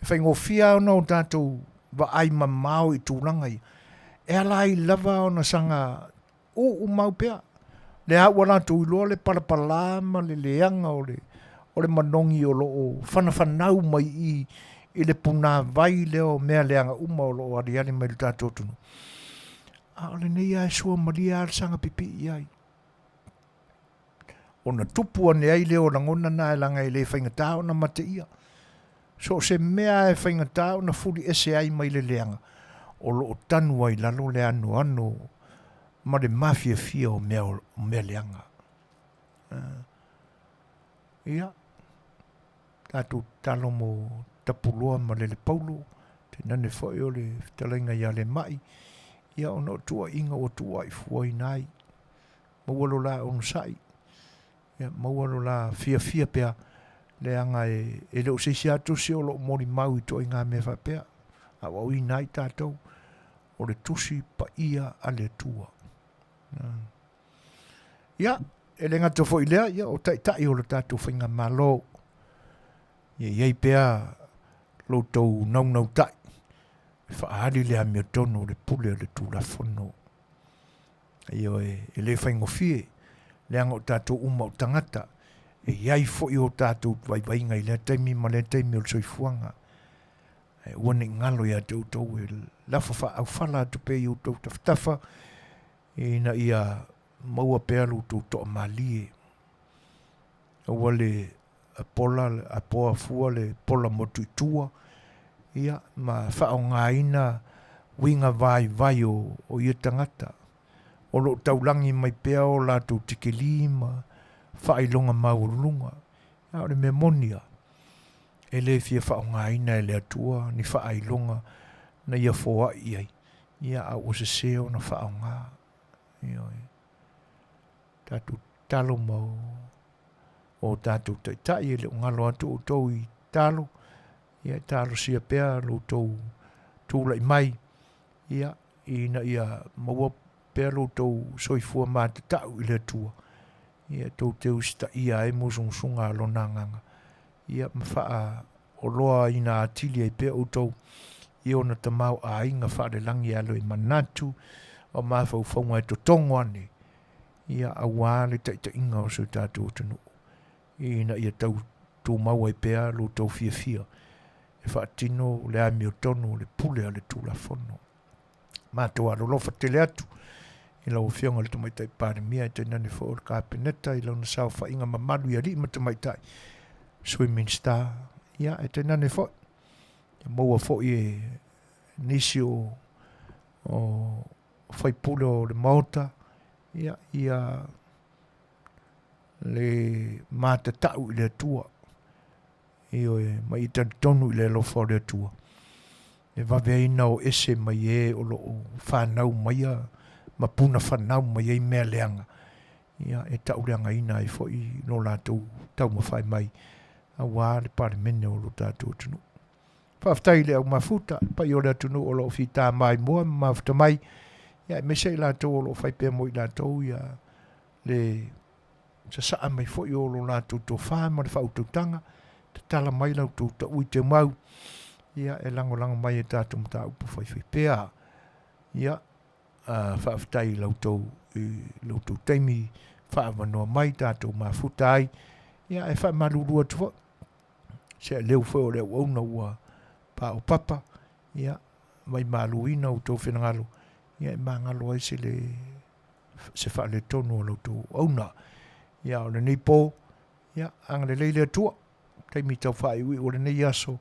E faigofie lava ona o tatou vaai mamao i tulaga ia, e ala ai lava ona saga uu mau pea. Lea ua latou iloa le palapala ma le leaga o le o le manogi o lo o fanafanau mai i i le punāwai lea o mea leaga uma o lo o aliali mai i lo tatou atunuu. A o lenei lava e sua malie lava le saga pipii i ai. Ona tupu ane ai lea o lagona na e laga e le faigata ona mateia. So o se mea e faigata ona fuli ese ai mai le leaga, o lo o tanu ai lalo le anoano ma le mafiafia o mea, o mea leaga. Ia, tatou tatalo mo Tapuloa ma Lelepaulo, tainane foi o le fetalaiga ia Lemai, ia ona o tuuaiga ua tuuaifuaina ai. Maua lo la onosai, ia maua lo la fiafia pea, leaga e, e le o se isi lava tusi o lo o molimau i ituaiga mea faapea, a ua uina ai tatou, o le tusi paia a le Atua. Ia, e le gata foi i lea, ia, o taitai o le tatou faigamalo, ia i ai pea lo outou naunautai e faaali le amiotonu o le pule o le Tulafono. Ioe, e le faigofie, leaga o tatou uma o tagata, e i ai foi o tatou vaivaiga i lea taimi ma lea taimi o le soifuaga. Ae aua ne i galo ia te outou e lafo faaaufala atu pea i outou tafatafa, ina ia maua pea lo outou toamalie. Aua le pola, apoa fua le pola motu i tua, ia, ma faaaogaina uiga vaivai o, o ia tagata. O lo o taulagi mai pea o latou tikeli ma faailoga maualuluga. A o le mea moni lava, e le fia faaaogaina e le Atua ni faailoga na ia foai i ai, ia, a ua sese ona faaaoga. Ioe. Tatou tatalo ma o tatou taitai, e le o galo atu outou i tatalo, ia e talosia pea lo outou tulai mai, ia, ina ia maua pea lo outou soifua matatau i le Atua, ia tou te usitaia ai musumusuga a lona agaga, ia ma faaoloaina atili ai pea outou i ona tamaoaiga faalelagi e alo i manatu o mafaufauga e totogo ane, ia aua le taitaiga o si o tatou atunuu, ina ia tau tumau ai pea lo outou fiafia e faatino le amiotonu o le pule a le Tulafono. Matou alolofa tele atu i lau Afioga i le Tamaitai Palemia, e tainane foi o le Kapeneta i lona saofaiga mamalu i alii ma tamaitai, Sui Minisita, ia e tainane foi, ia maua foi e nisi o, o faipule o le Maota, ia, ia le matatau i le Atua. Ioe, ma ia talitonu i le alofa o le Atua, e vave ai ona o ese mai e o lo o fanau maia ma puna fanau mai ai mea leaga, ia, e tauleagaina ai foi lo latou taumafai mai aua le Palemene o lo tatou atunuu. Faafetai i le au mafuta, le paia o le atunuu o lo o fita maimoa ma mafuta mai, ia, aemaise i latou o lo o fai pea mo i latou ia le sasaa mai foi o lo latou tofa ma le faautautaga, tatala mai la outou taui teumau, ia, e lagolago mai e tatou mataupu faifai pea. Ia, faafetai i la outou, i lo outou taimi faaavanoa mai tatou mafuta ai, ia, ae faamalulu atu foi, se aleu foi o le auauna ua paopapa, ia, mai maluina outou finagalo, ia, e magalo ai se le, se faaletonu o la outou auauna. Ia, o lenei po, ia, agalelei le Atua, taimi tau faaiuiu o lenei aso,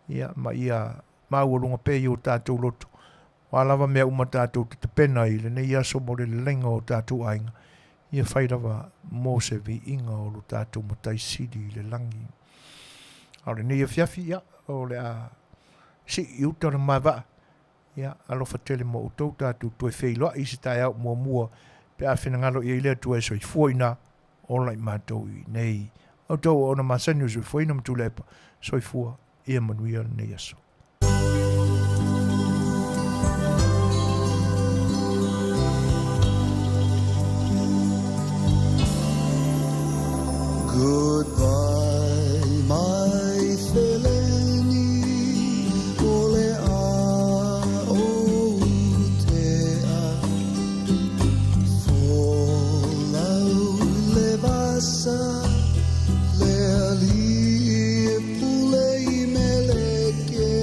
ia, ma ia maualuga pea i o tatou loto, o a lava mea uma tatou te tapena i lenei aso mo le leleiga o tatou aiga, ia fai lava mo se viiga o lo tatou Matai Sili i le lagi. A o lenei afiafi, ia, o le a sii i uta le ma vaa, ia, alofa tele mo outou, tatou toe feiloai i se taeao muamua pe a finagalo i ai le Atua e soifua i ina, ola i matou i inei. Outou auauna masani o le soifuaina ma Tuilaepa, soifua ia manuia lenei aso. Goodbye my feleni o le a ou tea Folau le vasa Le alii e pule i Meleke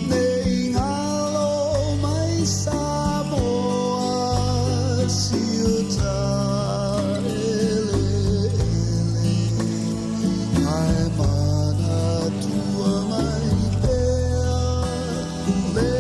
Ne i ngalo mai Samoa Si uta eleele Ae manatua mai pea Le